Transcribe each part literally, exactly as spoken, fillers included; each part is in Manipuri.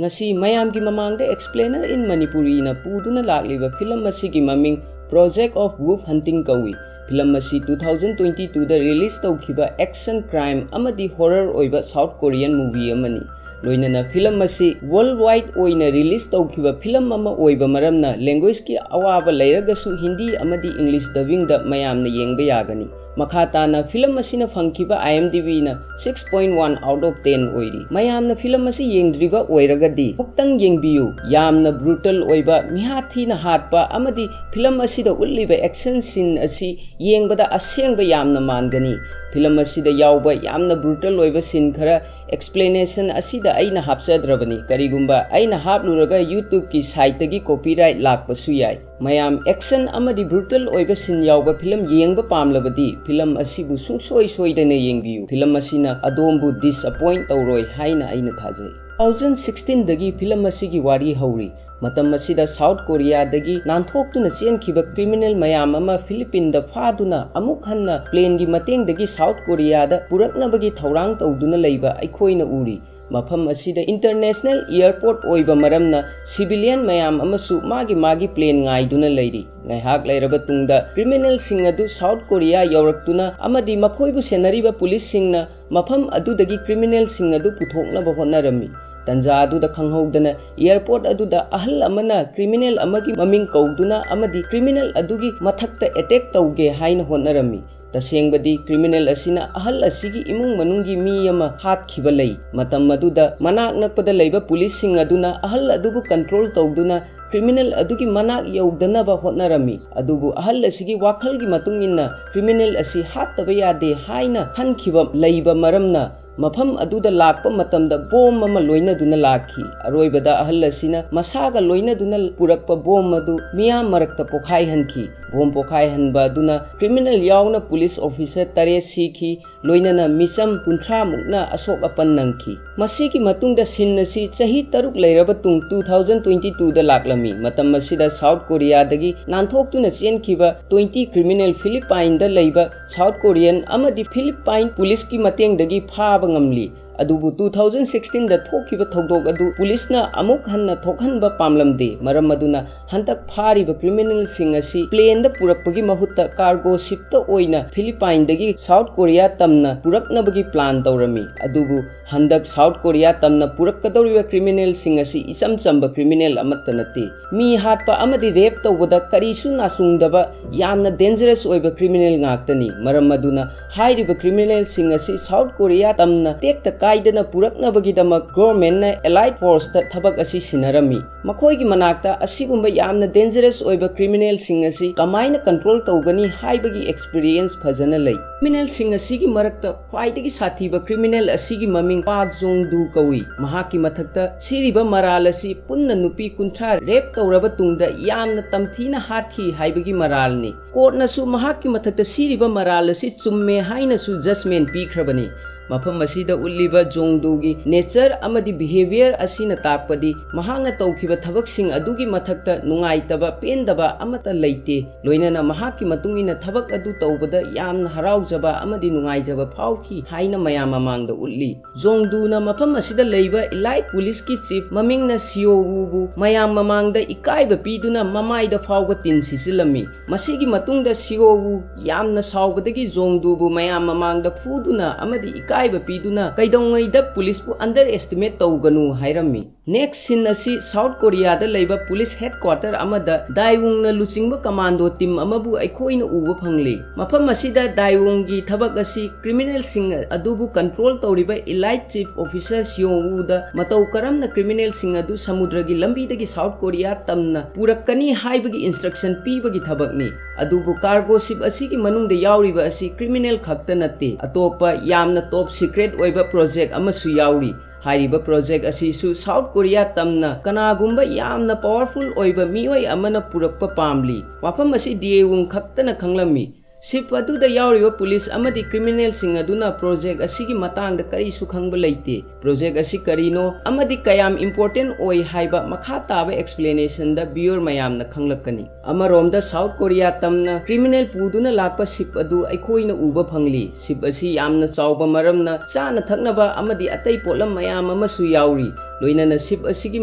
ꯉꯁꯤ ꯃꯌꯥꯝꯒꯤ ꯃꯃꯥꯡꯗ Explainer in Manipuriꯅ ꯄꯨꯗꯨꯅ ꯂꯥꯛꯂꯤꯕ ꯐꯤꯂꯝ ꯑꯁꯤꯒꯤ ꯃꯃꯤꯡ Project of Wolf Hunting ꯀꯧꯏ꯫ ꯐꯤꯂꯝ ꯑꯁꯤ two thousand twenty twoꯗ release ꯇꯧꯈꯤꯕ action, crime ꯑꯃꯗꯤ horror ꯑꯣꯏꯕ South Korean movie ꯑꯃꯅꯤ꯫ ꯂꯣꯏꯅꯅ ꯐꯤꯂꯝ ꯑꯁꯤ worldwide ꯑꯣꯏꯅ release ꯇꯧꯈꯤꯕ ꯐꯤꯂꯝ ꯑꯃ ꯑꯣꯏꯕ ꯃꯔꯝꯅ languageꯀꯤ ꯑꯋꯥꯕ ꯂꯩꯔꯒꯁꯨ Hindi ꯑꯃꯗꯤ English dubbingꯗ ꯃꯌꯥꯝꯅ ꯌꯦꯡꯕ ꯌꯥꯒꯅꯤ꯫ ꯃꯈꯥ ꯇꯥꯅ ꯐꯤꯂꯝ ꯑꯁꯤꯅ ꯐꯪꯈꯤꯕ IMDbꯅ six point one out of ten ꯑꯣꯏꯔꯤ꯫ ꯃꯌꯥꯝꯅ ꯐꯤꯂꯝ ꯑꯁꯤ ꯌꯦꯡꯗ꯭ꯔꯤꯕ ꯑꯣꯏꯔꯒꯗꯤ ꯑꯃꯨꯛꯇꯪ ꯌꯦꯡꯕꯤꯌꯨ꯫ ꯌꯥꯝꯅ brutal ꯑꯣꯏꯕ, ꯃꯤꯍꯥꯠ ꯊꯤꯅ ꯍꯥꯠꯄ ꯑꯃꯗꯤ ꯐꯤꯂꯝ ꯑꯁꯤꯗ ꯎꯠꯂꯤꯕ action scene ꯑꯁꯤ ꯌꯦꯡꯕꯗ ꯑꯁꯦꯡꯕ ꯌꯥꯝꯅ ꯃꯥꯟꯒꯅꯤ꯫ ꯐꯤꯂꯝ ꯑꯁꯤꯗ ꯌꯥꯎꯕ ꯌꯥꯝꯅ brutal ꯑꯣꯏꯕ scene ꯈꯔ explanation ꯑꯁꯤꯗ ꯑꯩꯅ ꯍꯥꯞꯆꯗ꯭ꯔꯕꯅꯤ꯫ ꯀꯔꯤꯒꯨꯝꯕ ꯑꯩꯅ ꯍꯥꯞꯂꯨꯔꯒ YouTubeꯀꯤ siteꯇꯒꯤ copyright ꯂꯥꯛꯄꯁꯨ ꯌꯥꯏ꯫ ꯃꯌꯥꯝ, action ꯑꯃꯗꯤ brutal ꯑꯣꯏꯕ scene ꯌꯥꯎꯕ ꯐꯤꯂꯝ ꯌꯦꯡꯕ ꯄꯥꯝꯂꯕꯗꯤ ꯐꯤꯂꯝ ꯑꯁꯤꯕꯨ ꯁꯨꯡꯁꯣꯏ ꯁꯣꯏꯗꯅ ꯌꯦꯡꯕꯤꯌꯨ꯫ ꯐꯤꯂꯝ ꯑꯁꯤꯅ ꯑꯗꯣꯝꯕꯨ disappoint ꯇꯧꯔꯣꯏ ꯍꯥꯏꯅ ꯑꯩꯅ ꯊꯥꯖꯩ꯫ Two thousand sixteenꯗꯒꯤ ꯐꯤꯂꯝ ꯑꯁꯤꯒꯤ ꯋꯥꯔꯤ ꯍꯧꯔꯤ꯫ ꯃꯇꯝ ꯑꯁꯤꯗ South Koreaꯗꯒꯤ ꯅꯥꯟꯊꯣꯛꯇꯨꯅ ꯆꯦꯟꯈꯤꯕ criminal ꯃꯌꯥꯝ ꯑꯃ Philippinesꯗ ꯐꯥꯗꯨꯅ ꯑꯃꯨꯛ ꯍꯟꯅ planeꯒꯤ ꯃꯇꯦꯡꯗꯒꯤ South Koreaꯗ ꯄꯨꯔꯛꯅꯕꯒꯤ ꯊꯧꯔꯥꯡ ꯇꯧꯗꯨꯅ ꯂꯩꯕ ꯑꯩꯈꯣꯏꯅ ꯎꯔꯤ꯫ ꯃꯐꯝ ꯑꯁꯤꯗ international airport ꯑꯣꯏꯕ ꯃꯔꯝꯅ civilian ꯃꯌꯥꯝ ꯑꯃꯁꯨ ꯃꯥꯒꯤ ꯃꯥꯒꯤ plane ꯉꯥꯏꯗꯨꯅ ꯂꯩꯔꯤ꯫ ꯉꯥꯏꯍꯥꯛ ꯂꯩꯔꯕ ꯇꯨꯡꯗ criminalꯁꯤꯡ ꯑꯗꯨ South Korea ꯌꯧꯔꯛꯇꯨꯅ ꯑꯃꯗꯤ ꯃꯈꯣꯏꯕꯨ ꯁꯦꯟꯅꯔꯤꯕ policeꯁꯤꯡꯅ ꯃꯐꯝ ꯑꯗꯨꯗꯒꯤ criminalꯁꯤꯡ ꯑꯗꯨ ꯄꯨꯊꯣꯛꯅꯕ ꯍꯣꯠꯅꯔꯝꯃꯤ꯫ ꯇꯟꯖꯥ ꯑꯗꯨꯗ ꯈꯪꯍꯧꯗꯅ airport ꯑꯗꯨꯗ ꯑꯍꯜ ꯑꯃꯅ criminal ꯑꯃꯒꯤ ꯃꯃꯤꯡ ꯀꯧꯗꯨꯅ ꯑꯃꯗꯤ criminal ꯑꯗꯨꯒꯤ ꯃꯊꯛꯇ attack ꯇꯧꯒꯦ ꯍꯥꯏꯅ ꯍꯣꯠꯅꯔꯝꯃꯤ꯫ ꯇꯁꯦꯡꯕꯗꯤ criminal ꯑꯁꯤꯅ ꯑꯍꯜ ꯑꯁꯤꯒꯤ ꯏꯃꯨꯡ ꯃꯅꯨꯡꯒꯤ ꯃꯤ ꯑꯃ ꯍꯥꯠꯈꯤꯕ ꯂꯩ꯫ ꯃꯇꯝ ꯑꯗꯨꯗ ꯃꯅꯥꯛ ꯅꯛꯄꯗ ꯂꯩꯕ policeꯁꯤꯡ ꯑꯗꯨꯅ ꯑꯍꯜ ꯑꯗꯨꯕꯨ control ꯇꯧꯗꯨꯅ criminal ꯑꯗꯨꯒꯤ ꯃꯅꯥꯛ ꯌꯧꯗꯅꯕ ꯍꯣꯠꯅꯔꯝꯃꯤ꯫ ꯑꯗꯨꯕꯨ ꯑꯍꯜ ꯑꯁꯤꯒꯤ ꯋꯥꯈꯜꯒꯤ ꯃꯇꯨꯡ ꯏꯟꯅ criminal ꯑꯁꯤ ꯍꯥꯠꯇꯕ ꯌꯥꯗꯦ ꯍꯥꯏꯅ ꯈꯟꯈꯤꯕ ꯂꯩꯕ ꯃꯔꯝꯅ ꯃꯐꯝ ꯑꯗꯨꯗ ꯂꯥꯛꯄ ꯃꯇꯝꯗ bomb ꯑꯃ ꯂꯣꯏꯅꯗꯨꯅ ꯂꯥꯛꯈꯤ꯫ ꯑꯔꯣꯏꯕꯗ ꯑꯍꯜ ꯑꯁꯤꯅ ꯃꯁꯥꯒ ꯂꯣꯏꯅꯗꯨꯅ ꯄꯨꯔꯛꯄ bomb ꯑꯗꯨ ꯃꯤꯌꯥꯝ ꯃꯔꯛꯇ ꯄꯣꯈꯥꯏꯍꯟꯈꯤ꯫ Bomb ꯄꯣꯈꯥꯏꯍꯟꯕ ꯑꯗꯨꯅ criminal ꯌꯥꯎꯅ police officer ꯇꯔꯦꯠ ꯁꯤꯈꯤ, ꯂꯣꯏꯅꯅ ꯃꯤꯆꯝ ꯀꯨꯟꯊ꯭ꯔꯥ ꯃꯨꯛꯅ ꯑꯁꯣꯛ ꯑꯄꯟ ꯅꯪꯈꯤ꯫ ꯃꯁꯤꯒꯤ ꯃꯇꯨꯡꯗ scene ꯑꯁꯤ ꯆꯍꯤ ꯇꯔꯨꯛ ꯂꯩꯔꯕ ꯇꯨꯡ two thousand twenty twoꯗ ꯂꯥꯛꯂꯝꯃꯤ꯫ ꯃꯇꯝ ꯑꯁꯤꯗ South Koreaꯗꯒꯤ ꯅꯥꯟꯊꯣꯛꯇꯨꯅ ꯆꯦꯟꯈꯤꯕ twenty criminal Philippinesꯗ ꯂꯩꯕ South Korean ꯑꯃꯗꯤ Philippine policeꯀꯤ ꯃꯇꯦꯡꯗꯒꯤ ꯐꯥꯕ ꯉꯝꯂꯤ꯫ ꯑꯗꯨꯕꯨ two thousand sixteen ꯗ ꯊꯣꯛꯈꯤꯕ ꯊꯧꯗꯣꯛ ꯑꯗꯨ ꯄꯨꯂꯤꯁꯅ ꯑꯃꯨꯛ ꯍꯟꯅ ꯊꯣꯛꯍꯟꯕ ꯄꯥꯝꯂꯝꯗꯦ꯫ ꯃꯔꯝ ꯑꯗꯨꯅ ꯍꯟꯗꯛ ꯐꯥꯔꯤꯕ criminal ꯁꯤꯡ ꯑꯁꯤ plane ꯗ ꯄꯨꯔꯛꯄꯒꯤ ꯃꯍꯨꯠꯇ cargo ship ꯇ ꯑꯣꯏꯅ Philippine ꯗꯒꯤ South Korea ꯇꯝꯅ ꯄꯨꯔꯛꯅꯕꯒꯤ plan ꯇꯧꯔꯝꯃꯤ꯫ ꯑꯗꯨꯕꯨ ꯍꯟꯗꯛ South Korea ꯇꯝꯅ ꯄꯨꯔꯛꯀꯗꯧꯔꯤꯕ criminal ꯁꯤꯡ ꯑꯁꯤ ꯏꯆꯝ ꯆꯝꯕ criminal ꯑꯃꯠꯇ ꯅꯠꯇꯦ꯫ ꯃꯤ ꯍꯥꯠꯄ ꯑꯃꯗꯤ rape ꯇꯧꯕꯗ ꯀꯔꯤꯁꯨ ꯅꯥꯆꯨꯡꯗꯕ ꯌꯥꯝꯅ dangerous ꯑꯣꯏꯕ criminal ꯉꯥꯛꯇꯅꯤ꯫ ꯃꯔꯝ ꯑꯗꯨꯅ ꯍꯥꯏꯔꯤꯕ criminal ꯁꯤꯡ ꯑꯁꯤ South Korea ꯇꯝꯅ ꯇꯦꯛꯇ ꯀꯥꯏꯗꯅ ꯄꯨꯔꯛꯅꯕꯒꯤꯗꯃꯛ government ꯅ elite force ꯇ ꯊꯕꯛ ꯑꯁꯤ ꯁꯤꯟꯅꯔꯝꯃꯤ꯫ ꯃꯈꯣꯏꯒꯤ ꯃꯅꯥꯛꯇ ꯑꯁꯤꯒꯨꯝꯕ ꯌꯥꯝꯅ dangerous ꯑꯣꯏꯕ criminal ꯁꯤꯡ ꯑꯁꯤ ꯀꯃꯥꯏꯅ control ꯇꯧꯒꯅꯤ ꯍꯥꯏꯕꯒꯤ experience ꯐꯖꯅ ꯂꯩ꯫ Criminal ꯁꯤꯡ ꯑꯁꯤꯒꯤ ꯃꯔꯛꯇ ꯈ꯭ꯋꯥꯏꯗꯒꯤ ꯁꯥꯊꯤꯕ criminal ꯑꯁꯤꯒꯤ ꯃꯃꯤꯡ Park Jong Do ꯀꯧꯏ꯫ ꯃꯍꯥꯛꯀꯤ ꯃꯊꯛꯇ ꯁꯤꯔꯤꯕ ꯃꯔꯥꯜ ꯑꯁꯤ ꯄꯨꯟꯅ ꯅꯨꯄꯤ ꯀꯨꯟꯊ꯭ꯔꯥ rape ꯇꯧꯔꯕ ꯇꯨꯡꯗ ꯌꯥꯝꯅ ꯇꯝꯊꯤꯅ ꯍꯥꯠꯈꯤ ꯍꯥꯏꯕꯒꯤ ꯃꯔꯥꯜꯅꯤ꯫ Court ꯅꯁꯨ ꯃꯍꯥꯛꯀꯤ ꯃꯊꯛꯇ ꯁꯤꯔꯤꯕ ꯃꯔꯥꯜ ꯑꯁꯤ ꯆꯨꯝꯃꯦ ꯍꯥꯏꯅꯁꯨ judgment ꯄꯤꯈ꯭ꯔꯕꯅꯤ꯫ ꯃꯐꯝ ꯑꯁꯤꯗ ꯎꯠꯂꯤꯕ Jong Do ꯒꯤ nature ꯑꯃꯗꯤ behaviour ꯑꯁꯤꯅ ꯇꯥꯛꯄꯗꯤ ꯃꯍꯥꯛꯅ ꯇꯧꯈꯤꯕ ꯊꯕꯛꯁꯤꯡ ꯑꯗꯨꯒꯤ ꯃꯊꯛꯇ ꯅꯨꯡꯉꯥꯏꯇꯕ, ꯄꯦꯟꯗꯕ ꯑꯃꯠꯇ ꯂꯩꯇꯦ꯫ ꯂꯣꯏꯅꯅ ꯃꯍꯥꯛꯀꯤ ꯃꯇꯨꯡ ꯏꯟꯅ ꯊꯕꯛ ꯑꯗꯨ ꯇꯧꯕꯗ ꯌꯥꯝꯅ ꯍꯔꯥꯎꯖꯕ ꯑꯃꯗꯤ ꯅꯨꯡꯉꯥꯏꯖꯕ ꯐꯥꯎꯈꯤ ꯍꯥꯏꯅ ꯃꯌꯥꯝ ꯃꯃꯥꯡꯗ ꯎꯠꯂꯤ꯫ Jong Do ꯅ ꯃꯐꯝ ꯑꯁꯤꯗ ꯂꯩꯕ elite police ꯀꯤ chief ꯃꯃꯤꯡꯅ Seo Woo ꯕꯨ ꯃꯌꯥꯝ ꯃꯃꯥꯡꯗ ꯏꯀꯥꯏꯕ ꯄꯤꯗꯨꯅ ꯃꯃꯥꯏꯗ ꯐꯥꯎꯕ ꯇꯤꯟ ꯁꯤꯠꯆꯤꯜꯂꯝꯃꯤ꯫ ꯃꯁꯤꯒꯤ ꯃꯇꯨꯡꯗ Seo Woo ꯌꯥꯝꯅ ꯁꯥꯎꯕꯗꯒꯤ Jong Do ꯕꯨ ꯃꯌꯥꯝ ꯃꯃꯥꯡꯗ ꯐꯨꯗꯨꯅ ꯑꯃꯗꯤ ꯏꯀꯥꯏꯕ ꯄꯤꯗꯨꯅ ꯀꯩꯗꯧꯉꯩꯗ ꯄꯨꯂꯤꯁꯄꯨ underestimate ꯇꯧꯒꯅꯨ ꯍꯥꯏꯔꯝꯃꯤ꯫ Next scene ꯑꯁꯤ South Korea ꯗ ꯂꯩꯕ police headquarter ꯑꯃꯗ Dae Wung ꯅ ꯂꯨꯆꯤꯡꯕ commando team ꯑꯃꯕꯨ ꯑꯩꯈꯣꯏꯅ ꯎꯕ ꯐꯪꯂꯤ꯫ ꯃꯐꯝ ꯑꯁꯤꯗ Dae Wung ꯒꯤ ꯊꯕꯛ ꯑꯁꯤ criminal ꯁꯤꯡ ꯑꯗꯨꯕꯨ control ꯇꯧꯔꯤꯕ elite chief officer Seo Woo ꯗ ꯃꯇꯧ ꯀꯔꯝꯅ criminal ꯁꯤꯡ ꯑꯗꯨ ꯁꯃꯨꯗ꯭ꯔꯒꯤ ꯂꯝꯕꯤꯗꯒꯤ South Korea ꯇꯝꯅ ꯄꯨꯔꯛꯀꯅꯤ ꯍꯥꯏꯕꯒꯤ instruction ꯄꯤꯕꯒꯤ ꯊꯕꯛꯅꯤ꯫ ꯑꯗꯨꯕꯨ cargo ship ꯑꯁꯤꯒꯤ ꯃꯅꯨꯡꯗ ꯌꯥꯎꯔꯤꯕ ꯑꯁꯤ criminal ꯈꯛꯇ ꯅꯠꯇꯦ, ꯑꯇꯣꯞꯄ ꯌꯥꯝꯅ top secret ꯑꯣꯏꯕ project ꯑꯃꯁꯨ ꯌꯥꯎꯔꯤ꯫ ꯍꯥꯏꯔꯤꯕ project ꯑꯁꯤꯁꯨ South Korea ꯇꯝꯅ ꯀꯅꯥꯒꯨꯝꯕ ꯌꯥꯝꯅ powerful ꯑꯣꯏꯕ ꯃꯤꯑꯣꯏ ꯑꯃꯅ ꯄꯨꯔꯛꯄ ꯄꯥꯝꯂꯤ꯫ ꯋꯥꯐꯝ ꯑꯁꯤ Dae Wung ꯈꯛꯇꯅ ꯈꯪꯂꯝꯃꯤ꯫ ꯁꯤꯞ ꯑꯗꯨꯗ ꯌꯥꯎꯔꯤꯕ ꯄꯨꯂꯤꯁ ꯑꯃꯗꯤ ꯀ꯭ꯔꯤꯃꯤꯅꯦꯜꯁꯤꯡ ꯑꯗꯨꯅ ꯄ꯭ꯔꯣꯖꯦꯛ ꯑꯁꯤꯒꯤ ꯃꯇꯥꯡꯗ ꯀꯔꯤꯁꯨ ꯈꯪꯕ ꯂꯩꯇꯦ, ꯄ꯭ꯔꯣꯖꯦꯛ ꯑꯁꯤ ꯀꯔꯤꯅꯣ ꯑꯃꯗꯤ ꯀꯌꯥꯝ ꯏꯝꯄꯣꯔꯇꯦꯟ ꯑꯣꯏ ꯍꯥꯏꯕ ꯃꯈꯥ ꯇꯥꯕ ꯑꯦꯛꯁꯄ꯭ꯂꯦꯅꯦꯁꯟꯗ ꯚꯤꯌꯨꯔ ꯃꯌꯥꯝꯅ ꯈꯪꯂꯛꯀꯅꯤ꯫ ꯑꯃꯔꯣꯝꯗ ꯁꯥꯎꯠ ꯀꯣꯔꯤꯌꯥ ꯇꯝꯅ ꯀ꯭ꯔꯤꯃꯤꯅꯦꯜ ꯄꯨꯗꯨꯅ ꯂꯥꯛꯄ ꯁꯤꯞ ꯑꯗꯨ ꯑꯩꯈꯣꯏꯅ ꯎꯕ ꯐꯪꯂꯤ꯫ ꯁꯤꯞ ꯑꯁꯤ ꯌꯥꯝꯅ ꯆꯥꯎꯕ ꯃꯔꯝꯅ ꯆꯥꯅ ꯊꯛꯅꯕ ꯑꯃꯗꯤ ꯑꯇꯩ ꯄꯣꯠꯂꯝ ꯃꯌꯥꯝ ꯑꯃꯁꯨ ꯌꯥꯎꯔꯤ꯫ ꯂꯣꯏꯅꯅ ꯁꯤꯞ ꯑꯁꯤꯒꯤ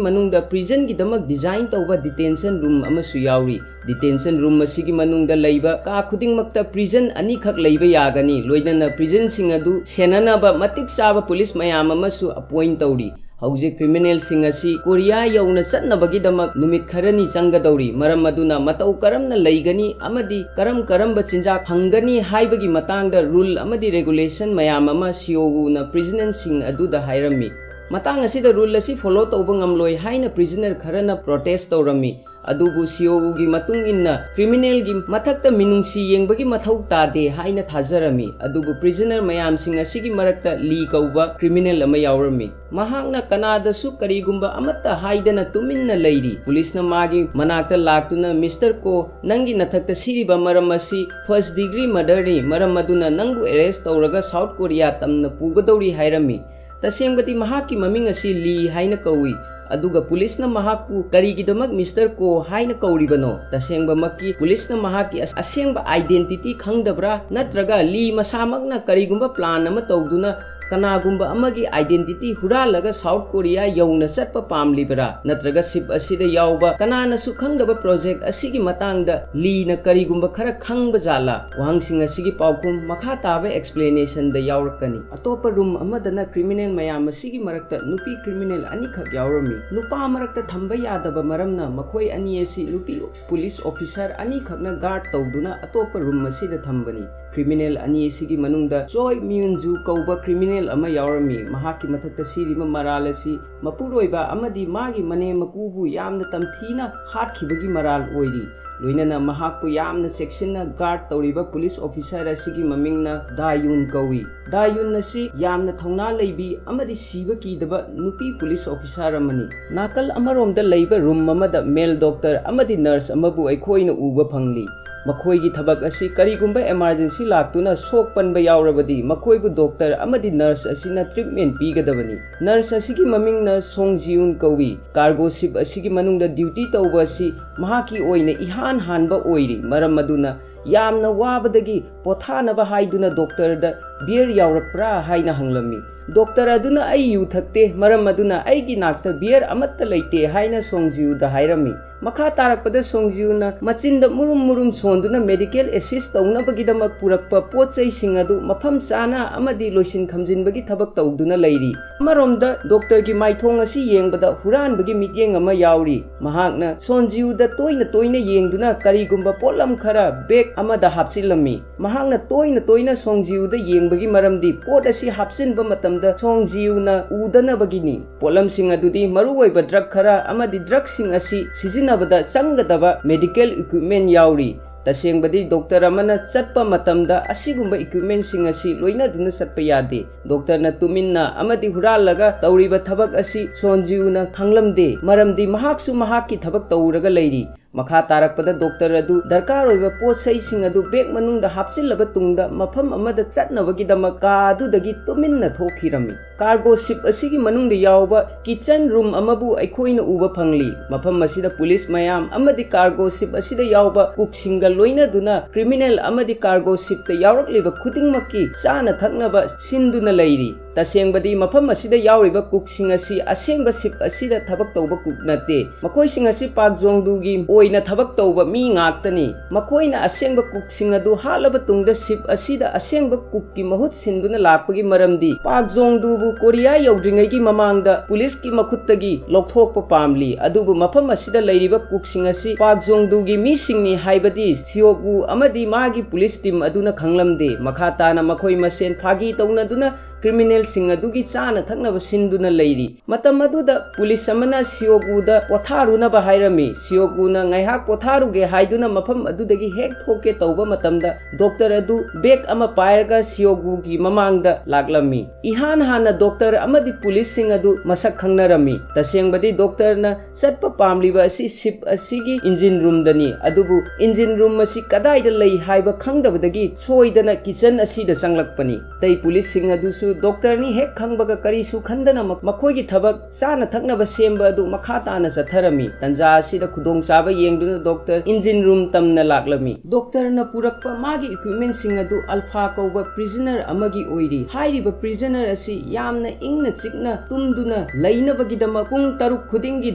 ꯃꯅꯨꯡꯗ ꯄ꯭ꯔꯤꯖꯟꯒꯤꯗꯃꯛ ꯗꯤꯖꯥꯏꯟ ꯇꯧꯕ ꯗꯤꯇꯦꯟꯁꯟ ꯔꯨꯝ ꯑꯃꯁꯨ ꯌꯥꯎꯔꯤ꯫ ꯗꯤꯇꯦꯟꯁꯟ ꯔꯨꯝ ꯑꯁꯤꯒꯤ ꯃꯅꯨꯡꯗ ꯂꯩꯕ ꯀꯥ ꯈꯨꯗꯤꯡꯃꯛꯇ ꯄ꯭ꯔꯤꯖꯟ ꯑꯅꯤꯈꯛ ꯂꯩꯕ ꯌꯥꯒꯅꯤ, ꯂꯣꯏꯅꯅ ꯄ꯭ꯔꯤꯖꯟꯁꯤꯡ ꯑꯗꯨ ꯁꯦꯟꯅꯅꯕ ꯃꯇꯤꯛ ꯆꯥꯕ ꯄꯨꯂꯤꯁ ꯃꯌꯥꯝ ꯑꯃꯁꯨ ꯑꯄꯣꯏꯟ ꯇꯧꯔꯤ꯫ ꯍꯧꯖꯤꯛ ꯀ꯭ꯔꯤꯃꯤꯅꯦꯜꯁꯤꯡ ꯑꯁꯤ ꯀꯣꯔꯤꯌꯥ ꯌꯧꯅ ꯆꯠꯅꯕꯒꯤꯗꯃꯛ ꯅꯨꯃꯤꯠ ꯈꯔꯅꯤ ꯆꯪꯒꯗꯧꯔꯤ, ꯃꯔꯝ ꯑꯗꯨꯅ ꯃꯇꯧ ꯀꯔꯝꯅ ꯂꯩꯒꯅꯤ ꯑꯃꯗꯤ ꯀꯔꯝ ꯀꯔꯝꯕ ꯆꯤꯟꯖꯥꯛ ꯐꯪꯒꯅꯤ ꯍꯥꯏꯕꯒꯤ ꯃꯇꯥꯡꯗ ꯔꯨꯜ ꯑꯃꯗꯤ ꯔꯦꯒꯨꯂꯦꯁꯟ ꯃꯌꯥꯝ ꯑꯃ ꯁꯤꯑꯣꯒꯨꯅ ꯄ꯭ꯔꯤꯖꯅꯔꯁꯤꯡ ꯑꯗꯨꯗ ꯍꯥꯏꯔꯝꯃꯤ꯫ ꯃꯇꯥꯡ ꯑꯁꯤꯗ ꯔꯨꯜ ꯑꯁꯤ ꯐꯣꯂꯣ ꯇꯧꯕ ꯉꯝꯂꯣꯏ ꯍꯥꯏꯅ ꯄ꯭ꯔꯤꯖꯅꯔ ꯈꯔꯅ ꯄ꯭ꯔꯣꯇꯦꯁ ꯇꯧꯔꯝꯃꯤ꯫ ꯑꯗꯨꯕꯨ ꯁꯤꯑꯣꯒꯨꯒꯤ ꯃꯇꯨꯡ ꯏꯟꯅ ꯀ꯭ꯔꯤꯃꯤꯅꯦꯜꯒꯤ ꯃꯊꯛꯇ ꯃꯤꯅꯨꯡꯁꯤ ꯌꯦꯡꯕꯒꯤ ꯃꯊꯧ ꯇꯥꯗꯦ ꯍꯥꯏꯅ ꯊꯥꯖꯔꯝꯃꯤ꯫ ꯑꯗꯨꯕꯨ ꯄ꯭ꯔꯤꯖꯅꯔ ꯃꯌꯥꯝꯁꯤꯡ ꯑꯁꯤꯒꯤ ꯃꯔꯛꯇ ꯂꯤ ꯀꯧꯕ ꯀ꯭ꯔꯤꯃꯤꯅꯦꯜ ꯑꯃ ꯌꯥꯎꯔꯝꯃꯤ꯫ ꯃꯍꯥꯛꯅ ꯀꯅꯥꯗꯁꯨ ꯀꯔꯤꯒꯨꯝꯕ ꯑꯃꯠꯇ ꯍꯥꯏꯗꯅ ꯇꯨꯃꯤꯟꯅ ꯂꯩꯔꯤ꯫ ꯄꯨꯂꯤꯁꯅ ꯃꯥꯒꯤ ꯃꯅꯥꯛꯇ ꯂꯥꯛꯇꯨꯅ, "ꯃꯤꯁꯇꯔ ꯀꯣ, ꯅꯪꯒꯤ ꯅꯊꯛꯇ ꯁꯤꯔꯤꯕ ꯃꯔꯝ ꯑꯁꯤ ꯐꯥꯔꯁ ꯗꯤꯒ꯭ꯔꯤ ꯃꯔꯗꯔꯅꯤ, ꯃꯔꯝ ꯑꯗꯨꯅ ꯅꯪꯕꯨ ꯑꯦꯔꯦꯁ ꯇꯧꯔꯒ ꯁꯥꯎꯠ ꯀꯣꯔꯤꯌꯥ ꯇꯝꯅ ꯄꯨꯒꯗꯧꯔꯤ" ꯍꯥꯏꯔꯝꯃꯤ꯫ ꯇꯁꯦꯡꯕꯗꯤ ꯃꯍꯥꯛꯀꯤ ꯃꯃꯤꯡ ꯑꯁꯤ ꯂꯤ ꯍꯥꯏꯅ ꯀꯧꯏ, ꯑꯗꯨꯒ ꯄꯨꯂꯤꯁꯅ ꯃꯍꯥꯛꯄꯨ ꯀꯔꯤꯒꯤꯗꯃꯛ ꯃꯤꯁꯇꯔ ꯀꯣ ꯍꯥꯏꯅ ꯀꯧꯔꯤꯕꯅꯣ? ꯇꯁꯦꯡꯕꯃꯛꯀꯤ ꯄꯨꯂꯤꯁꯅ ꯃꯍꯥꯛꯀꯤ ꯑꯁ-, ꯑꯁꯦꯡꯕ ꯑꯥꯏꯗꯦꯟꯇꯤꯇꯤ ꯈꯪꯗꯕ꯭ꯔꯥ? ꯅꯠꯇ꯭ꯔꯒ ꯂꯤ ꯃꯁꯥꯃꯛꯅ ꯀꯔꯤꯒꯨꯝꯕ ꯄ꯭ꯂꯥꯟ ꯑꯃ ꯇꯧꯗꯨꯅ ꯀꯅꯥꯒꯨꯝꯕ ꯑꯃꯒꯤ ꯑꯥꯏꯗꯦꯟꯇꯤꯇꯤ ꯍꯨꯔꯥꯜꯂꯒ ꯁꯥꯎꯠ ꯀꯣꯔꯤꯌꯥ ꯌꯧꯅ ꯆꯠꯄ ꯄꯥꯝꯂꯤꯕꯔꯥ? ꯅꯠꯇ꯭ꯔꯒ ꯁꯤꯞ ꯑꯁꯤꯗ ꯌꯥꯎꯕ ꯀꯅꯥꯅꯁꯨ ꯈꯪꯗꯕ ꯄ꯭ꯔꯣꯖꯦꯛ ꯑꯁꯤꯒꯤ ꯃꯇꯥꯡꯗ ꯂꯤꯅ ꯀꯔꯤꯒꯨꯝꯕ ꯈꯔ ꯈꯪꯕ ꯖꯥꯠꯂꯥ? ꯋꯥꯍꯪꯁꯤꯡ ꯑꯁꯤꯒꯤ ꯄꯥꯎꯈꯨꯝ ꯃꯈꯥ ꯇꯥꯕ ꯑꯦꯛꯁꯄ꯭ꯂꯦꯅꯦꯁꯟꯗ ꯌꯥꯎꯔꯛꯀꯅꯤ꯫ ꯑꯇꯣꯞꯄ ꯔꯨꯝ ꯑꯃꯗꯅ ꯀ꯭ꯔꯤꯃꯤꯅꯦꯜ ꯃꯌꯥꯝ ꯑꯁꯤꯒꯤ ꯃꯔꯛꯇ ꯅꯨꯄꯤ ꯀ꯭ꯔꯤꯃꯤꯅꯦꯜ ꯑꯅꯤꯈꯛ ꯌꯥꯎꯔꯝꯃꯤ꯫ ꯅꯨꯄꯥ ꯃꯔꯛꯇ ꯊꯝꯕ ꯌꯥꯗꯕ ꯃꯔꯝꯅ ꯃꯈꯣꯏ ꯑꯅꯤ ꯑꯁꯤ ꯅꯨꯄꯤ ꯄꯨꯂꯤꯁ ꯑꯣꯐꯤꯁꯔ ꯑꯅꯤꯈꯛꯅ ꯒꯥꯔꯗ ꯇꯧꯗꯨꯅ ꯑꯇꯣꯞꯄ ꯔꯨꯝ ꯑꯁꯤꯗ ꯊꯝꯕꯅꯤ꯫ ꯀ꯭ꯔꯤꯃꯤꯅꯦꯜ ꯑꯅꯤ ꯑꯁꯤꯒꯤ ꯃꯅꯨꯡꯗ ꯆꯣꯏ ꯃ꯭ꯌꯨꯟꯖꯨ ꯀꯧꯕ ꯀ꯭ꯔꯤꯃꯤꯅꯦꯜ ꯑꯃ ꯌꯥꯎꯔꯝꯃꯤ꯫ ꯃꯍꯥꯛꯀꯤ ꯃꯊꯛꯇ ꯁꯤꯔꯤꯕ ꯃꯔꯥꯜ ꯑꯁꯤ ꯃꯄꯨꯔꯣꯏꯕ ꯑꯃꯗꯤ ꯃꯥꯒꯤ ꯃꯅꯦꯝ ꯃꯀꯨꯕꯨ ꯌꯥꯝꯅ ꯇꯝꯊꯤꯅ ꯍꯥꯠꯈꯤꯕꯒꯤ ꯃꯔꯥꯜ ꯑꯣꯏꯔꯤ꯫ ꯂꯣꯏꯅꯅ ꯃꯍꯥꯛꯄꯨ ꯌꯥꯝꯅ ꯆꯦꯛꯁꯤꯟꯅ ꯒꯥꯔꯗ ꯇꯧꯔꯤꯕ ꯄꯨꯂꯤꯁ ꯑꯣꯐꯤꯁꯔ ꯑꯁꯤꯒꯤ ꯃꯃꯤꯡꯅ ꯗꯥꯌꯨꯟ ꯀꯧꯏ꯫ ꯗꯥꯌꯨꯟ ꯑꯁꯤ ꯌꯥꯝꯅ ꯊꯧꯅꯥ ꯂꯩꯕꯤ ꯑꯃꯗꯤ ꯁꯤꯕ ꯀꯤꯗꯕ ꯅꯨꯄꯤ ꯄꯨꯂꯤꯁ ꯑꯣꯐꯤꯁꯔ ꯑꯃꯅꯤ꯫ ꯅꯥꯀꯜ ꯑꯃꯔꯣꯝꯗ ꯂꯩꯕ ꯔꯨꯝ ꯑꯃꯗ ꯃꯦꯜ ꯗꯣꯛꯇꯔ ꯑꯃꯗꯤ ꯅꯔꯁ ꯑꯃꯕꯨ ꯑꯩꯈꯣꯏꯅ ꯎꯕ ꯐꯪꯂꯤ꯫ ꯃꯈꯣꯏꯒꯤ ꯊꯕꯛ ꯑꯁꯤ ꯀꯔꯤꯒꯨꯝꯕ emergency ꯂꯥꯛꯇꯨꯅ ꯁꯣꯛ ꯄꯟꯕ ꯌꯥꯎꯔꯕꯗꯤ ꯃꯈꯣꯏꯕꯨ doctor ꯑꯃꯗꯤ nurse ꯑꯁꯤꯅ treatment ꯄꯤꯒꯗꯕꯅꯤ꯫ Nurse ꯑꯁꯤꯒꯤ ꯃꯃꯤꯡꯅ ꯁꯣꯡ ꯖꯤꯌꯨꯟ ꯀꯧꯏ꯫ Cargo ship ꯑꯁꯤꯒꯤ ꯃꯅꯨꯡꯗ duty ꯇꯧꯕ ꯑꯁꯤ ꯃꯍꯥꯛꯀꯤ ꯑꯣꯏꯅ ꯏꯍꯥꯟ ꯍꯥꯟꯕ ꯑꯣꯏꯔꯤ꯫ ꯃꯔꯝ ꯑꯗꯨꯅ ꯌꯥꯝꯅ ꯋꯥꯕꯗꯒꯤ ꯄꯣꯊꯥꯅꯕ ꯍꯥꯏꯗꯨꯅ doctorꯗ beer ꯌꯥꯎꯔꯛꯄ꯭ꯔꯥ ꯍꯥꯏꯅ ꯍꯪꯂꯝꯃꯤ꯫ Doctor ꯑꯗꯨꯅ "ꯑꯩ ꯌꯨ ꯊꯛꯇꯦ, ꯃꯔꯝ ꯑꯗꯨꯅ ꯑꯩꯒꯤ ꯅꯥꯛꯇ beer ꯑꯃꯠꯇ ꯂꯩꯇꯦ" ꯍꯥꯏꯅ ꯁꯣꯡ ꯖꯤꯌꯨꯗ ꯍꯥꯏꯔꯝꯃꯤ꯫ ꯃꯈꯥ ꯇꯥꯔꯛꯄꯗ ꯁꯣꯡ ꯖꯤꯌꯨꯅ ꯃꯆꯤꯟꯗ ꯃꯨꯔꯨꯝ ꯃꯨꯔꯨꯝ ꯁꯣꯟꯗꯨꯅ medical assist ꯇꯧꯅꯕꯒꯤꯗꯃꯛ ꯄꯨꯔꯛꯄ ꯄꯣꯠ ꯆꯩꯁꯤꯡ ꯑꯗꯨ ꯃꯐꯝ ꯆꯥꯅ ꯑꯃꯗꯤ ꯂꯣꯏꯁꯤꯟ ꯈꯝꯖꯤꯟꯕꯒꯤ ꯊꯕꯛ ꯇꯧꯗꯨꯅ ꯂꯩꯔꯤ꯫ ꯑꯃꯔꯣꯝꯗ doctorꯒꯤ ꯃꯥꯏꯊꯣꯡ ꯑꯁꯤ ꯌꯦꯡꯕꯗ ꯍꯨꯔꯥꯟꯕꯒꯤ ꯃꯤꯠꯌꯦꯡ ꯑꯃ ꯌꯥꯎꯔꯤ꯫ ꯃꯍꯥꯛꯅ ꯁꯣꯡ ꯖꯤꯌꯨꯗ ꯇꯣꯏꯅ ꯇꯣꯏꯅ ꯌꯦꯡꯗꯨꯅ ꯀꯔꯤꯒꯨꯝꯕ ꯄꯣꯠꯂꯝ ꯈꯔ bag ꯑꯃꯗ ꯍꯥꯞꯆꯤꯜꯂꯝꯃꯤ꯫ ꯃꯍꯥꯛꯅ ꯇꯣꯏꯅ ꯇꯣꯏꯅ ꯁꯣꯡ ꯖꯤꯌꯨꯗ ꯌꯦꯡꯕꯒꯤ ꯃꯔꯝꯗꯤ ꯄꯣꯠ ꯑꯁꯤ ꯍꯥꯞꯆꯤꯟꯕ ꯃꯇꯝꯗ ꯁꯣꯡ ꯖꯤꯌꯨꯅ ꯎꯗꯅꯕꯒꯤꯅꯤ꯫ ꯄꯣꯠꯂꯝꯁꯤꯡ ꯑꯗꯨꯗꯤ ꯃꯔꯨꯑꯣꯏꯕ drug ꯈꯔ ꯑꯃꯗꯤ drugꯁꯤꯡ ꯑꯁꯤ ꯁꯤꯖꯤꯟꯅꯕꯗ ꯆꯪꯒꯗꯕ medical equipment ꯌꯥꯎꯔꯤ꯫ ꯇꯁꯦꯡꯕꯗꯤ doctor ꯑꯃꯅ ꯆꯠꯄ ꯃꯇꯝꯗ ꯑꯁꯤꯒꯨꯝꯕ equipmentꯁꯤꯡ ꯑꯁꯤ ꯂꯣꯏꯅꯗꯨꯅ ꯆꯠꯄ ꯌꯥꯗꯦ꯫ Doctorꯅ ꯇꯨꯃꯤꯟꯅ ꯑꯃꯗꯤ ꯍꯨꯔꯥꯜꯂꯒ ꯇꯧꯔꯤꯕ ꯊꯕꯛ ꯑꯁꯤ ꯁꯣꯡ ꯖꯤꯌꯨꯅ ꯈꯪꯂꯝꯗꯦ, ꯃꯔꯝꯗꯤ ꯃꯍꯥꯛꯁꯨ ꯃꯍꯥꯛꯀꯤ ꯊꯕꯛ ꯇꯧꯔꯒ ꯂꯩꯔꯤ꯫ ꯃꯈꯥ ꯇꯥꯔꯛꯄꯗ doctor ꯑꯗꯨ ꯗꯔꯀꯥꯔ ꯑꯣꯏꯕ ꯄꯣꯠ ꯆꯩꯁꯤꯡ ꯑꯗꯨ bag ꯃꯅꯨꯡꯗ ꯍꯥꯞꯆꯤꯜꯂꯕ ꯇꯨꯡꯗ ꯃꯐꯝ ꯑꯃꯗ ꯆꯠꯅꯕꯒꯤꯗꯃꯛ ꯀꯥ ꯑꯗꯨꯗꯒꯤ ꯇꯨꯃꯤꯟꯅ ꯊꯣꯛꯈꯤꯔꯝꯃꯤ꯫ Cargo ship ꯑꯁꯤꯒꯤ ꯃꯅꯨꯡꯗ ꯌꯥꯎꯕ kitchen room ꯑꯃꯕꯨ ꯑꯩꯈꯣꯏꯅ ꯎꯕ ꯐꯪꯂꯤ꯫ ꯃꯐꯝ ꯑꯁꯤꯗ police ꯃꯌꯥꯝ ꯑꯃꯗꯤ cargo ship ꯑꯁꯤꯗ ꯌꯥꯎꯕ cookꯁꯤꯡꯒ ꯂꯣꯏꯅꯗꯨꯅ criminal ꯑꯃꯗꯤ cargo shipꯇ ꯌꯥꯎꯔꯛꯂꯤꯕ ꯈꯨꯗꯤꯡꯃꯛꯀꯤ ꯆꯥꯅ ꯊꯛꯅꯕ ꯁꯤꯟꯗꯨꯅ ꯂꯩꯔꯤ꯫ ꯇꯁꯦꯡꯕꯗꯤ ꯃꯐꯝ ꯑꯁꯤꯗ ꯌꯥꯎꯔꯤꯕ cookꯁꯤꯡ ꯑꯁꯤ ꯑꯁꯦꯡꯕ ship ꯑꯁꯤꯗ ꯊꯕꯛ ꯇꯧꯕ cook ꯅꯠꯇꯦ꯫ ꯃꯈꯣꯏꯁꯤꯡ ꯑꯁꯤ ꯄꯥꯛ ꯖꯣꯡꯗꯨꯒꯤ ꯑꯣꯏꯅ ꯊꯕꯛ ꯇꯧꯕ ꯃꯤ ꯉꯥꯛꯇꯅꯤ꯫ ꯃꯈꯣꯏꯅ ꯑꯁꯦꯡꯕ cookꯁꯤꯡ ꯑꯗꯨ ꯍꯥꯠꯂꯕ ꯇꯨꯡꯗ ship ꯑꯁꯤꯗ ꯑꯁꯦꯡꯕ cookꯀꯤ ꯃꯍꯨꯠ ꯁꯤꯟꯗꯨꯅ ꯂꯥꯛꯄꯒꯤ ꯃꯔꯝꯗꯤ ꯄꯥꯛ ꯖꯣꯡꯗꯨꯕꯨ ꯀꯣꯔꯤꯌꯥ ꯌꯧꯗ꯭ꯔꯤꯉꯩꯒꯤ ꯃꯃꯥꯡꯗ policeꯀꯤ ꯃꯈꯨꯠꯇꯒꯤ ꯂꯧꯊꯣꯛꯄ ꯄꯥꯝꯂꯤ꯫ ꯑꯗꯨꯕꯨ ꯃꯐꯝ ꯑꯁꯤꯗ ꯂꯩꯔꯤꯕ cookꯁꯤꯡ ꯑꯁꯤ ꯄꯥꯛ ꯖꯣꯡꯗꯨꯒꯤ ꯃꯤꯁꯤꯡꯅꯤ, ꯍꯥꯏꯕꯗꯤ ꯁꯤꯌꯣꯛ ꯋꯨ ꯑꯃꯗꯤ ꯃꯥꯒꯤ police team ꯑꯗꯨꯅ ꯈꯪꯂꯝꯗꯦ꯫ ꯃꯈꯥ ꯇꯥꯅ ꯃꯈꯣꯏ ꯃꯁꯦꯟ ꯐꯥꯒꯤ ꯇꯧꯅꯗꯨꯅ criminal ꯁꯤꯡ ꯑꯗꯨꯒꯤ ꯆꯥꯅ ꯊꯛꯅꯕ ꯁꯤꯟꯗꯨꯅ ꯂꯩꯔꯤ꯫ ꯃꯇꯝ ꯑꯗꯨꯗ ꯄꯨꯂꯤꯁ ꯑꯃꯅ ꯁꯤꯌꯣꯒꯨꯗ ꯄꯣꯊꯥꯔꯨꯅꯕ ꯍꯥꯏꯔꯝꯃꯤ꯫ ꯁꯤꯌꯣꯒꯨꯅ ꯉꯥꯏꯍꯥꯛ ꯄꯣꯊꯥꯔꯨꯒꯦ ꯍꯥꯏꯗꯨꯅ ꯃꯐꯝ ꯑꯗꯨꯗꯒꯤ ꯍꯦꯛ ꯊꯣꯛꯀꯦ ꯇꯧꯕ ꯃꯇꯝꯗ ꯗꯣꯛꯇꯔ ꯑꯗꯨ ꯕꯦꯒ ꯑꯃ ꯄꯥꯏꯔꯒ ꯁꯤꯌꯣꯒꯨꯒꯤ ꯃꯃꯥꯡꯗ ꯂꯥꯛꯂꯝꯃꯤ꯫ ꯏꯍꯥꯟ ꯍꯥꯟꯅ ꯗꯣꯛꯇꯔ ꯑꯃꯗꯤ ꯄꯨꯂꯤꯁꯁꯤꯡ ꯑꯗꯨ ꯃꯁꯛ ꯈꯪꯅꯔꯝꯃꯤ꯫ ꯇꯁꯦꯡꯕꯗꯤ ꯗꯣꯛꯇꯔꯅ ꯆꯠꯄ ꯄꯥꯝꯂꯤꯕ ꯑꯁꯤ ꯁꯤꯞ ꯑꯁꯤꯒꯤ ꯏꯟꯖꯤꯟ ꯔꯨꯝꯗꯅꯤ, ꯑꯗꯨꯕꯨ ꯏꯟꯖꯤꯟ ꯔꯨꯝ ꯑꯁꯤ ꯀꯗꯥꯏꯗ ꯂꯩ ꯍꯥꯏꯕ ꯈꯪꯗꯕꯗꯒꯤ ꯁꯣꯏꯗꯅ ꯀꯤꯆꯟ ꯑꯁꯤꯗ ꯆꯪꯂꯛꯄꯅꯤ꯫ ꯑꯇꯩ ꯄꯨꯂꯤꯁꯁꯤꯡ ꯑꯗꯨꯁꯨ ꯗꯣꯛꯇꯔꯅꯤ ꯍꯦꯛ ꯈꯪꯕꯒ ꯀꯔꯤꯁꯨ ꯈꯟꯗꯅ ꯃ-, ꯃꯈꯣꯏꯒꯤ ꯊꯕꯛ ꯆꯥꯅ ꯊꯛꯅꯕ ꯁꯦꯝꯕ ꯑꯗꯨ ꯃꯈꯥ ꯇꯥꯅ ꯆꯠꯊꯔꯝꯃꯤ꯫ ꯇꯟꯖꯥ ꯑꯁꯤꯗ ꯈꯨꯗꯣꯡꯆꯥꯕ ꯌꯦꯡꯗꯨꯅ ꯗꯣꯛꯇꯔ ꯏꯟꯖꯤꯟ ꯔꯨꯝ ꯇꯝꯅ ꯂꯥꯛꯂꯝꯃꯤ꯫ ꯗꯣꯛꯇꯔꯅ ꯄꯨꯔꯛꯄ ꯃꯥꯒꯤ ꯏꯀ꯭ꯋꯤꯞꯃꯦꯟꯁꯤꯡ ꯑꯗꯨ ꯑꯜꯐꯥ ꯀꯧꯕ ꯄ꯭ꯔꯤꯖꯅꯔ ꯑꯃꯒꯤ ꯑꯣꯏꯔꯤ꯫ ꯍꯥꯏꯔꯤꯕ ꯄ꯭ꯔꯤꯖꯅꯔ ꯑꯁꯤ ꯌꯥꯝꯅ ꯏꯪꯅ ꯆꯤꯛꯅ ꯇꯨꯝꯗꯨꯅ ꯂꯩꯅꯕꯒꯤꯗꯃꯛ ꯄꯨꯡ ꯇꯔꯨꯛ ꯈꯨꯗꯤꯡꯒꯤ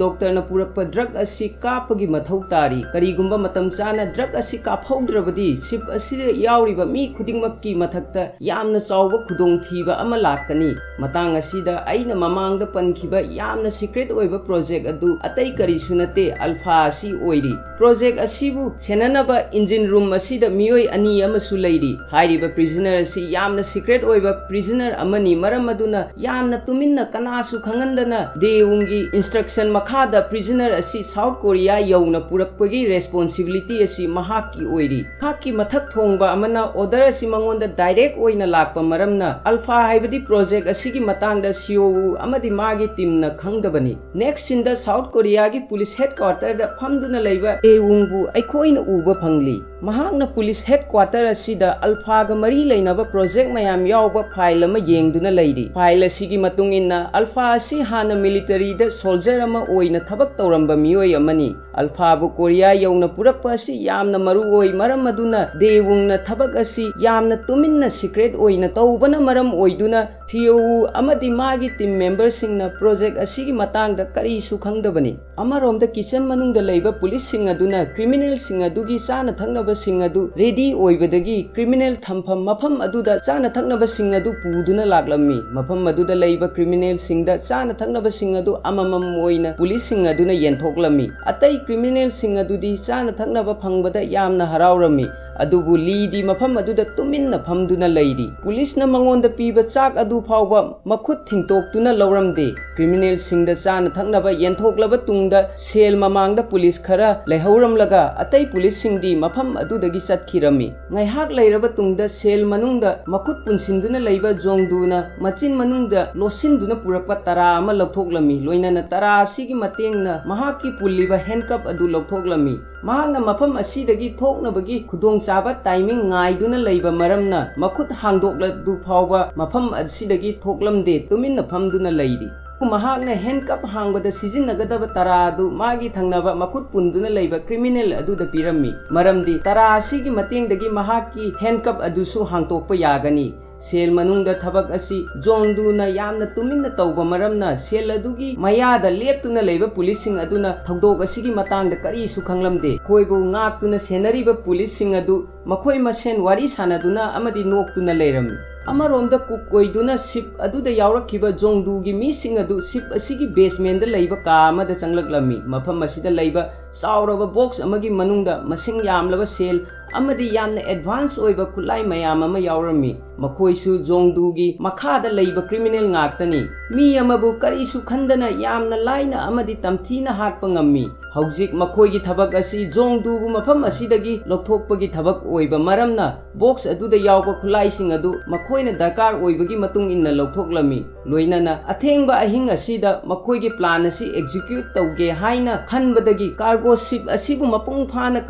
ꯗꯣꯛꯇꯔꯅ ꯄꯨꯔꯛꯄ ꯗ꯭ꯔꯒ ꯑꯁꯤ ꯀꯥꯞꯄꯒꯤ ꯃꯊꯧ ꯇꯥꯔꯤ꯫ ꯀꯔꯤꯒꯨꯝꯕ ꯃꯇꯝ ꯆꯥꯅ ꯗ꯭ꯔꯒ ꯑꯁꯤ ꯀꯥꯞꯍꯧꯗ꯭ꯔꯕꯗꯤ ꯁꯤꯞ ꯑꯁꯤꯗ ꯌꯥꯎꯔꯤꯕ ꯃꯤ ꯈꯨꯗꯤꯡꯃꯛꯀꯤ ꯃꯊꯛꯇ ꯌꯥꯝꯅ ꯆꯥꯎꯕ ꯈꯨꯗꯣꯡꯊꯤꯕ ꯑꯃ ꯂꯥꯛꯀꯅꯤ꯫ ꯃꯇꯥꯡ ꯑꯁꯤꯗ ꯑꯩꯅ ꯃꯃꯥꯡꯗ ꯄꯟꯈꯤꯕ ꯌꯥꯝꯅ ꯁꯤꯀ꯭ꯔꯦꯠ ꯑꯣꯏꯕ ꯄ꯭ꯔꯣꯖꯦꯛ ꯑꯗꯨ ꯑꯇꯩ ꯀꯔꯤꯁꯨ ꯅꯠꯇꯦ, ꯑꯜꯐꯥ ꯑꯁꯤ ꯑꯣꯏꯔꯤ꯫ ꯄ꯭ꯔꯣꯖꯦꯛ ꯑꯁꯤꯕꯨ ꯁꯦꯟꯅꯅꯕ ꯏꯟꯖꯤꯟ ꯔꯨꯝ ꯑꯁꯤꯗ ꯃꯤꯑꯣꯏ ꯑꯅꯤ ꯑꯃꯁꯨ ꯂꯩꯔꯤ꯫ ꯍꯥꯏꯔꯤꯕ ꯄ꯭ꯔꯤꯖꯅꯔ ꯑꯁꯤ ꯌꯥꯝꯅ ꯁꯤꯀ꯭ꯔꯦꯠ ꯑꯣꯏꯕ ꯄ꯭ꯔꯤꯖꯅꯔ ꯑꯃꯅꯤ꯫ ꯃꯔꯝ ꯑꯗꯨꯅ ꯌꯥꯝꯅ ꯇꯨꯃꯤꯟꯅ ꯀꯅꯥꯁꯨ ꯈꯪꯍꯟꯗꯅ ꯗꯦꯋꯨꯡꯒꯤ ꯏꯟꯁꯇ꯭ꯔꯛꯁꯟ ꯃꯈꯥꯗ ꯄ꯭ꯔꯤꯖꯅꯔ ꯑꯁꯤ ꯁꯥꯎꯠ ꯀꯣꯔꯤꯌꯥ ꯌꯧꯅ ꯄꯨꯔꯛꯄꯒꯤ ꯔꯦꯁꯄꯣꯟꯁꯤꯕꯤꯂꯤꯇꯤ ꯑꯁꯤ ꯃꯍꯥꯛꯀꯤ ꯑꯣꯏꯔꯤ꯫ ꯃꯍꯥꯛꯀꯤ ꯃꯊꯛ ꯊꯣꯡꯕ ꯑꯃꯅ ꯑꯣꯔꯗꯔ ꯑꯁꯤ ꯃꯉꯣꯟꯗ ꯗꯥꯏꯔꯦꯛ ꯑꯣꯏꯅ ꯂꯥꯛꯄ ꯃꯔꯝꯅ ꯑꯜꯐꯥ ꯍꯥꯏꯕꯗꯤ ꯄ꯭ꯔꯣꯖꯦꯛ ꯑꯁꯤꯒꯤ ꯃꯇꯥꯡꯗ ꯁꯤꯑꯣꯋꯨ ꯑꯃꯗꯤ ꯃꯥꯒꯤ ꯇꯤꯝꯅ ꯈꯪꯗꯕꯅꯤ꯫ ꯅꯦꯛꯁ ꯁꯤꯟꯗ ꯁꯥꯎꯠ ꯀꯣꯔꯤꯌꯥꯒꯤ ꯄꯨꯂꯤꯁ ꯍꯦꯗꯀ꯭ꯋꯥꯇꯔꯗ ꯐꯝꯗꯨꯅ ꯂꯩꯕ ꯗꯦꯋꯨꯡꯕꯨ ꯑꯩꯈꯣꯏꯅ ꯎꯕ ꯐꯪꯂꯤ꯫ ꯃꯍꯥꯛꯅ ꯄꯨꯂꯤꯁ ꯍꯦꯗꯀ꯭ꯋꯥꯇꯔ ꯑꯁꯤꯗ ꯑꯜꯐꯥꯒ ꯃꯔꯤ ꯂꯩꯅꯕ ꯄ꯭ꯔꯣꯖꯦꯛ ꯃꯌꯥꯝ ꯌꯥꯎꯕ ꯐꯥꯏꯜ ꯑꯃ ꯌꯦꯡꯗꯨꯅ ꯂꯩꯔꯤ꯫ ꯐꯥꯏꯜ ꯑꯁꯤꯒꯤ ꯃꯇꯨꯡ ꯏꯟꯅ ꯑꯜꯐꯥ ꯑꯁꯤ ꯍꯥꯟꯅ ꯃꯤꯂꯤꯇꯔꯤꯗ ꯁꯣꯜꯖꯔ ꯑꯃ ꯑꯣꯏꯅ ꯊꯕꯛ ꯇꯧꯔꯝꯕ ꯃꯤꯑꯣꯏ ꯑꯃꯅꯤ꯫ ꯑꯜꯐꯥꯕꯨ ꯀꯣꯔꯤꯌꯥ ꯌꯧꯅ ꯄꯨꯔꯛꯄ ꯑꯁꯤ ꯌꯥꯝꯅ ꯃꯔꯨ ꯑꯣꯏ, ꯃꯔꯝ ꯑꯗꯨꯅ ꯗꯦꯋꯨꯡꯅ ꯊꯕꯛ ꯑꯁꯤ ꯌꯥꯝꯅ ꯇꯨꯃꯤꯟꯅ ꯁꯤꯀ꯭ꯔꯦꯠ ꯑꯣꯏꯅ ꯇꯧꯕꯅ ꯃꯔꯝ ꯑꯣꯏꯗꯨꯅ ꯁꯤꯑꯣꯋꯨ ꯑꯃꯗꯤ ꯃꯥꯒꯤ ꯇꯤꯝ ꯃꯦꯝꯕꯔꯁꯤꯡꯅ ꯄ꯭ꯔꯣꯖꯦꯛ ꯑꯁꯤꯒꯤ ꯃꯇꯥꯡꯗ ꯀꯔꯤꯁꯨ ꯈꯪꯗꯕꯅꯤ꯫ ꯑꯃꯔꯣꯝꯗ ꯀꯤꯆꯟ ꯃꯅꯨꯡꯗ ꯂꯩꯕ ꯄꯨꯂꯤꯁꯁꯤꯡ ꯑꯗꯨꯅ ꯀ꯭ꯔꯤꯃꯤꯅꯦꯜꯁꯤꯡ ꯑꯗꯨꯒꯤ ꯆꯥꯅ ꯊꯛꯅꯕ ꯁꯤꯡ ꯑꯗꯨ ꯔꯦꯗꯤ ꯑꯣꯏꯕꯗꯒꯤ ꯀ꯭ꯔꯤꯃꯤꯅꯦꯜ ꯊꯝꯐꯝ ꯃꯐꯝ ꯑꯗꯨꯗ ꯆꯥꯅ ꯊꯛꯅꯕꯁꯤꯡ ꯑꯗꯨ ꯄꯨꯗꯨꯅ ꯂꯥꯛꯂꯝꯃꯤ꯫ ꯃꯐꯝ ꯑꯗꯨꯗ ꯂꯩꯕ ꯀ꯭ꯔꯤꯃꯤꯅꯦꯜꯁꯤꯡꯗ ꯆꯥꯅ ꯊꯛꯅꯕꯁꯤꯡ ꯑꯗꯨ ꯑꯃꯃꯝ ꯑꯣꯏꯅ ꯄꯨꯂꯤꯁꯁꯤꯡ ꯑꯗꯨꯅ ꯌꯦꯟꯊꯣꯛꯂꯝꯃꯤ꯫ ꯑꯇꯩ ꯀ꯭ꯔꯤꯃꯤꯅꯦꯜꯁꯤꯡ ꯑꯗꯨꯗꯤ ꯆꯥꯅ ꯊꯛꯅꯕ ꯐꯪꯕꯗ ꯌꯥꯝꯅ ꯍꯔꯥꯎꯔꯝꯃꯤ꯫ ꯑꯗꯨꯕꯨ ꯂꯤꯗꯤ ꯃꯐꯝ ꯑꯗꯨꯗ ꯇꯨꯃꯤꯟꯅ ꯐꯝꯗꯨꯅ ꯂꯩꯔꯤ꯫ ꯄꯨꯂꯤꯁꯅ ꯃꯉꯣꯟꯗ ꯄꯤꯕ ꯆꯥꯛ ꯑꯗꯨ ꯐꯥꯎꯕ ꯃꯈꯨꯠ ꯊꯤꯡꯇꯣꯛꯇꯨꯅ ꯂꯧꯔꯝꯗꯦ꯫ ꯀ꯭ꯔꯤꯃꯤꯅꯦꯜꯁꯤꯡꯗ ꯆꯥꯅ ꯊꯛꯅꯕ ꯌꯦꯟꯊꯣꯛꯂꯕ ꯇꯨꯡꯗ ꯁꯦꯜ ꯃꯃꯥꯡꯗ ꯄꯨꯂꯤꯁ ꯈꯔ ꯂꯩꯍꯧꯔꯝꯂꯒ ꯑꯇꯩ ꯄꯨꯂꯤꯁꯁꯤꯡꯗꯤ ꯃꯐꯝ ꯑꯗꯨꯗꯒꯤ ꯆꯠꯈꯤꯔꯝꯃꯤ꯫ ꯉꯥꯏꯍꯥꯛ ꯂꯩꯔꯕ ꯇꯨꯡꯗ ꯁꯦꯜ ꯃꯅꯨꯡꯗ ꯃꯈꯨꯠ ꯄꯨꯟꯁꯤꯟꯗꯨꯅ ꯂꯩꯕ ꯖꯣꯡꯗꯨꯅ ꯃꯆꯤꯟ ꯃꯅꯨꯡꯗ ꯂꯣꯠꯁꯤꯟꯗꯨꯅ ꯄꯨꯔꯛꯄ ꯇꯔꯥ ꯑꯃ ꯂꯧꯊꯣꯛꯂꯝꯃꯤ꯫ ꯂꯣꯏꯅꯅ ꯇꯔꯥ ꯑꯁꯤꯒꯤ ꯃꯇꯦꯡꯅ ꯃꯍꯥꯛꯀꯤ ꯄꯨꯜꯂꯤꯕ ꯍꯦꯟꯀꯞ ꯑꯗꯨ ꯂꯧꯊꯣꯛꯂꯝꯃꯤ꯫ ꯃꯍꯥꯛꯅ ꯃꯐꯝ ꯑꯁꯤꯗꯒꯤ ꯊꯣꯛꯅꯕꯒꯤ ꯈꯨꯗꯣꯡꯆꯥꯕ ꯇꯥꯏꯃꯤꯡ ꯉꯥꯏꯗꯨꯅ ꯂꯩꯕ ꯃꯔꯝꯅ ꯃꯈꯨꯠ ꯍꯥꯡꯗꯣꯛꯂꯗꯨ ꯐꯥꯎꯕ ꯃꯐꯝ ꯑꯁꯤꯗꯒꯤ ꯊꯣꯛꯂꯝꯗꯦ, ꯇꯨꯃꯤꯟꯅ ꯐꯝꯗꯨꯅ ꯂꯩꯔꯤ꯫ ꯃꯍꯥꯛꯅ ꯍꯦꯟꯀꯞ ꯍꯥꯡꯕꯗ ꯁꯤꯖꯤꯟꯅꯒꯗꯕ ꯇꯔꯥ ꯑꯗꯨ ꯃꯥꯒꯤ ꯊꯪꯅꯕ ꯃꯈꯨꯠ ꯄꯨꯟꯗꯨꯅ ꯂꯩꯕ ꯀ꯭ꯔꯤꯃꯤꯅꯦꯜ ꯑꯗꯨꯗ ꯄꯤꯔꯝꯃꯤ꯫ ꯃꯔꯝꯗꯤ ꯇꯔꯥ ꯑꯁꯤꯒꯤ ꯃꯇꯦꯡꯗꯒꯤ ꯃꯍꯥꯛꯀꯤ ꯍꯦꯟꯀꯞ ꯑꯗꯨꯁꯨ ꯍꯥꯡꯇꯣꯛꯄ ꯌꯥꯒꯅꯤ꯫ ꯁꯦꯜ ꯃꯅꯨꯡꯗ ꯊꯕꯛ ꯑꯁꯤ ꯖꯣꯡꯗꯨꯅ ꯌꯥꯝꯅ ꯇꯨꯃꯤꯟꯅ ꯇꯧꯕ ꯃꯔꯝꯅ ꯁꯦꯜ ꯑꯗꯨꯒꯤ ꯃꯌꯥꯗ ꯂꯦꯞꯇꯨꯅ ꯂꯩꯕ ꯄꯨꯂꯤꯁꯁꯤꯡ ꯑꯗꯨꯅ ꯊꯧꯗꯣꯛ ꯑꯁꯤꯒꯤ ꯃꯇꯥꯡꯗ ꯀꯔꯤꯁꯨ ꯈꯪꯂꯝꯗꯦ꯫ ꯃꯈꯣꯏꯕꯨ ꯉꯥꯛꯇꯨꯅ ꯁꯦꯟꯅꯔꯤꯕ ꯄꯨꯂꯤꯁꯁꯤꯡ ꯑꯗꯨ ꯃꯈꯣꯏ ꯃꯁꯦꯟ ꯋꯥꯔꯤ ꯁꯥꯟꯅꯗꯨꯅ ꯑꯃꯗꯤ ꯅꯣꯛꯇꯨꯅ ꯂꯩꯔꯝꯃꯤ꯫ ꯑꯃꯔꯣꯝꯗ ꯀꯨꯛ ꯑꯣꯏꯗꯨꯅ ꯁꯤꯞ ꯑꯗꯨꯗ ꯌꯥꯎꯔꯛꯈꯤꯕ ꯖꯣꯡꯗꯨꯒꯤ ꯃꯤꯁꯤꯡ ꯑꯗꯨ ꯁꯤꯞ ꯑꯁꯤꯒꯤ ꯕꯦꯁꯃꯦꯟꯗ ꯂꯩꯕ ꯀꯥ ꯑꯃꯗ ꯆꯪꯂꯛꯂꯝꯃꯤ꯫ ꯃꯐꯝ ꯑꯁꯤꯗ ꯂꯩꯕ ꯆꯥꯎꯔꯕ ꯕꯣꯛꯁ ꯑꯃꯒꯤ ꯃꯅꯨꯡꯗ ꯃꯁꯤꯡ ꯌꯥꯝꯂꯕ ꯁꯦꯜ ꯑꯃꯗꯤ ꯌꯥꯝꯅ ꯑꯦꯗꯚꯥꯟꯁ ꯑꯣꯏꯕ ꯈꯨꯠꯂꯥꯏ ꯃꯌꯥꯝ ꯑꯃ ꯌꯥꯎꯔꯝꯃꯤ꯫ ꯃꯈꯣꯏꯁꯨ ꯖꯣꯡꯗꯨꯒꯤ ꯃꯈꯥꯗ ꯂꯩꯕ ꯀ꯭ꯔꯤꯃꯤꯅꯦꯜ ꯉꯥꯛꯇꯅꯤ꯫ ꯃꯤ ꯑꯃꯕꯨ ꯀꯔꯤꯁꯨ ꯈꯟꯗꯅ ꯌꯥꯝꯅ ꯂꯥꯏꯅ ꯑꯃꯗꯤ ꯇꯝꯊꯤꯅ ꯍꯥꯠꯄ ꯉꯝꯃꯤ꯫ ꯍꯧꯖꯤꯛ ꯃꯈꯣꯏꯒꯤ ꯊꯕꯛ ꯑꯁꯤ ꯖꯣꯡꯗꯨꯕꯨ ꯃꯐꯝ ꯑꯁꯤꯗꯒꯤ ꯂꯧꯊꯣꯛꯄꯒꯤ ꯊꯕꯛ ꯑꯣꯏꯕ ꯃꯔꯝꯅ, ꯕꯣꯛꯁ ꯑꯗꯨꯗ ꯌꯥꯎꯕ ꯈꯨꯠꯂꯥꯏꯁꯤꯡ ꯑꯗꯨ ꯃꯈꯣꯏꯅ ꯗꯔꯀꯥꯔ ꯑꯣꯏꯕꯒꯤ ꯃꯇꯨꯡ ꯏꯟꯅ ꯂꯧꯊꯣꯛꯂꯝꯃꯤ꯫ ꯂꯣꯏꯅꯅ ꯑꯊꯦꯡꯕ ꯑꯍꯤꯡ ꯑꯁꯤꯗ ꯃꯈꯣꯏꯒꯤ ꯄ꯭ꯂꯥꯟ ꯑꯁꯤ ꯑꯦꯛꯖꯤꯀ꯭ꯌꯨꯠ ꯇꯧꯒꯦ ꯍꯥꯏꯅ ꯈꯟꯕꯗꯒꯤ ꯀꯥꯔꯒꯣ ꯁꯤꯞ ꯑꯁꯤꯕꯨ ꯃꯄꯨꯡ ꯐꯥꯅ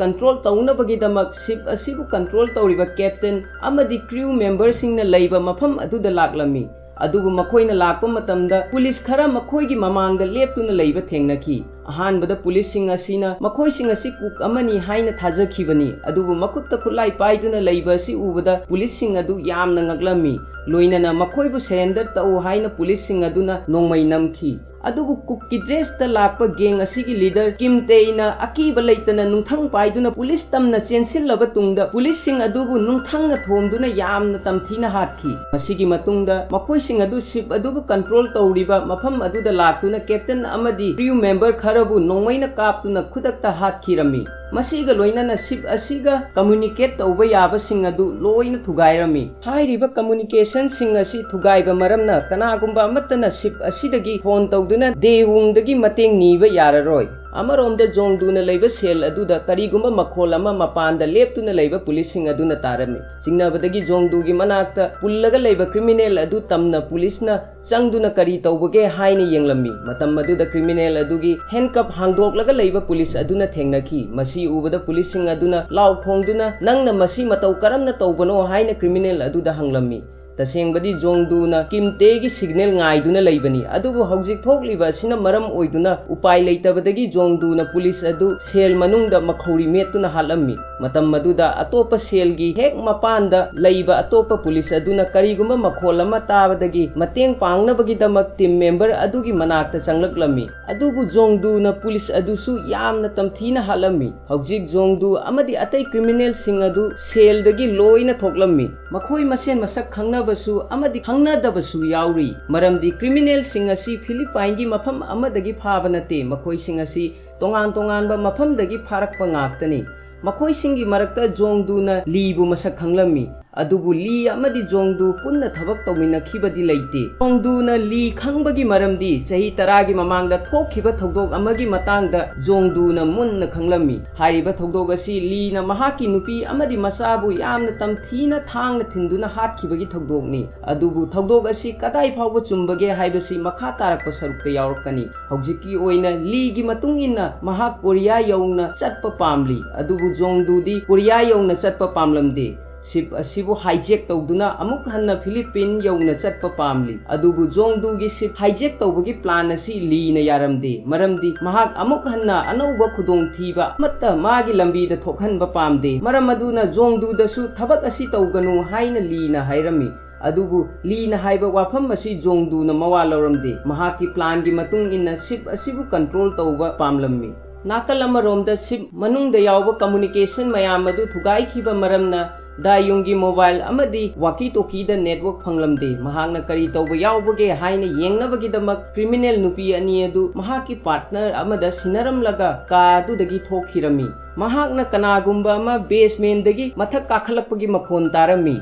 ꯀꯟꯇ꯭ꯔꯣꯜ ꯇꯧꯅꯕꯒꯤꯗꯃꯛ ꯁꯤꯞ ꯑꯁꯤꯕꯨ ꯀꯟꯇ꯭ꯔꯣꯜ ꯇꯧꯔꯤꯕ ꯀꯦꯞꯇꯦꯟ ꯑꯃꯗꯤ ꯀ꯭ꯔꯤꯎ ꯃꯦꯝꯕꯔꯁꯤꯡꯅ ꯂꯩꯕ ꯃꯐꯝ ꯑꯗꯨꯗ ꯂꯥꯛꯂꯝꯃꯤ꯫ ꯑꯗꯨꯕꯨ ꯃꯈꯣꯏꯅ ꯂꯥꯛꯄ ꯃꯇꯝꯗ ꯄꯨꯂꯤꯁ ꯈꯔ ꯃꯈꯣꯏꯒꯤ ꯃꯃꯥꯡꯗ ꯂꯦꯞꯇꯨꯅ ꯂꯩꯕ ꯊꯦꯡꯅꯈꯤ꯫ ꯑꯍꯥꯟꯕꯗ ꯄꯨꯂꯤꯁꯁꯤꯡ ꯑꯁꯤꯅ ꯃꯈꯣꯏꯁꯤꯡ ꯑꯁꯤ ꯀꯨꯛ ꯑꯃꯅꯤ ꯍꯥꯏꯅ ꯊꯥꯖꯈꯤꯕꯅꯤ, ꯑꯗꯨꯕꯨ ꯃꯈꯨꯠꯇ ꯈꯨꯠꯂꯥꯏ ꯄꯥꯏꯗꯨꯅ ꯂꯩꯕ ꯑꯁꯤ ꯎꯕꯗ ꯄꯨꯂꯤꯁꯁꯤꯡ ꯑꯗꯨ ꯌꯥꯝꯅ ꯉꯛꯂꯝꯃꯤ꯫ ꯂꯣꯏꯅꯅ ꯃꯈꯣꯏꯕꯨ ꯁꯔꯦꯟꯗꯔ ꯇꯧ ꯍꯥꯏꯅ ꯄꯨꯂꯤꯁꯁꯤꯡ ꯑꯗꯨꯅ ꯅꯣꯡꯃꯩ ꯅꯝꯈꯤ꯫ ꯑꯗꯨꯕꯨ ꯀꯨꯛꯀꯤ ꯗ꯭ꯔꯦꯁꯇ ꯂꯥꯛꯄ ꯒꯦꯡ ꯑꯁꯤꯒꯤ ꯂꯤꯗꯔ ꯀꯤꯝ ꯇꯦꯏꯅ ꯑꯀꯤꯕ ꯂꯩꯇꯅ ꯅꯨꯡꯊꯪ ꯄꯥꯏꯗꯨꯅ ꯄꯨꯂꯤꯁ ꯇꯝꯅ ꯆꯦꯟꯁꯤꯜꯂꯕ ꯇꯨꯡꯗ ꯄꯨꯂꯤꯁꯁꯤꯡ ꯑꯗꯨꯕꯨ ꯅꯨꯡꯊꯪꯅ ꯊꯣꯝꯗꯨꯅ ꯌꯥꯝꯅ ꯇꯝꯊꯤꯅ ꯍꯥꯠꯈꯤ꯫ ꯃꯁꯤꯒꯤ ꯃꯇꯨꯡꯗ ꯃꯈꯣꯏꯁꯤꯡ ꯑꯗꯨ ꯁꯤꯞ ꯑꯗꯨꯕꯨ ꯀꯟꯇ꯭ꯔꯣꯜ ꯇꯧꯔꯤꯕ ꯃꯐꯝ ꯑꯗꯨꯗ ꯂꯥꯛꯇꯨꯅ ꯀꯦꯞꯇꯦꯟ ꯑꯃꯗꯤ ꯀ꯭ꯔꯤꯌꯨ ꯃꯦꯝꯕꯔ ꯈꯔꯕꯨ ꯅꯣꯡꯃꯩꯅ ꯀꯥꯞꯇꯨꯅ ꯈꯨꯗꯛꯇ ꯍꯥꯠꯈꯤꯔꯝꯃꯤ꯫ ꯃꯁꯤꯒ ꯂꯣꯏꯅꯅ ꯁꯤꯞ ꯑꯁꯤꯒ ꯀꯝꯃ꯭ꯌꯨꯅꯤꯀꯦꯠ ꯇꯧꯕ ꯌꯥꯕꯁꯤꯡ ꯑꯗꯨ ꯂꯣꯏꯅ ꯊꯨꯒꯥꯏꯔꯝꯃꯤ꯫ ꯍꯥꯏꯔꯤꯕ ꯀꯝꯃ꯭ꯌꯨꯅꯤꯀꯦꯁꯟꯁꯤꯡ ꯑꯁꯤ ꯊꯨꯒꯥꯏꯕ ꯃꯔꯝꯅ ꯀꯅꯥꯒꯨꯝꯕ ꯑꯃꯠꯇꯅ ꯁꯤꯞ ꯑꯁꯤꯗꯒꯤ ꯐꯣꯟ ꯇꯧꯗꯨꯅ ꯗꯦꯋꯨꯡꯗꯒꯤ ꯃꯇꯦꯡ ꯅꯤꯕ ꯌꯥꯔꯔꯣꯏ꯫ ꯑꯃꯔꯣꯝꯗ ꯖꯣꯡꯗꯨꯅ ꯂꯩꯕ ꯁꯦꯜ ꯑꯗꯨꯗ ꯀꯔꯤꯒꯨꯝꯕ ꯃꯈꯣꯜ ꯑꯃ ꯃꯄꯥꯟꯗ ꯂꯦꯞꯇꯨꯅ ꯂꯩꯕ ꯄꯨꯂꯤꯁꯁꯤꯡ ꯑꯗꯨꯅ ꯇꯥꯔꯝꯃꯤ꯫ ꯆꯤꯡꯅꯕꯗꯒꯤ ꯖꯣꯡꯗꯨꯒꯤ ꯃꯅꯥꯛꯇ ꯄꯨꯜꯂꯒ ꯂꯩꯕ ꯀ꯭ꯔꯤꯃꯤꯅꯦꯜ ꯑꯗꯨ ꯇꯝꯅ ꯄꯨꯂꯤꯁꯅ ꯆꯪꯗꯨꯅ ꯀꯔꯤ ꯇꯧꯕꯒꯦ ꯍꯥꯏꯅ ꯌꯦꯡꯂꯝꯃꯤ꯫ ꯃꯇꯝ ꯑꯗꯨꯗ ꯀ꯭ꯔꯤꯃꯤꯅꯦꯜ ꯑꯗꯨꯒꯤ ꯍꯦꯟꯀꯞ ꯍꯥꯡꯗꯣꯛꯂꯒ ꯂꯩꯕ ꯄꯨꯂꯤꯁ ꯑꯗꯨꯅ ꯊꯦꯡꯅꯈꯤ꯫ ꯃꯁꯤ ꯎꯕꯗ ꯄꯨꯂꯤꯁꯁꯤꯡ ꯑꯗꯨꯅ ꯂꯥꯎ ꯈꯣꯡꯗꯨꯅ, "ꯅꯪꯅ ꯃꯁꯤ ꯃꯇꯧ ꯀꯔꯝꯅ ꯇꯧꯕꯅꯣ?" ꯍꯥꯏꯅ ꯀ꯭ꯔꯤꯃꯤꯅꯦꯜ ꯑꯗꯨꯗ ꯍꯪꯂꯝꯃꯤ꯫ ꯇꯁꯦꯡꯕꯗꯤ ꯖꯣꯡꯗꯨꯅ ꯀꯤꯝꯇꯦꯒꯤ ꯁꯤꯒꯅꯦꯜ ꯉꯥꯏꯗꯨꯅ ꯂꯩꯕꯅꯤ, ꯑꯗꯨꯕꯨ ꯍꯧꯖꯤꯛ ꯊꯣꯛꯂꯤꯕ ꯑꯁꯤꯅ ꯃꯔꯝ ꯑꯣꯏꯗꯨꯅ ꯎꯄꯥꯏ ꯂꯩꯇꯕꯗꯒꯤ ꯖꯣꯡꯗꯨꯅ ꯄꯨꯂꯤꯁ ꯑꯗꯨ ꯁꯦꯜ ꯃꯅꯨꯡꯗ ꯃꯈꯧꯔꯤ ꯃꯦꯠꯇꯨꯅ ꯍꯥꯠꯂꯝꯃꯤ꯫ ꯃꯇꯝ ꯑꯗꯨꯗ ꯑꯇꯣꯞꯄ ꯁꯦꯜꯒꯤ ꯍꯦꯛ ꯃꯄꯥꯟꯗ ꯂꯩꯕ ꯑꯇꯣꯞꯄ ꯄꯨꯂꯤꯁ ꯑꯗꯨꯅ ꯀꯔꯤꯒꯨꯝꯕ ꯃꯈꯣꯜ ꯑꯃ ꯇꯥꯕꯗꯒꯤ ꯃꯇꯦꯡ ꯄꯥꯡꯅꯕꯒꯤꯗꯃꯛ ꯇꯤꯝ ꯃꯦꯝꯕꯔ ꯑꯗꯨꯒꯤ ꯃꯅꯥꯛꯇ ꯆꯪꯂꯛꯂꯝꯃꯤ꯫ ꯑꯗꯨꯕꯨ ꯖꯣꯡꯗꯨꯅ ꯄꯨꯂꯤꯁ ꯑꯗꯨꯁꯨ ꯌꯥꯝꯅ ꯇꯝꯊꯤꯅ ꯍꯥꯠꯂꯝꯃꯤ꯫ ꯍꯧꯖꯤꯛ ꯖꯣꯡꯗꯨ ꯑꯃꯗꯤ ꯑꯇꯩ ꯀ꯭ꯔꯤꯃꯤꯅꯦꯜꯁꯤꯡ ꯑꯗꯨ ꯁꯦꯜꯗꯒꯤ ꯂꯣꯏꯅ ꯊꯣꯛꯂꯝꯃꯤ꯫ ꯃꯈꯣꯏ ꯃꯁꯦꯟ ꯃꯁꯛ ꯈꯪꯅꯕꯁꯨ ꯑꯃꯗꯤ ꯈꯪꯅꯗꯕꯁꯨ ꯌꯥꯎꯔꯤ, ꯃꯔꯝꯗꯤ ꯀ꯭ꯔꯤꯃꯤꯅꯦꯜꯁꯤꯡ ꯑꯁꯤ ꯐꯤꯂꯤꯄꯥꯏꯟꯒꯤ ꯃꯐꯝ ꯑꯃꯗꯒꯤ ꯐꯥꯕ ꯅꯠꯇꯦ, ꯃꯈꯣꯏꯁꯤꯡ ꯑꯁꯤ ꯇꯣꯉꯥꯟ ꯇꯣꯉꯥꯟꯕ ꯃꯐꯝꯗꯒꯤ ꯐꯥꯔꯛꯄ ꯉꯥꯛꯇꯅꯤ꯫ ꯃꯈꯣꯏꯁꯤꯡꯒꯤ ꯃꯔꯛꯇ ꯖꯣꯡꯗꯨꯅ ꯂꯤꯕꯨ ꯃꯁꯛ ꯈꯪꯂꯝꯃꯤ꯫ ꯑꯗꯨꯕꯨ ꯂꯤ ꯑꯃꯗꯤ ꯖꯣꯡꯗꯨ ꯄꯨꯟꯅ ꯊꯕꯛ ꯇꯧꯃꯤꯟꯅꯈꯤꯕꯗꯤ ꯂꯩꯇꯦ꯫ ꯖꯣꯡꯗꯨꯅ ꯂꯤ ꯈꯪꯕꯒꯤ ꯃꯔꯝꯗꯤ ꯆꯍꯤ ꯇꯔꯥꯒꯤ ꯃꯃꯥꯡꯗ ꯊꯣꯛꯈꯤꯕ ꯊꯧꯗꯣꯛ ꯑꯃꯒꯤ ꯃꯇꯥꯡꯗ ꯖꯣꯡꯗꯨꯅ ꯃꯨꯟꯅ ꯈꯪꯂꯝꯃꯤ꯫ ꯍꯥꯏꯔꯤꯕ ꯊꯧꯗꯣꯛ ꯑꯁꯤ ꯂꯤꯅ ꯃꯍꯥꯛꯀꯤ ꯅꯨꯄꯤ ꯑꯃꯗꯤ ꯃꯆꯥꯕꯨ ꯌꯥꯝꯅ ꯇꯝꯊꯤꯅ ꯊꯥꯡꯅ ꯊꯤꯟꯗꯨꯅ ꯍꯥꯠꯈꯤꯕꯒꯤ ꯊꯧꯗꯣꯛꯅꯤ꯫ ꯑꯗꯨꯕꯨ ꯊꯧꯗꯣꯛ ꯑꯁꯤ ꯀꯗꯥꯏ ꯐꯥꯎꯕ ꯆꯨꯝꯕꯒꯦ ꯍꯥꯏꯕꯁꯤ ꯃꯈꯥ ꯇꯥꯔꯛꯄ ꯁꯔꯨꯛꯇ ꯌꯥꯎꯔꯛꯀꯅꯤ꯫ ꯍꯧꯖꯤꯛꯀꯤ ꯑꯣꯏꯅ ꯂꯤꯒꯤ ꯃꯇꯨꯡ ꯏꯟꯅ ꯃꯍꯥꯛ ꯀꯣꯔꯤꯌꯥ ꯌꯧꯅ ꯆꯠꯄ ꯄꯥꯝꯂꯤ, ꯑꯗꯨꯕꯨ ꯖꯣꯡꯗꯨꯗꯤ ꯀꯣꯔꯤꯌꯥ ꯌꯧꯅ ꯆꯠꯄ ꯄꯥꯝꯂꯝꯗꯦ꯫ ꯁꯤꯞ ꯑꯁꯤꯕꯨ ꯍꯥꯏꯖꯦꯛ ꯇꯧꯗꯨꯅ ꯑꯃꯨꯛ ꯍꯟꯅ ꯐꯤꯂꯤꯄꯤꯟ ꯌꯧꯅ ꯆꯠꯄ ꯄꯥꯝꯂꯤ, ꯑꯗꯨꯕꯨ ꯖꯣꯡꯗꯨꯒꯤ ꯁꯤꯞ ꯍꯥꯏꯖꯦꯛ ꯇꯧꯕꯒꯤ ꯄ꯭ꯂꯥꯟ ꯑꯁꯤ ꯂꯤꯅ ꯌꯥꯔꯝꯗꯦ, ꯃꯔꯝꯗꯤ ꯃꯍꯥꯛ ꯑꯃꯨꯛ ꯍꯟꯅ ꯑꯅꯧꯕ ꯈꯨꯗꯣꯡꯊꯤꯕ ꯑꯃꯠꯇ ꯃꯥꯒꯤ ꯂꯝꯕꯤꯗ ꯊꯣꯛꯍꯟꯕ ꯄꯥꯝꯗꯦ꯫ ꯃꯔꯝ ꯑꯗꯨꯅ ꯖꯣꯡꯗꯨꯗꯁꯨ ꯊꯕꯛ ꯑꯁꯤ ꯇꯧꯒꯅꯨ ꯍꯥꯏꯅ ꯂꯤꯅ ꯍꯥꯏꯔꯝꯃꯤ꯫ ꯑꯗꯨꯕꯨ ꯂꯤꯅ ꯍꯥꯏꯕ ꯋꯥꯐꯝ ꯑꯁꯤ ꯖꯣꯡꯗꯨꯅ ꯃꯋꯥ ꯂꯧꯔꯝꯗꯦ꯫ ꯃꯍꯥꯛꯀꯤ plan ꯒꯤ ꯃꯇꯨꯡ ꯏꯟꯅ ship ꯑꯁꯤꯕꯨ control ꯇꯧꯕ ꯄꯥꯝꯂꯝꯃꯤ꯫ ꯅꯥꯀꯜ ꯑꯃꯔꯣꯝꯗ ship ꯃꯅꯨꯡꯗ ꯌꯥꯎꯕ communication ꯃꯌꯥꯝ ꯑꯗꯨ ꯊꯨꯒꯥꯏꯈꯤꯕ ꯃꯔꯝꯅ ꯗꯥꯌꯨꯡꯒꯤ mobile ꯑꯃꯗꯤ walkie talkie ꯗ network ꯐꯪꯂꯝꯗꯦ꯫ ꯃꯍꯥꯛꯅ ꯀꯔꯤ ꯇꯧꯕ ꯌꯥꯎꯕꯒꯦ ꯍꯥꯏꯅ ꯌꯦꯡꯅꯕꯒꯤꯗꯃꯛ criminal ꯅꯨꯄꯤ ꯑꯅꯤ ꯑꯗꯨ ꯃꯍꯥꯛꯀꯤ partner ꯑꯃꯗ ꯁꯤꯟꯅꯔꯝꯂꯒ ꯀꯥ ꯑꯗꯨꯗꯒꯤ ꯊꯣꯛꯈꯤꯔꯝꯃꯤ꯫ ꯃꯍꯥꯛꯅ ꯀꯅꯥꯒꯨꯝꯕ ꯑꯃ basement ꯗꯒꯤ ꯃꯊꯛ ꯀꯥꯈꯠꯂꯛꯄꯒꯤ ꯃꯈꯣꯟ ꯇꯥꯔꯝꯃꯤ꯫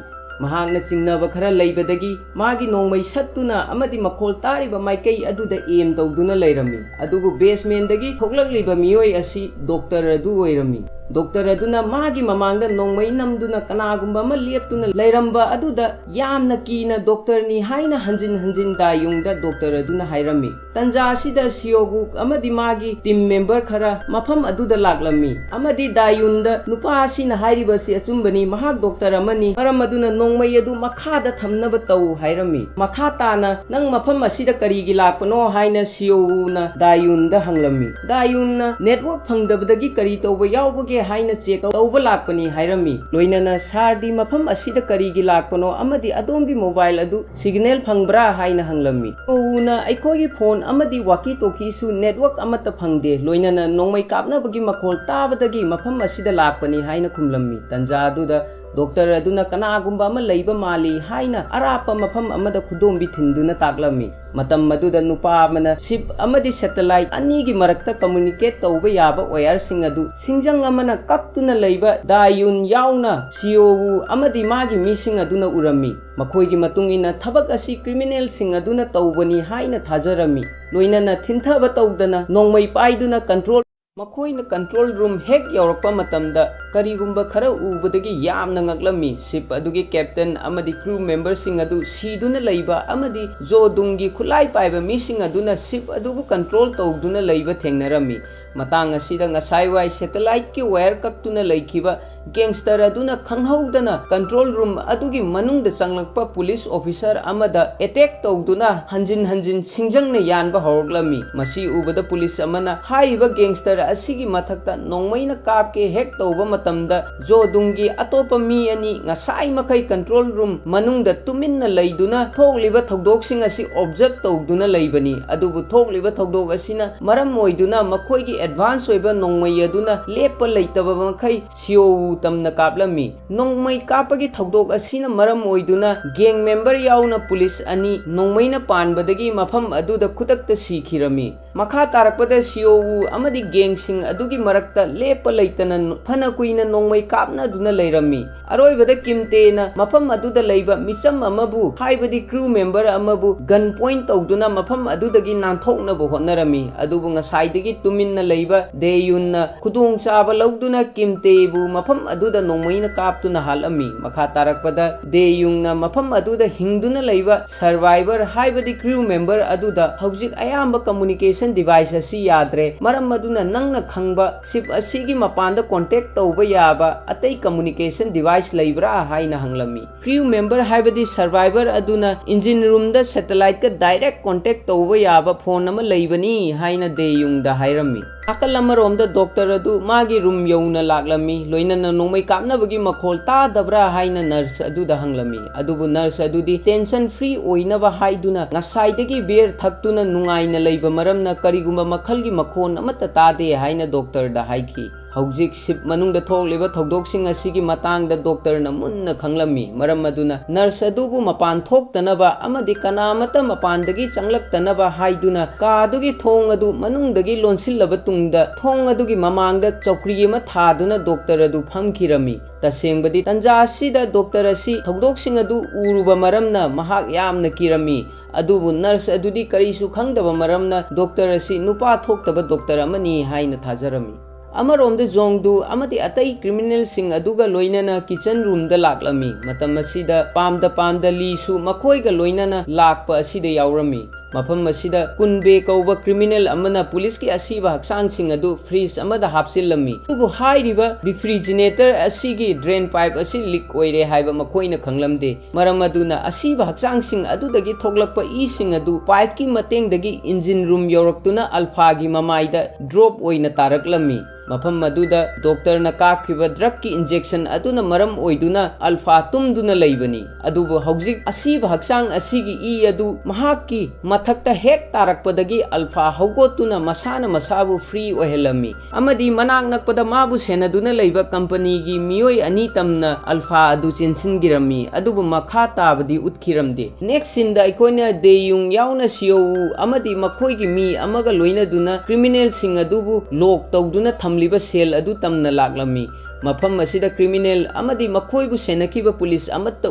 ꯃꯍꯥꯛꯅ ꯆꯤꯡꯅꯕ ꯈꯔ ꯂꯩꯕꯗꯒꯤ ꯃꯥꯒꯤ ꯅꯣꯡꯃꯩ ꯁꯠꯇꯨꯅ ꯑꯃꯗꯤ ꯃꯈꯣꯜ ꯇꯥꯔꯤꯕ ꯃꯥꯏꯀꯩ ꯑꯗꯨꯗ aim ꯇꯧꯗꯨꯅ ꯂꯩꯔꯝꯃꯤ꯫ ꯑꯗꯨꯕꯨ basement ꯗꯒꯤ ꯊꯣꯛꯂꯛꯂꯤꯕ ꯃꯤꯑꯣꯏ ꯑꯁꯤ doctor ꯑꯗꯨ ꯑꯣꯏꯔꯝꯃꯤ꯫ Doctor ꯑꯗꯨꯅ ꯃꯥꯒꯤ ꯃꯃꯥꯡꯗ ꯅꯣꯡꯃꯩ ꯅꯝꯗꯨꯅ ꯀꯅꯥꯒꯨꯝꯕ ꯑꯃ ꯂꯦꯞꯇꯨꯅ ꯂꯩꯔꯝꯕ ꯑꯗꯨꯗ ꯌꯥꯝꯅ ꯀꯤꯅ doctor ꯅꯤ ꯍꯥꯏꯅ ꯍꯟꯖꯤꯟ ꯍꯟꯖꯤꯟ ꯗꯥꯌꯨꯡꯗ doctor ꯑꯗꯨꯅ ꯍꯥꯏꯔꯝꯃꯤ꯫ ꯇꯟꯖꯥ ꯑꯁꯤꯗ ꯁꯤꯌꯣꯒꯨꯛ ꯑꯃꯗꯤ ꯃꯥꯒꯤ team member ꯈꯔ ꯃꯐꯝ ꯑꯗꯨꯗ ꯂꯥꯛꯂꯝꯃꯤ ꯑꯃꯗꯤ ꯗꯥꯌꯨꯟꯗ, "ꯅꯨꯄꯥ ꯑꯁꯤꯅ ꯍꯥꯏꯔꯤꯕ ꯑꯁꯤ ꯑꯆꯨꯝꯕꯅꯤ, ꯃꯍꯥꯛ doctor ꯑꯃꯅꯤ, ꯃꯔꯝ ꯑꯗꯨꯅ ꯅꯣꯡꯃꯩ ꯑꯗꯨ ꯃꯈꯥꯗ ꯊꯝꯅꯕ ꯇꯧ" ꯍꯥꯏꯔꯝꯃꯤ꯫ ꯃꯈꯥ ꯇꯥꯅ, "ꯅꯪ ꯃꯐꯝ ꯑꯁꯤꯗ ꯀꯔꯤꯒꯤ ꯂꯥꯛꯄꯅꯣ?" ꯍꯥꯏꯅ ꯁꯤꯌꯣꯋꯨꯅ ꯗꯥꯌꯨꯟꯗ ꯍꯪꯂꯝꯃꯤ꯫ ꯗꯥꯌꯨꯟꯅ, "Network ꯐꯪꯗꯕꯗꯒꯤ ꯀꯔꯤ ꯇꯧꯕ ꯌꯥꯎꯕꯒꯦ ꯍꯥꯏꯅ check ꯇꯧꯕ ꯂꯥꯛꯄꯅꯤ" ꯍꯥꯏꯔꯝꯃꯤ꯫ ꯂꯣꯏꯅꯅ, "Sir ꯗꯤ ꯃꯐꯝ ꯑꯁꯤꯗ ꯀꯔꯤꯒꯤ ꯂꯥꯛꯄꯅꯣ ꯑꯃꯗꯤ ꯑꯗꯣꯝꯒꯤ mobile ꯑꯗꯨ signal ꯐꯪꯕ꯭ꯔꯥ?" ꯍꯥꯏꯅ ꯍꯪꯂꯝꯃꯤ꯫ ꯁꯤꯌꯣꯋꯨꯅ, "ꯑꯩꯈꯣꯏꯒꯤ phone ꯑꯃꯗꯤ walkie talkie ꯁꯨ network ꯑꯃꯠꯇ ꯐꯪꯗꯦ, ꯂꯣꯏꯅꯅ ꯅꯣꯡꯃꯩ ꯀꯥꯞꯅꯕꯒꯤ ꯃꯈꯣꯜ ꯇꯥꯕꯗꯒꯤ ꯃꯐꯝ ꯑꯁꯤꯗ ꯂꯥꯛꯄꯅꯤ" ꯍꯥꯏꯅ ꯈꯨꯝꯂꯝꯃꯤ꯫ ꯇꯟꯖꯥ ꯑꯗꯨꯗ doctor ꯑꯗꯨꯅ ꯀꯅꯥꯒꯨꯝꯕ ꯑꯃ ꯂꯩꯕ ꯃꯥꯜꯂꯤ ꯍꯥꯏꯅ ꯑꯔꯥꯞꯄ ꯃꯐꯝ ꯑꯃꯗ ꯈꯨꯗꯣꯝꯕꯤ ꯊꯤꯟꯗꯨꯅ ꯇꯥꯛꯂꯝꯃꯤ꯫ ꯃꯇꯝ ꯑꯗꯨꯗ ꯅꯨꯄꯥ ꯑꯃꯅ ship ꯑꯃꯗꯤ satellite ꯑꯅꯤꯒꯤ ꯃꯔꯛꯇ communicate ꯇꯧꯕ ꯌꯥꯕ wire ꯁꯤꯡ ꯑꯗꯨ ꯁꯤꯡꯖꯪ ꯑꯃꯅ ꯀꯛꯇꯨꯅ ꯂꯩꯕ ꯗꯥꯌꯨꯟ ꯌꯥꯎꯅ ꯁꯤꯌꯣꯋꯨ ꯑꯃꯗꯤ ꯃꯥꯒꯤ ꯃꯤꯁꯤꯡ ꯑꯗꯨꯅ ꯎꯔꯝꯃꯤ꯫ ꯃꯈꯣꯏꯒꯤ ꯃꯇꯨꯡ ꯏꯟꯅ ꯊꯕꯛ ꯑꯁꯤ criminal ꯁꯤꯡ ꯑꯗꯨꯅ ꯇꯧꯕꯅꯤ ꯍꯥꯏꯅ ꯊꯥꯖꯔꯝꯃꯤ꯫ ꯂꯣꯏꯅꯅ ꯊꯤꯟꯊꯕ ꯇꯧꯗꯅ ꯅꯣꯡꯃꯩ ꯄꯥꯏꯗꯨꯅ control ꯃꯈꯣꯏꯅ control room ꯍꯦꯛ ꯌꯧꯔꯛꯄ ꯃꯇꯝꯗ ꯀꯔꯤꯒꯨꯝꯕ ꯈꯔ ꯎꯕꯗꯒꯤ ꯌꯥꯝꯅ ꯉꯛꯂꯝꯃꯤ꯫ Ship ꯑꯗꯨꯒꯤ captain ꯑꯃꯗꯤ crew member ꯁꯤꯡ ꯑꯗꯨ ꯁꯤꯗꯨꯅ ꯂꯩꯕ ꯑꯃꯗꯤ ꯖꯣꯗꯨꯡꯒꯤ ꯈꯨꯠꯂꯥꯏ ꯄꯥꯏꯕ ꯃꯤꯁꯤꯡ ꯑꯗꯨꯅ ship ꯑꯗꯨꯕꯨ control ꯇꯧꯗꯨꯅ ꯂꯩꯕ ꯊꯦꯡꯅꯔꯝꯃꯤ꯫ ꯃꯇꯥꯡ ꯑꯁꯤꯗ ꯉꯁꯥꯏꯋꯥꯏ satellite ꯀꯤ wire ꯀꯛꯇꯨꯅ ꯂꯩꯈꯤꯕ ꯒꯦꯡꯁꯇꯔ ꯑꯗꯨꯅ ꯈꯪꯍꯧꯗꯅ ꯀꯟꯇ꯭ꯔꯣꯜ ꯔꯨꯝ ꯑꯗꯨꯒꯤ ꯃꯅꯨꯡꯗ ꯆꯪꯂꯛꯄ ꯄꯨꯂꯤꯁ ꯑꯣꯐꯤꯁꯔ ꯑꯃꯗ ꯑꯦꯇꯦꯛ ꯇꯧꯗꯨꯅ ꯍꯟꯖꯤꯟ ꯍꯟꯖꯤꯟ ꯁꯤꯡꯖꯪꯅ ꯌꯥꯟꯕ ꯍꯧꯔꯛꯂꯝꯃꯤ꯫ ꯃꯁꯤ ꯎꯕꯗ ꯄꯨꯂꯤꯁ ꯑꯃꯅ ꯍꯥꯏꯔꯤꯕ ꯒꯦꯡꯁꯇꯔ ꯑꯁꯤꯒꯤ ꯃꯊꯛꯇ ꯅꯣꯡꯃꯩꯅ ꯀꯥꯞꯀꯦ ꯍꯦꯛ ꯇꯧꯕ ꯃꯇꯝꯗ ꯖꯣꯗꯨꯡꯒꯤ ꯑꯇꯣꯞꯄ ꯃꯤ ꯑꯅꯤ ꯉꯁꯥꯏ ꯃꯈꯩ ꯀꯟꯇ꯭ꯔꯣꯜ ꯔꯨꯝ ꯃꯅꯨꯡꯗ ꯇꯨꯃꯤꯟꯅ ꯂꯩꯗꯨꯅ ꯊꯣꯛꯂꯤꯕ ꯊꯧꯗꯣꯛꯁꯤꯡ ꯑꯁꯤ ꯑꯣꯕꯖꯔꯕ ꯇꯧꯗꯨꯅ ꯂꯩꯕꯅꯤ꯫ ꯑꯗꯨꯕꯨ ꯊꯣꯛꯂꯤꯕ ꯊꯧꯗꯣꯛ ꯑꯁꯤꯅ ꯃꯔꯝ ꯑꯣꯏꯗꯨꯅ ꯃꯈꯣꯏꯒꯤ ꯑꯦꯗꯚꯥꯟꯁ ꯑꯣꯏꯕ ꯅꯣꯡꯃꯩ ꯑꯗꯨꯅ ꯂꯦꯞꯄ ꯂꯩꯇꯕ ꯃꯈꯩ ꯁꯤꯑꯣꯋꯨ ꯇꯝꯅ ꯀꯥꯞꯂꯝꯃꯤ꯫ ꯅꯣꯡꯃꯩ ꯀꯥꯞꯄꯒꯤ ꯊꯧꯗꯣꯛ ꯑꯁꯤꯅ ꯃꯔꯝ ꯑꯣꯏꯗꯨꯅ ꯒꯦꯡ ꯃꯦꯝꯕꯔ ꯌꯥꯎꯅ ꯄꯨꯂꯤꯁ ꯑꯅꯤ ꯅꯣꯡꯃꯩꯅ ꯄꯥꯟꯕꯗꯒꯤ ꯃꯐꯝ ꯑꯗꯨꯗ ꯈꯨꯗꯛꯇ ꯁꯤꯈꯤꯔꯝꯃꯤ꯫ ꯃꯈꯥ ꯇꯥꯔꯛꯄꯗ ꯁꯤꯑꯣꯋꯨ ꯑꯃꯗꯤ ꯒꯦꯡꯁꯤꯡ ꯑꯗꯨꯒꯤ ꯃꯔꯛꯇ ꯂꯦꯞꯄ ꯂꯩꯇꯅ ꯐꯅ ꯀꯨꯏꯅ ꯅꯣꯡꯃꯩ ꯀꯥꯞꯅꯗꯨꯅ ꯂꯩꯔꯝꯃꯤ꯫ ꯑꯔꯣꯏꯕꯗ ꯀꯤꯝꯇꯦꯅ ꯃꯐꯝ ꯑꯗꯨꯗ ꯂꯩꯕ ꯃꯤꯆꯝ ꯑꯃꯕꯨ, ꯍꯥꯏꯕꯗꯤ ꯀ꯭ꯔꯨ ꯃꯦꯝꯕꯔ ꯑꯃꯕꯨ ꯒꯟ ꯄꯣꯏꯟ ꯇꯧꯗꯨꯅ ꯃꯐꯝ ꯑꯗꯨꯗꯒꯤ ꯅꯥꯟꯊꯣꯛꯅꯕ ꯍꯣꯠꯅꯔꯝꯃꯤ꯫ ꯑꯗꯨꯕꯨ ꯉꯁꯥꯏꯗꯒꯤ ꯇꯨꯃꯤꯟꯅ ꯂꯩꯕ ꯗꯦꯌꯨꯟꯅ ꯈꯨꯗꯣꯡꯆꯥꯕ ꯂꯧꯗꯨꯅ ꯀꯤꯝꯇꯦꯕꯨ ꯃꯐꯝ ꯑꯗꯨꯗ ꯅꯣꯡꯃꯩꯅ ꯀꯥꯞꯇꯨꯅ ꯍꯥꯠꯂꯝꯃꯤ꯫ ꯃꯈꯥ ꯇꯥꯔꯛꯄꯗ ꯗꯦꯌꯨꯡꯅ ꯃꯐꯝ ꯑꯗꯨꯗ ꯍꯤꯡꯗꯨꯅ ꯂꯩꯕ ꯁꯔꯚꯥꯏꯚꯔ, ꯍꯥꯏꯕꯗꯤ ꯀ꯭ꯔꯨ ꯃꯦꯝꯕꯔ ꯑꯗꯨꯗ ꯍꯧꯖꯤꯛ ꯑꯌꯥꯝꯕ ꯀꯝꯃꯨꯅꯤꯀꯦꯁꯟ ꯗꯤꯚꯥꯏꯁ ꯑꯁꯤ ꯌꯥꯗ꯭ꯔꯦ, ꯃꯔꯝ ꯑꯗꯨꯅ ꯅꯪꯅ ꯈꯪꯕ ꯁꯤꯞ ꯑꯁꯤꯒꯤ ꯃꯄꯥꯟꯗ ꯀꯣꯟꯇꯦꯛ ꯇꯧꯕ ꯌꯥꯕ ꯑꯇꯩ ꯀꯝꯃꯨꯅꯤꯀꯦꯁꯟ ꯗꯤꯚꯥꯏꯁ ꯂꯩꯕ꯭ꯔꯥ ꯍꯥꯏꯅ ꯍꯪꯂꯝꯃꯤ꯫ ꯀ꯭ꯔꯤꯎ ꯃꯦꯝꯕꯔ, ꯍꯥꯏꯕꯗꯤ ꯁꯔꯚꯥꯏꯚꯔ ꯑꯗꯨꯅ ꯏꯟꯖꯤꯟ ꯔꯨꯝꯗ ꯁꯦꯇꯦꯂꯥꯏꯠꯀ ꯗꯥꯏꯔꯦꯛ ꯀꯣꯟꯇꯦꯛ ꯇꯧꯕ ꯌꯥꯕ ꯐꯣꯟ ꯑꯃ ꯂꯩꯕꯅꯤ ꯍꯥꯏꯅ ꯗꯦꯌꯨꯡꯗ ꯍꯥꯏꯔꯝꯃꯤ꯫ ꯅꯥꯀꯜ ꯑꯃꯔꯣꯝꯗ ꯗꯣꯛꯇꯔ ꯑꯗꯨ ꯃꯥꯒꯤ ꯔꯨꯝ ꯌꯧꯅ ꯂꯥꯛꯂꯝꯃꯤ, ꯂꯣꯏꯅꯅ ꯅꯣꯡꯃꯩ ꯀꯥꯞꯅꯕꯒꯤ ꯃꯈꯣꯜ ꯇꯥꯗꯕ꯭ꯔꯥ ꯍꯥꯏꯅ ꯅꯔꯁ ꯑꯗꯨꯗ ꯍꯪꯂꯝꯃꯤ꯫ ꯑꯗꯨꯕꯨ ꯅꯔꯁ ꯑꯗꯨꯗꯤ ꯇꯦꯟꯁꯟ ꯐ꯭ꯔꯤ ꯑꯣꯏꯅꯕ ꯍꯥꯏꯗꯨꯅ ꯉꯁꯥꯏꯗꯒꯤ ꯕꯤꯌꯔ ꯊꯛꯇꯨꯅ ꯅꯨꯡꯉꯥꯏꯅ ꯂꯩꯕ ꯃꯔꯝꯅ ꯀꯔꯤꯒꯨꯝꯕ ꯃꯈꯜꯒꯤ ꯃꯈꯣꯟ ꯑꯃꯠꯇ ꯇꯥꯗꯦ ꯍꯥꯏꯅ ꯗꯣꯛꯇꯔꯗ ꯍꯥꯏꯈꯤ꯫ ꯍꯧꯖꯤꯛ ꯁꯤꯞ ꯃꯅꯨꯡꯗ ꯊꯣꯛꯂꯤꯕ ꯊꯧꯗꯣꯛꯁꯤꯡ ꯑꯁꯤꯒꯤ ꯃꯇꯥꯡꯗ ꯗꯣꯛꯇꯔꯅ ꯃꯨꯟꯅ ꯈꯪꯂꯝꯃꯤ꯫ ꯃꯔꯝ ꯑꯗꯨꯅ ꯅꯔꯁ ꯑꯗꯨꯕꯨ ꯃꯄꯥꯟ ꯊꯣꯛꯇꯅꯕ ꯑꯃꯗꯤ ꯀꯅꯥꯃꯠꯇ ꯃꯄꯥꯟꯗꯒꯤ ꯆꯪꯂꯛꯇꯅꯕ ꯍꯥꯏꯗꯨꯅ ꯀꯥ ꯑꯗꯨꯒꯤ ꯊꯣꯡ ꯑꯗꯨ ꯃꯅꯨꯡꯗꯒꯤ ꯂꯣꯟꯁꯤꯜꯂꯕ ꯇꯨꯡꯗ ꯊꯣꯡ ꯑꯗꯨꯒꯤ ꯃꯃꯥꯡꯗ ꯆꯧꯀ꯭ꯔꯤ ꯑꯃ ꯊꯥꯗꯨꯅ ꯗꯣꯛꯇꯔ ꯑꯗꯨ ꯐꯝꯈꯤꯔꯝꯃꯤ꯫ ꯇꯁꯦꯡꯕꯗꯤ ꯇꯟꯖꯥ ꯑꯁꯤꯗ ꯗꯣꯛꯇꯔ ꯑꯁꯤ ꯊꯧꯗꯣꯛꯁꯤꯡ ꯑꯗꯨ ꯎꯔꯨꯕ ꯃꯔꯝꯅ ꯃꯍꯥꯛ ꯌꯥꯝꯅ ꯀꯤꯔꯝꯃꯤ꯫ ꯑꯗꯨꯕꯨ ꯅꯔꯁ ꯑꯗꯨꯗꯤ ꯀꯔꯤꯁꯨ ꯈꯪꯗꯕ ꯃꯔꯝꯅ ꯗꯣꯛꯇꯔ ꯑꯁꯤ ꯅꯨꯄꯥ ꯊꯣꯛꯇꯕ ꯗꯣꯛꯇꯔ ꯑꯃꯅꯤ ꯍꯥꯏꯅ ꯊꯥꯖꯔꯝꯃꯤ꯫ ꯑꯃꯔꯣꯝꯗ ꯖꯣꯡꯗꯨ ꯑꯃꯗꯤ ꯑꯇꯩ ꯀ꯭ꯔꯤꯃꯤꯅꯦꯜꯁꯤꯡ ꯑꯗꯨꯒ ꯂꯣꯏꯅꯅ ꯀꯤꯆꯟ ꯔꯨꯝꯗ ꯂꯥꯛꯂꯝꯃꯤ꯫ ꯃꯇꯝ ꯑꯁꯤꯗ ꯄꯥꯝꯗ ꯄꯥꯝꯗ ꯂꯤꯁꯨ ꯃꯈꯣꯏꯒ ꯂꯣꯏꯅꯅ ꯂꯥꯛꯄ ꯑꯁꯤꯗ ꯌꯥꯎꯔꯝꯃꯤ꯫ ꯃꯐꯝ ꯑꯁꯤꯗ ꯀꯨꯟꯕꯦ ꯀꯧꯕ ꯀ꯭ꯔꯤꯃꯤꯅꯦꯜ ꯑꯃꯅ ꯄꯨꯂꯤꯁꯀꯤ ꯑꯁꯤꯕ ꯍꯛꯆꯥꯡꯁꯤꯡ ꯑꯗꯨ ꯐ꯭ꯔꯤꯖ ꯑꯃꯗ ꯍꯥꯞꯆꯤꯜꯂꯝꯃꯤ꯫ ꯑꯗꯨꯕꯨ ꯍꯥꯏꯔꯤꯕ ꯔꯤꯐ꯭ꯔꯤꯖꯤꯅꯦꯇꯔ ꯑꯁꯤꯒꯤ ꯗ꯭ꯔꯦꯟ ꯄꯥꯏꯞ ꯑꯁꯤ ꯂꯤꯛ ꯑꯣꯏꯔꯦ ꯍꯥꯏꯕ ꯃꯈꯣꯏꯅ ꯈꯪꯂꯝꯗꯦ꯫ ꯃꯔꯝ ꯑꯗꯨꯅ ꯑꯁꯤꯕ ꯍꯛꯆꯥꯡꯁꯤꯡ ꯑꯗꯨꯗꯒꯤ ꯊꯣꯛꯂꯛꯄ ꯏꯁꯤꯡ ꯑꯗꯨ ꯄꯥꯏꯞꯀꯤ ꯃꯇꯦꯡꯗꯒꯤ ꯏꯟꯖꯤꯟ ꯔꯨꯝ ꯌꯧꯔꯛꯇꯨꯅ ꯑꯜꯐꯥꯒꯤ ꯃꯃꯥꯏꯗ ꯗ꯭ꯔꯣꯞ ꯑꯣꯏꯅ ꯇꯥꯔꯛꯂꯝꯃꯤ꯫ ꯃꯐꯝ ꯑꯗꯨꯗ ꯗꯣꯛꯇꯔꯅ ꯀꯥꯞꯈꯤꯕ ꯗ꯭ꯔꯒꯀꯤ ꯏꯟꯖꯦꯛꯁꯟ ꯑꯗꯨꯅ ꯃꯔꯝ ꯑꯣꯏꯗꯨꯅ ꯑꯜꯐꯥ ꯇꯨꯝꯗꯨꯅ ꯂꯩꯕꯅꯤ꯫ ꯑꯗꯨꯕꯨ ꯍꯧꯖꯤꯛ ꯑꯁꯤꯕ ꯍꯛꯆꯥꯡ ꯑꯁꯤꯒꯤ ꯏ ꯑꯗꯨ ꯃꯍꯥꯛꯀꯤ ꯃꯊꯛꯇ ꯍꯦꯛ ꯇꯥꯔꯛꯄꯗꯒꯤ ꯑꯜꯐꯥ ꯍꯧꯒꯠꯇꯨꯅ ꯃꯁꯥꯅ ꯃꯁꯥꯕꯨ ꯐ꯭ꯔꯤ ꯑꯣꯏꯍꯜꯂꯝꯃꯤ ꯑꯃꯗꯤ ꯃꯅꯥꯛ ꯅꯛꯄꯗ ꯃꯥꯕꯨ ꯁꯦꯟꯅꯗꯨꯅ ꯂꯩꯕ ꯀꯝꯄꯅꯤꯒꯤ ꯃꯤꯑꯣꯏ ꯑꯅꯤ ꯇꯝꯅ ꯑꯜꯐꯥ ꯑꯗꯨ ꯆꯦꯟꯁꯤꯟꯈꯤꯔꯝꯃꯤ꯫ ꯑꯗꯨꯕꯨ ꯃꯈꯥ ꯇꯥꯕꯗꯤ ꯎꯠꯈꯤꯔꯝꯗꯦ꯫ ꯅꯦꯛꯁ ꯁꯤꯟꯗ ꯑꯩꯈꯣꯏꯅ ꯗꯦꯌꯨꯡ ꯌꯥꯎꯅ ꯁꯤꯌꯣꯋꯨ ꯑꯃꯗꯤ ꯃꯈꯣꯏꯒꯤ ꯃꯤ ꯑꯃꯒ ꯂꯣꯏꯅꯗꯨꯅ ꯀ꯭ꯔꯤꯃꯤꯅꯦꯜꯁꯤꯡ ꯑꯗꯨꯕꯨ ꯂꯣꯛ ꯇꯧꯗꯨꯅ ꯊꯝꯂꯤꯕ ꯁꯦꯜ ꯑꯗꯨ ꯇꯝꯅ ꯂꯥꯛꯂꯝꯃꯤ꯫ ꯃꯐꯝ ꯑꯁꯤꯗ ꯀ꯭ꯔꯤꯃꯤꯅꯦꯜ ꯑꯃꯗꯤ ꯃꯈꯣꯏꯕꯨ ꯁꯦꯟꯅꯈꯤꯕ ꯄꯨꯂꯤꯁ ꯑꯃꯠꯇ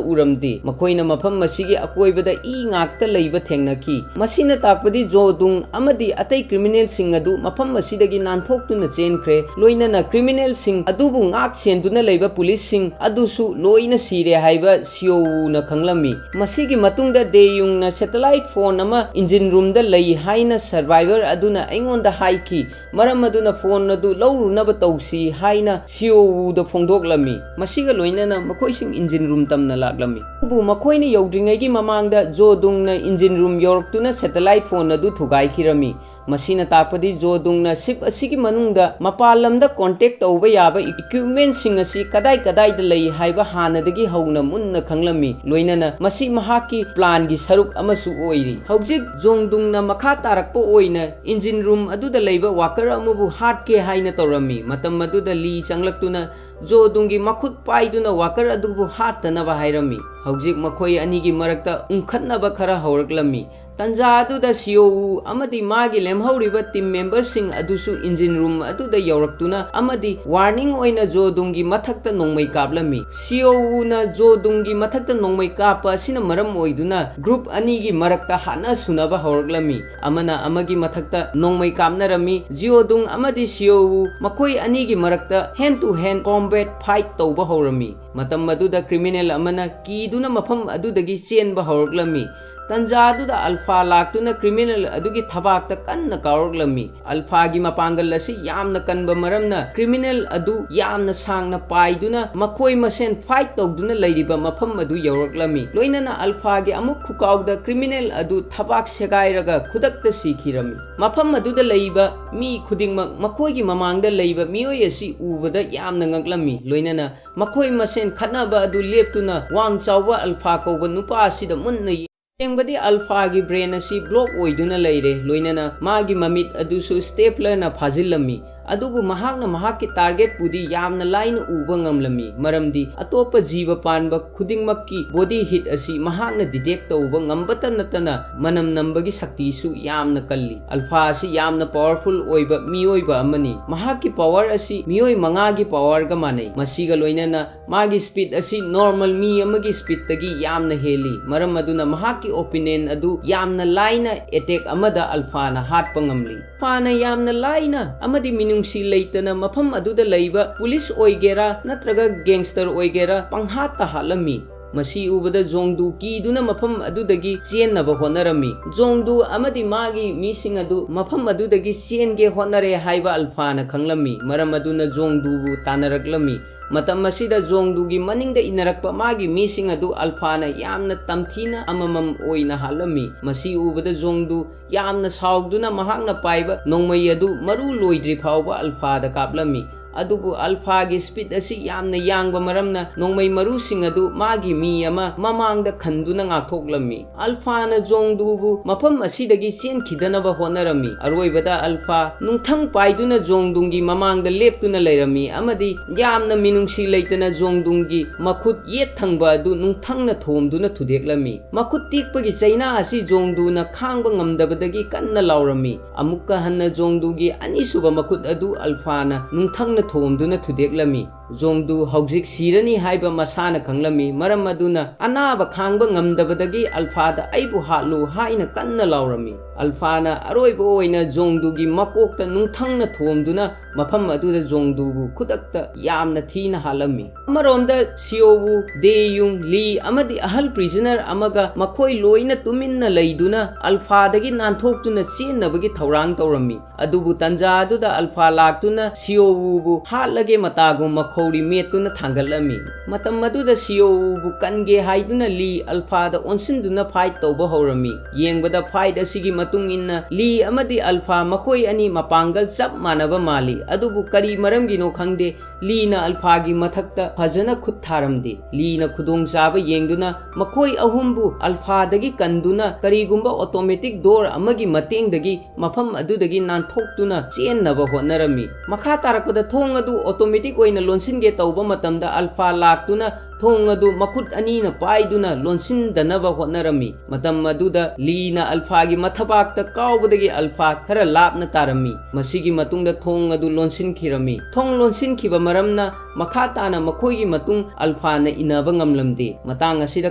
ꯎꯔꯝꯗꯦ꯫ ꯃꯈꯣꯏꯅ ꯃꯐꯝ ꯑꯁꯤꯒꯤ ꯑꯀꯣꯏꯕꯗ ꯏ ꯉꯥꯛꯇ ꯂꯩꯕ ꯊꯦꯡꯅꯈꯤ꯫ ꯃꯁꯤꯅ ꯇꯥꯛꯄꯗꯤ ꯖꯣꯗꯨꯡ ꯑꯃꯗꯤ ꯑꯇꯩ ꯀ꯭ꯔꯤꯃꯤꯅꯦꯜꯁꯤꯡ ꯑꯗꯨ ꯃꯐꯝ ꯑꯁꯤꯗꯒꯤ ꯅꯥꯟꯊꯣꯛꯇꯨꯅ ꯆꯦꯟꯈ꯭ꯔꯦ, ꯂꯣꯏꯅꯅ ꯀ꯭ꯔꯤꯃꯤꯅꯦꯜꯁꯤꯡ ꯑꯗꯨꯕꯨ ꯉꯥꯛ ꯁꯦꯟꯗꯨꯅ ꯂꯩꯕ ꯄꯨꯂꯤꯁꯁꯤꯡ ꯑꯗꯨꯁꯨ ꯂꯣꯏꯅ ꯁꯤꯔꯦ ꯍꯥꯏꯕ ꯁꯤꯌꯣꯋꯨꯅ ꯈꯪꯂꯝꯃꯤ꯫ ꯃꯁꯤꯒꯤ ꯃꯇꯨꯡꯗ ꯗꯦꯌꯨꯡꯅ ꯁꯦꯇꯦꯂꯥꯏꯠ ꯐꯣꯟ ꯑꯃ ꯏꯟꯖꯤꯟ ꯔꯨꯝꯗ ꯂꯩ ꯍꯥꯏꯅ ꯁꯔꯚꯥꯏꯚꯔ ꯑꯗꯨꯅ ꯑꯩꯉꯣꯟꯗ ꯍꯥꯏꯈꯤ꯫ ꯃꯔꯝ ꯑꯗꯨꯅ ꯐꯣꯟ ꯑꯗꯨ ꯂꯧꯔꯨꯅꯕ ꯇꯧꯁꯤ ꯍꯥꯏꯅ ꯁꯤꯌꯣꯋꯨꯗ ꯐꯣꯡꯗꯣꯛꯂꯝꯃꯤ꯫ ꯃꯁꯤꯒ ꯂꯣꯏꯅꯅ ꯃꯈꯣꯏꯁꯤꯡ ꯏꯟꯖꯤꯟ ꯔꯨꯝ ꯇꯝꯅ ꯂꯥꯛꯂꯝꯃꯤ꯫ ꯑꯗꯨꯕꯨ ꯃꯈꯣꯏꯅ ꯌꯧꯗ꯭ꯔꯤꯉꯩꯒꯤ ꯃꯃꯥꯡꯗ ꯖꯣꯗꯨꯡꯅ ꯏꯟꯖꯤꯟ ꯔꯨꯝ ꯌꯧꯔꯛꯇꯨꯅ ꯁꯦꯇꯦꯂꯥꯏꯠ ꯐꯣꯟ ꯑꯗꯨ ꯊꯨꯒꯥꯏꯈꯤꯔꯝꯃꯤ꯫ ꯃꯁꯤꯅ ꯇꯥꯛꯄꯗꯤ ꯖꯣꯗꯨꯡꯅ ꯁꯤꯞ ꯑꯁꯤꯒꯤ ꯃꯅꯨꯡꯗ ꯃꯄꯥꯟ ꯂꯝꯗ ꯀꯣꯟꯇꯦꯛ ꯇꯧꯕ ꯌꯥꯕ ꯏꯀ꯭ꯋꯤꯞꯃꯦꯟꯁꯤꯡ ꯑꯁꯤ ꯀꯗꯥꯏ ꯀꯗꯥꯏꯗ ꯂꯩ ꯍꯥꯏꯕ ꯍꯥꯟꯅꯗꯒꯤ ꯍꯧꯅ ꯃꯨꯟꯅ ꯈꯪꯂꯝꯃꯤ꯫ ꯂꯣꯏꯅꯅ ꯃꯁꯤ ꯃꯍꯥꯛꯀꯤ ꯄ꯭ꯂꯥꯟꯒꯤ ꯁꯔꯨꯛ ꯑꯃꯁꯨ ꯑꯣꯏꯔꯤ꯫ ꯍꯧꯖꯤꯛ ꯖꯣꯗꯨꯡꯅ ꯃꯈꯥ ꯇꯥꯔꯛꯄ ꯑꯣꯏꯅ ꯏꯟꯖꯤꯟ ꯔꯨꯝ ꯑꯗꯨꯗ ꯂꯩꯕ ꯋꯥꯀꯔ ꯑꯃꯕꯨ ꯍꯥꯠꯀꯦ ꯍꯥꯏꯅ ꯇꯧꯔꯝꯃꯤ꯫ ꯃꯇꯝ ꯑꯗꯨꯗ ꯂꯤ ꯆꯪꯂꯛꯇꯨꯅ ꯖꯣꯗꯨꯡꯒꯤ ꯃꯈꯨꯠ ꯄꯥꯏꯗꯨꯅ ꯋꯥꯀꯔ ꯑꯗꯨꯕꯨ ꯍꯥꯠꯇꯅꯕ ꯍꯥꯏꯔꯝꯃꯤ꯫ ꯍꯧꯖꯤꯛ ꯃꯈꯣꯏ ꯑꯅꯤꯒꯤ ꯃꯔꯛꯇ ꯎꯪꯈꯠꯅꯕ ꯈꯔ ꯍꯧꯔꯛꯂꯝꯃꯤ꯫ ꯇꯟꯖꯥ ꯑꯗꯨꯗ ꯁꯤꯌꯣꯋꯨ ꯑꯃꯗꯤ ꯃꯥꯒꯤ ꯂꯦꯝꯍꯧꯔꯤꯕ ꯇꯤꯝ ꯃꯦꯝꯕꯔꯁꯤꯡ ꯑꯗꯨꯁꯨ ꯏꯟꯖꯤꯟ ꯔꯨꯝ ꯑꯗꯨꯗ ꯌꯧꯔꯛꯇꯨꯅ ꯑꯃꯗꯤ ꯋꯥꯔꯅꯤꯡ ꯑꯣꯏꯅ ꯖꯣꯗꯨꯡꯒꯤ ꯃꯊꯛꯇ ꯅꯣꯡꯃꯩ ꯀꯥꯞꯂꯝꯃꯤ꯫ ꯁꯤꯌꯣꯋꯨꯅ ꯖꯣꯗꯨꯡꯒꯤ ꯃꯊꯛꯇ ꯅꯣꯡꯃꯩ ꯀꯥꯞꯄ ꯑꯁꯤꯅ ꯃꯔꯝ ꯑꯣꯏꯗꯨꯅ ꯒ꯭ꯔꯨꯞ ꯑꯅꯤꯒꯤ ꯃꯔꯛꯇ ꯍꯥꯠꯅ ꯁꯨꯅꯕ ꯍꯧꯔꯛꯂꯝꯃꯤ꯫ ꯑꯃꯅ ꯑꯃꯒꯤ ꯃꯊꯛꯇ ꯅꯣꯡꯃꯩ ꯀꯥꯞꯅꯔꯝꯃꯤ꯫ ꯖꯤꯑꯣꯗꯨꯡ ꯑꯃꯗꯤ ꯁꯤꯌꯣꯋꯨ ꯃꯈꯣꯏ ꯑꯅꯤꯒꯤ ꯃꯔꯛꯇ hand two hand combat fight ꯇꯧꯕ ꯍꯧꯔꯝꯃꯤ꯫ ꯃꯇꯝ ꯑꯗꯨꯗ ꯀ꯭ꯔꯤꯃꯤꯅꯦꯜ ꯑꯃꯅ ꯀꯤꯗꯨꯅ ꯃꯐꯝ ꯑꯗꯨꯗꯒꯤ ꯆꯦꯟꯕ ꯍꯧꯔꯛꯂꯝꯃꯤ꯫ ꯇꯟꯖꯥꯗꯨꯗ ꯑꯜꯐꯥ ꯂꯥꯛꯇꯨꯅ ꯀ꯭ꯔꯤꯃꯤꯅꯦꯜ ꯑꯗꯨꯒꯤ ꯊꯕꯥꯛꯇ ꯀꯟꯅ ꯀꯥꯎꯔꯛꯂꯝꯃꯤ꯫ ꯑꯜꯐꯥꯒꯤ ꯃꯄꯥꯡꯒꯜ ꯑꯁꯤ ꯌꯥꯝꯅ ꯀꯟꯕ ꯃꯔꯝꯅ ꯀ꯭ꯔꯤꯃꯤꯅꯦꯜ ꯑꯗꯨ ꯌꯥꯝꯅ ꯁꯥꯡꯅ ꯄꯥꯏꯗꯨꯅ ꯃꯈꯣꯏ ꯃꯁꯦꯟ ꯐꯥꯏꯠ ꯇꯧꯗꯨꯅ ꯂꯩꯔꯤꯕ ꯃꯐꯝ ꯑꯗꯨ ꯌꯧꯔꯛꯂꯝꯃꯤ꯫ ꯂꯣꯏꯅꯅ ꯑꯜꯐꯥꯒꯤ ꯑꯃꯨꯛ ꯈꯨꯀꯥꯎꯗ ꯀ꯭ꯔꯤꯃꯤꯅꯦꯜ ꯑꯗꯨ ꯊꯕꯥꯛ ꯁꯦꯒꯥꯏꯔꯒ ꯈꯨꯗꯛꯇ ꯁꯤꯈꯤꯔꯝꯃꯤ꯫ ꯃꯐꯝ ꯑꯗꯨꯗ ꯂꯩꯕ ꯃꯤ ꯈꯨꯗꯤꯡꯃꯛ ꯃꯈꯣꯏꯒꯤ ꯃꯃꯥꯡꯗ ꯂꯩꯕ ꯃꯤꯑꯣꯏ ꯑꯁꯤ ꯎꯕꯗ ꯌꯥꯝꯅ ꯉꯛꯂꯝꯃꯤ꯫ ꯂꯣꯏꯅꯅ ꯃꯈꯣꯏ ꯃꯁꯦꯟ ꯈꯠꯅꯕ ꯑꯗꯨ ꯂꯦꯞꯇꯨꯅ ꯋꯥꯡ ꯆꯥꯎꯕ ꯑꯜꯐꯥ ꯀꯧꯕ ꯅꯨꯄꯥ ꯑꯁꯤꯗ ꯃꯨꯟꯅ ꯌꯦꯡ-, ꯇꯁꯦꯡꯕꯗꯤ ꯑꯜꯐꯥꯒꯤ ꯕ꯭ꯔꯦꯟ ꯑꯁꯤ ꯕ꯭ꯂꯣꯛ ꯑꯣꯏꯗꯨꯅ ꯂꯩꯔꯦ, ꯂꯣꯏꯅꯅ ꯃꯥꯒꯤ ꯃꯃꯤꯠ ꯑꯗꯨꯁꯨ ꯁ꯭ꯇꯦꯄ꯭ꯂꯔꯅ ꯐꯥꯖꯤꯜꯂꯝꯃꯤ꯫ ꯑꯗꯨꯕꯨ ꯃꯍꯥꯛꯅ ꯃꯍꯥꯛꯀꯤ ꯇꯥꯔꯒꯦꯠꯄꯨꯗꯤ ꯌꯥꯝꯅ ꯂꯥꯏꯅ ꯎꯕ ꯉꯝꯂꯝꯃꯤ, ꯃꯔꯝꯗꯤ ꯑꯇꯣꯞꯄ ꯖꯤꯕ ꯄꯥꯟꯕ ꯈꯨꯗꯤꯡꯃꯛꯀꯤ ꯕꯣꯗꯤ ꯍꯤꯠ ꯑꯁꯤ ꯃꯍꯥꯛꯅ ꯗꯤꯇꯦꯛ ꯇꯧꯕ ꯉꯝꯕꯇ ꯅꯠꯇꯅ ꯃꯅꯝ ꯅꯝꯕꯒꯤ ꯁꯛꯇꯤꯁꯨ ꯌꯥꯝꯅ ꯀꯜꯂꯤ꯫ ꯑꯜꯐꯥ ꯑꯁꯤ ꯌꯥꯝꯅ ꯄꯥꯋꯔꯐꯨꯜ ꯑꯣꯏꯕ ꯃꯤꯑꯣꯏꯕ ꯑꯃꯅꯤ꯫ ꯃꯍꯥꯛꯀꯤ ꯄꯥꯋꯔ ꯑꯁꯤ ꯃꯤꯑꯣꯏ ꯃꯉꯥꯒꯤ ꯄꯥꯋꯔꯒ ꯃꯥꯟꯅꯩ꯫ ꯃꯁꯤꯒ ꯂꯣꯏꯅꯅ ꯃꯥꯒꯤ ꯁ꯭ꯄꯤꯗ ꯑꯁꯤ ꯅꯣꯔꯃꯦꯜ ꯃꯤ ꯑꯃꯒꯤ ꯁ꯭ꯄꯤꯗꯇꯒꯤ ꯌꯥꯝꯅ ꯍꯦꯜꯂꯤ꯫ ꯃꯔꯝ ꯑꯗꯨꯅ ꯃꯍꯥꯛꯀꯤ ꯑꯣꯄꯤꯅꯦꯟ ꯑꯗꯨ ꯌꯥꯝꯅ ꯂꯥꯏꯅ ꯑꯦꯇꯦꯛ ꯑꯃꯗ ꯑꯜꯐꯥꯅ ꯍꯥꯠꯄ ꯉꯝꯂꯤ꯫ ꯑꯜꯐꯥꯅ ꯌꯥꯝꯅ ꯂꯥꯏꯅ ꯑꯃꯗꯤ ꯃꯤꯅꯨꯡꯁꯤ ꯂꯩꯇꯅ ꯃꯐꯝ ꯑꯗꯨꯗ ꯂꯩꯕ ꯄꯨꯂꯤꯁ ꯑꯣꯏꯒꯦꯔꯥ ꯅꯠꯇ꯭ꯔꯒ ꯒꯦꯡꯁꯇꯔ ꯑꯣꯏꯒꯦꯔꯥ ꯄꯪꯍꯥꯠꯇ ꯍꯥꯠꯂꯝꯃꯤ꯫ ꯃꯁꯤ ꯎꯕꯗ ꯖꯣꯡꯗꯨ ꯀꯤꯗꯨꯅ ꯃꯐꯝ ꯑꯗꯨꯗꯒꯤ ꯆꯦꯟꯅꯕ ꯍꯣꯠꯅꯔꯝꯃꯤ꯫ ꯖꯣꯡꯗꯨ ꯑꯃꯗꯤ ꯃꯥꯒꯤ ꯃꯤꯁꯤꯡ ꯑꯗꯨ ꯃꯐꯝ ꯑꯗꯨꯗꯒꯤ ꯆꯦꯟꯒꯦ ꯍꯣꯠꯅꯔꯦ ꯍꯥꯏꯕ ꯑꯜꯐꯥꯅ ꯈꯪꯂꯝꯃꯤ꯫ ꯃꯔꯝ ꯑꯗꯨꯅ ꯖꯣꯡꯗꯨꯕꯨ ꯇꯥꯟꯅꯔꯛꯂꯝꯃꯤ꯫ ꯃꯇꯝ ꯑꯁꯤꯗ ꯖꯣꯡꯗꯨꯒꯤ ꯃꯅꯤꯡꯗ ꯏꯟꯅꯔꯛꯄ ꯃꯥꯒꯤ ꯃꯤꯁꯤꯡ ꯑꯗꯨ ꯑꯜꯐꯥꯅ ꯌꯥꯝꯅ ꯇꯝꯊꯤꯅ ꯑꯃꯃꯝ ꯑꯣꯏꯅ ꯍꯥꯠꯂꯝꯃꯤ꯫ ꯃꯁꯤ ꯎꯕꯗ ꯖꯣꯡꯗꯨ ꯌꯥꯝꯅ ꯁꯥꯎꯗꯨꯅ ꯃꯍꯥꯛꯅ ꯄꯥꯏꯕ ꯅꯣꯡꯃꯩ ꯑꯗꯨ ꯃꯔꯨ ꯂꯣꯏꯗ꯭ꯔꯤ ꯐꯥꯎꯕ ꯑꯜꯐꯥꯗ ꯀꯥꯞꯂꯝꯃꯤ꯫ ꯑꯗꯨꯕꯨ ꯑꯜꯐꯥꯒꯤ ꯁ꯭ꯄꯤꯗ ꯑꯁꯤ ꯌꯥꯝꯅ ꯌꯥꯡꯕ ꯃꯔꯝꯅ ꯅꯣꯡꯃꯩ ꯃꯔꯨꯁꯤꯡ ꯑꯗꯨ ꯃꯥꯒꯤ ꯃꯤ ꯑꯃ ꯃꯃꯥꯡꯗ ꯈꯟꯗꯨꯅ ꯉꯥꯛꯊꯣꯛꯂꯝꯃꯤ꯫ ꯑꯜꯐꯥꯅ ꯖꯣꯡꯗꯨꯕꯨ ꯃꯐꯝ ꯑꯁꯤꯗꯒꯤ ꯆꯦꯟꯈꯤꯗꯅꯕ ꯍꯣꯠꯅꯔꯝꯃꯤ꯫ ꯑꯔꯣꯏꯕꯗ ꯑꯜꯐꯥ ꯅꯨꯡꯊꯪ ꯄꯥꯏꯗꯨꯅ ꯖꯣꯡꯗꯨꯡꯒꯤ ꯃꯃꯥꯡꯗ ꯂꯦꯞꯇꯨꯅ ꯂꯩꯔꯝꯃꯤ ꯑꯃꯗꯤ ꯌꯥꯝꯅ ꯃꯤꯅꯨꯡꯁꯤ ꯂꯩꯇꯅ ꯖꯣꯡꯗꯨꯡꯒꯤ ꯃꯈꯨꯠ ꯌꯦꯠ ꯊꯪꯕ ꯑꯗꯨ ꯅꯨꯡꯊꯪꯅ ꯊꯣꯝꯗꯨꯅ ꯊꯨꯗꯦꯛꯂꯝꯃꯤ꯫ ꯃꯈꯨꯠ ꯇꯦꯛꯄꯒꯤ ꯆꯩꯅꯥ ꯑꯁꯤ ꯖꯣꯡꯗꯨꯅ ꯈꯥꯡꯕ ꯉꯝꯗꯕꯗꯒꯤ ꯀꯟꯅ ꯂꯥꯎꯔꯝꯃꯤ꯫ ꯑꯃꯨꯛꯀ ꯍꯟꯅ ꯖꯣꯡꯗꯨꯒꯤ ꯑꯅꯤꯁꯨꯕ ꯃꯈꯨꯠ ꯑꯗꯨ ꯑꯜꯐꯥꯅ ꯅꯨꯡꯊꯪꯅ ꯊꯣꯝꯗꯨꯅ ꯊꯨꯗꯦꯛꯂꯝꯃꯤ꯫ ꯖꯣꯡꯗꯨ ꯍꯧꯖꯤꯛ ꯁꯤꯔꯅꯤ ꯍꯥꯏꯕ ꯃꯁꯥꯅ ꯈꯪꯂꯝꯃꯤ꯫ ꯃꯔꯝ ꯑꯗꯨꯅ ꯑꯅꯥꯕ ꯈꯥꯡꯕ ꯉꯝꯗꯕꯗꯒꯤ ꯑꯜꯐꯥꯗ "ꯑꯩꯕꯨ ꯍꯥꯠꯂꯨ" ꯍꯥꯏꯅ ꯀꯟꯅ ꯂꯥꯎꯔꯝꯃꯤ꯫ ꯑꯜꯐꯥꯅ ꯑꯔꯣꯏꯕ ꯑꯣꯏꯅ ꯖꯣꯡꯗꯨꯒꯤ ꯃꯀꯣꯛꯇ ꯅꯨꯡꯊꯪꯅ ꯊꯣꯝꯗꯨꯅ ꯃꯐꯝ ꯑꯗꯨꯗ ꯖꯣꯡꯗꯨꯕꯨ ꯈꯨꯗꯛꯇ ꯌꯥꯝꯅ ꯊꯤꯅ ꯍꯥꯠꯂꯝꯃꯤ꯫ ꯑꯃꯔꯣꯝꯗ ꯁꯤꯑꯣꯋꯨ, ꯗꯦꯌꯨꯡ, ꯂꯤ ꯑꯃꯗꯤ ꯑꯍꯜ ꯄ꯭ꯔꯤꯖꯅꯔ ꯑꯃꯒ ꯃꯈꯣꯏ ꯂꯣꯏꯅ ꯇꯨꯃꯤꯟꯅ ꯂꯩꯗꯨꯅ ꯑꯜꯐꯥꯗꯒꯤ ꯅꯥꯟꯊꯣꯛꯇꯨꯅ ꯆꯦꯟꯅꯕꯒꯤ ꯊꯧꯔꯥꯡ ꯇꯧꯔꯝꯃꯤ꯫ ꯑꯗꯨꯕꯨ ꯇꯟꯖꯥ ꯑꯗꯨꯗ ꯑꯜꯐꯥ ꯂꯥꯛꯇꯨꯅ ꯁꯤꯑꯣꯋꯨꯕꯨ "ꯍꯥꯠꯂꯒꯦ" ꯃꯇꯥꯒꯨꯝ ꯃꯈꯧꯔꯤ ꯃꯦꯠꯇꯨꯅ ꯊꯥꯡꯒꯠꯂꯝꯃꯤ꯫ ꯃꯇꯝ ꯑꯗꯨꯗ ꯁꯤꯑꯣꯋꯨꯕꯨ ꯀꯟꯒꯦ ꯍꯥꯏꯗꯨꯅ ꯂꯤ ꯑꯜꯐꯥꯗ ꯑꯣꯟꯁꯤꯟꯗꯨꯅ ꯐꯥꯏꯠ ꯇꯧꯕ ꯍꯧꯔꯝꯃꯤ꯫ ꯌꯦꯡꯕꯗ ꯐꯥꯏꯠ ꯑꯁꯤꯒꯤ ꯃꯇꯨꯡ ꯏꯟꯅ ꯂꯤ ꯑꯃꯗꯤ ꯑꯜꯐꯥ ꯃꯈꯣꯏ ꯑꯅꯤ ꯃꯄꯥꯡꯒꯜ ꯆꯞ ꯃꯥꯟꯅꯕ ꯃꯥꯜꯂꯤ꯫ ꯑꯗꯨꯕꯨ ꯀꯔꯤ ꯃꯔꯝꯒꯤꯅꯣ ꯈꯪꯗꯦ, ꯂꯤꯅ ꯑꯜꯐꯥꯒꯤ ꯃꯊꯛꯇ ꯐꯖꯅ ꯈꯨꯠ ꯊꯥꯔꯝꯗꯦ꯫ ꯂꯤꯅ ꯈꯨꯗꯣꯡꯆꯥꯕ ꯌꯦꯡꯗꯨꯅ ꯃꯈꯣꯏ ꯑꯍꯨꯝꯕꯨ ꯑꯜꯐꯥꯗꯒꯤ ꯀꯟꯗꯨꯅ ꯀꯔꯤꯒꯨꯝꯕ ꯑꯣꯇꯣꯃꯦꯇꯤꯛ ꯗꯣꯔ ꯑꯃꯒꯤ ꯃꯇꯦꯡꯗꯒꯤ ꯃꯐꯝ ꯑꯗꯨꯗꯒꯤ ꯅꯥꯟꯊꯣꯛꯇꯨꯅ ꯆꯦꯟꯅꯕ ꯍꯣꯠꯅꯔꯝꯃꯤ꯫ ꯃꯈꯥ ꯇꯥꯔꯛꯄꯗ ꯊꯣꯡ ꯑꯗꯨ ꯑꯣꯇꯣꯃꯦꯇꯤꯛ ꯑꯣꯏꯅ ꯂꯣꯟꯁꯤꯟꯒꯦ ꯇꯧꯕ ꯃꯇꯝꯗ ꯑꯜꯐꯥ ꯂꯥꯛꯇꯨꯅ ꯊꯣꯡ ꯑꯗꯨ ꯃꯈꯨꯠ ꯑꯅꯤꯅ ꯄꯥꯏꯗꯨꯅ ꯂꯣꯟꯁꯤꯟꯗꯅꯕ ꯍꯣꯠꯅꯔꯝꯃꯤ꯫ ꯃꯇꯝ ꯑꯗꯨꯗ ꯂꯤꯅ ꯑꯜꯐꯥꯒꯤ ꯃꯊꯕꯥꯛꯇ ꯀꯥꯎꯕꯗꯒꯤ ꯑꯜꯐꯥ ꯈꯔ ꯂꯥꯞꯅ ꯇꯥꯔꯝꯃꯤ꯫ ꯃꯁꯤꯒꯤ ꯃꯇꯨꯡꯗ ꯊꯣꯡ ꯑꯗꯨ ꯂꯣꯟꯁꯤꯟꯈꯤꯔꯝꯃꯤ꯫ ꯊꯣꯡ ꯂꯣꯟꯁꯤꯟꯈꯤꯕ ꯃꯔꯝꯅ ꯃꯈꯥ ꯇꯥꯅ ꯃꯈꯣꯏꯒꯤ ꯃꯇꯨꯡ ꯑꯜꯐꯥꯅ ꯏꯟꯅꯕ ꯉꯝꯂꯝꯗꯦ꯫ ꯃꯇꯥꯡ ꯑꯁꯤꯗ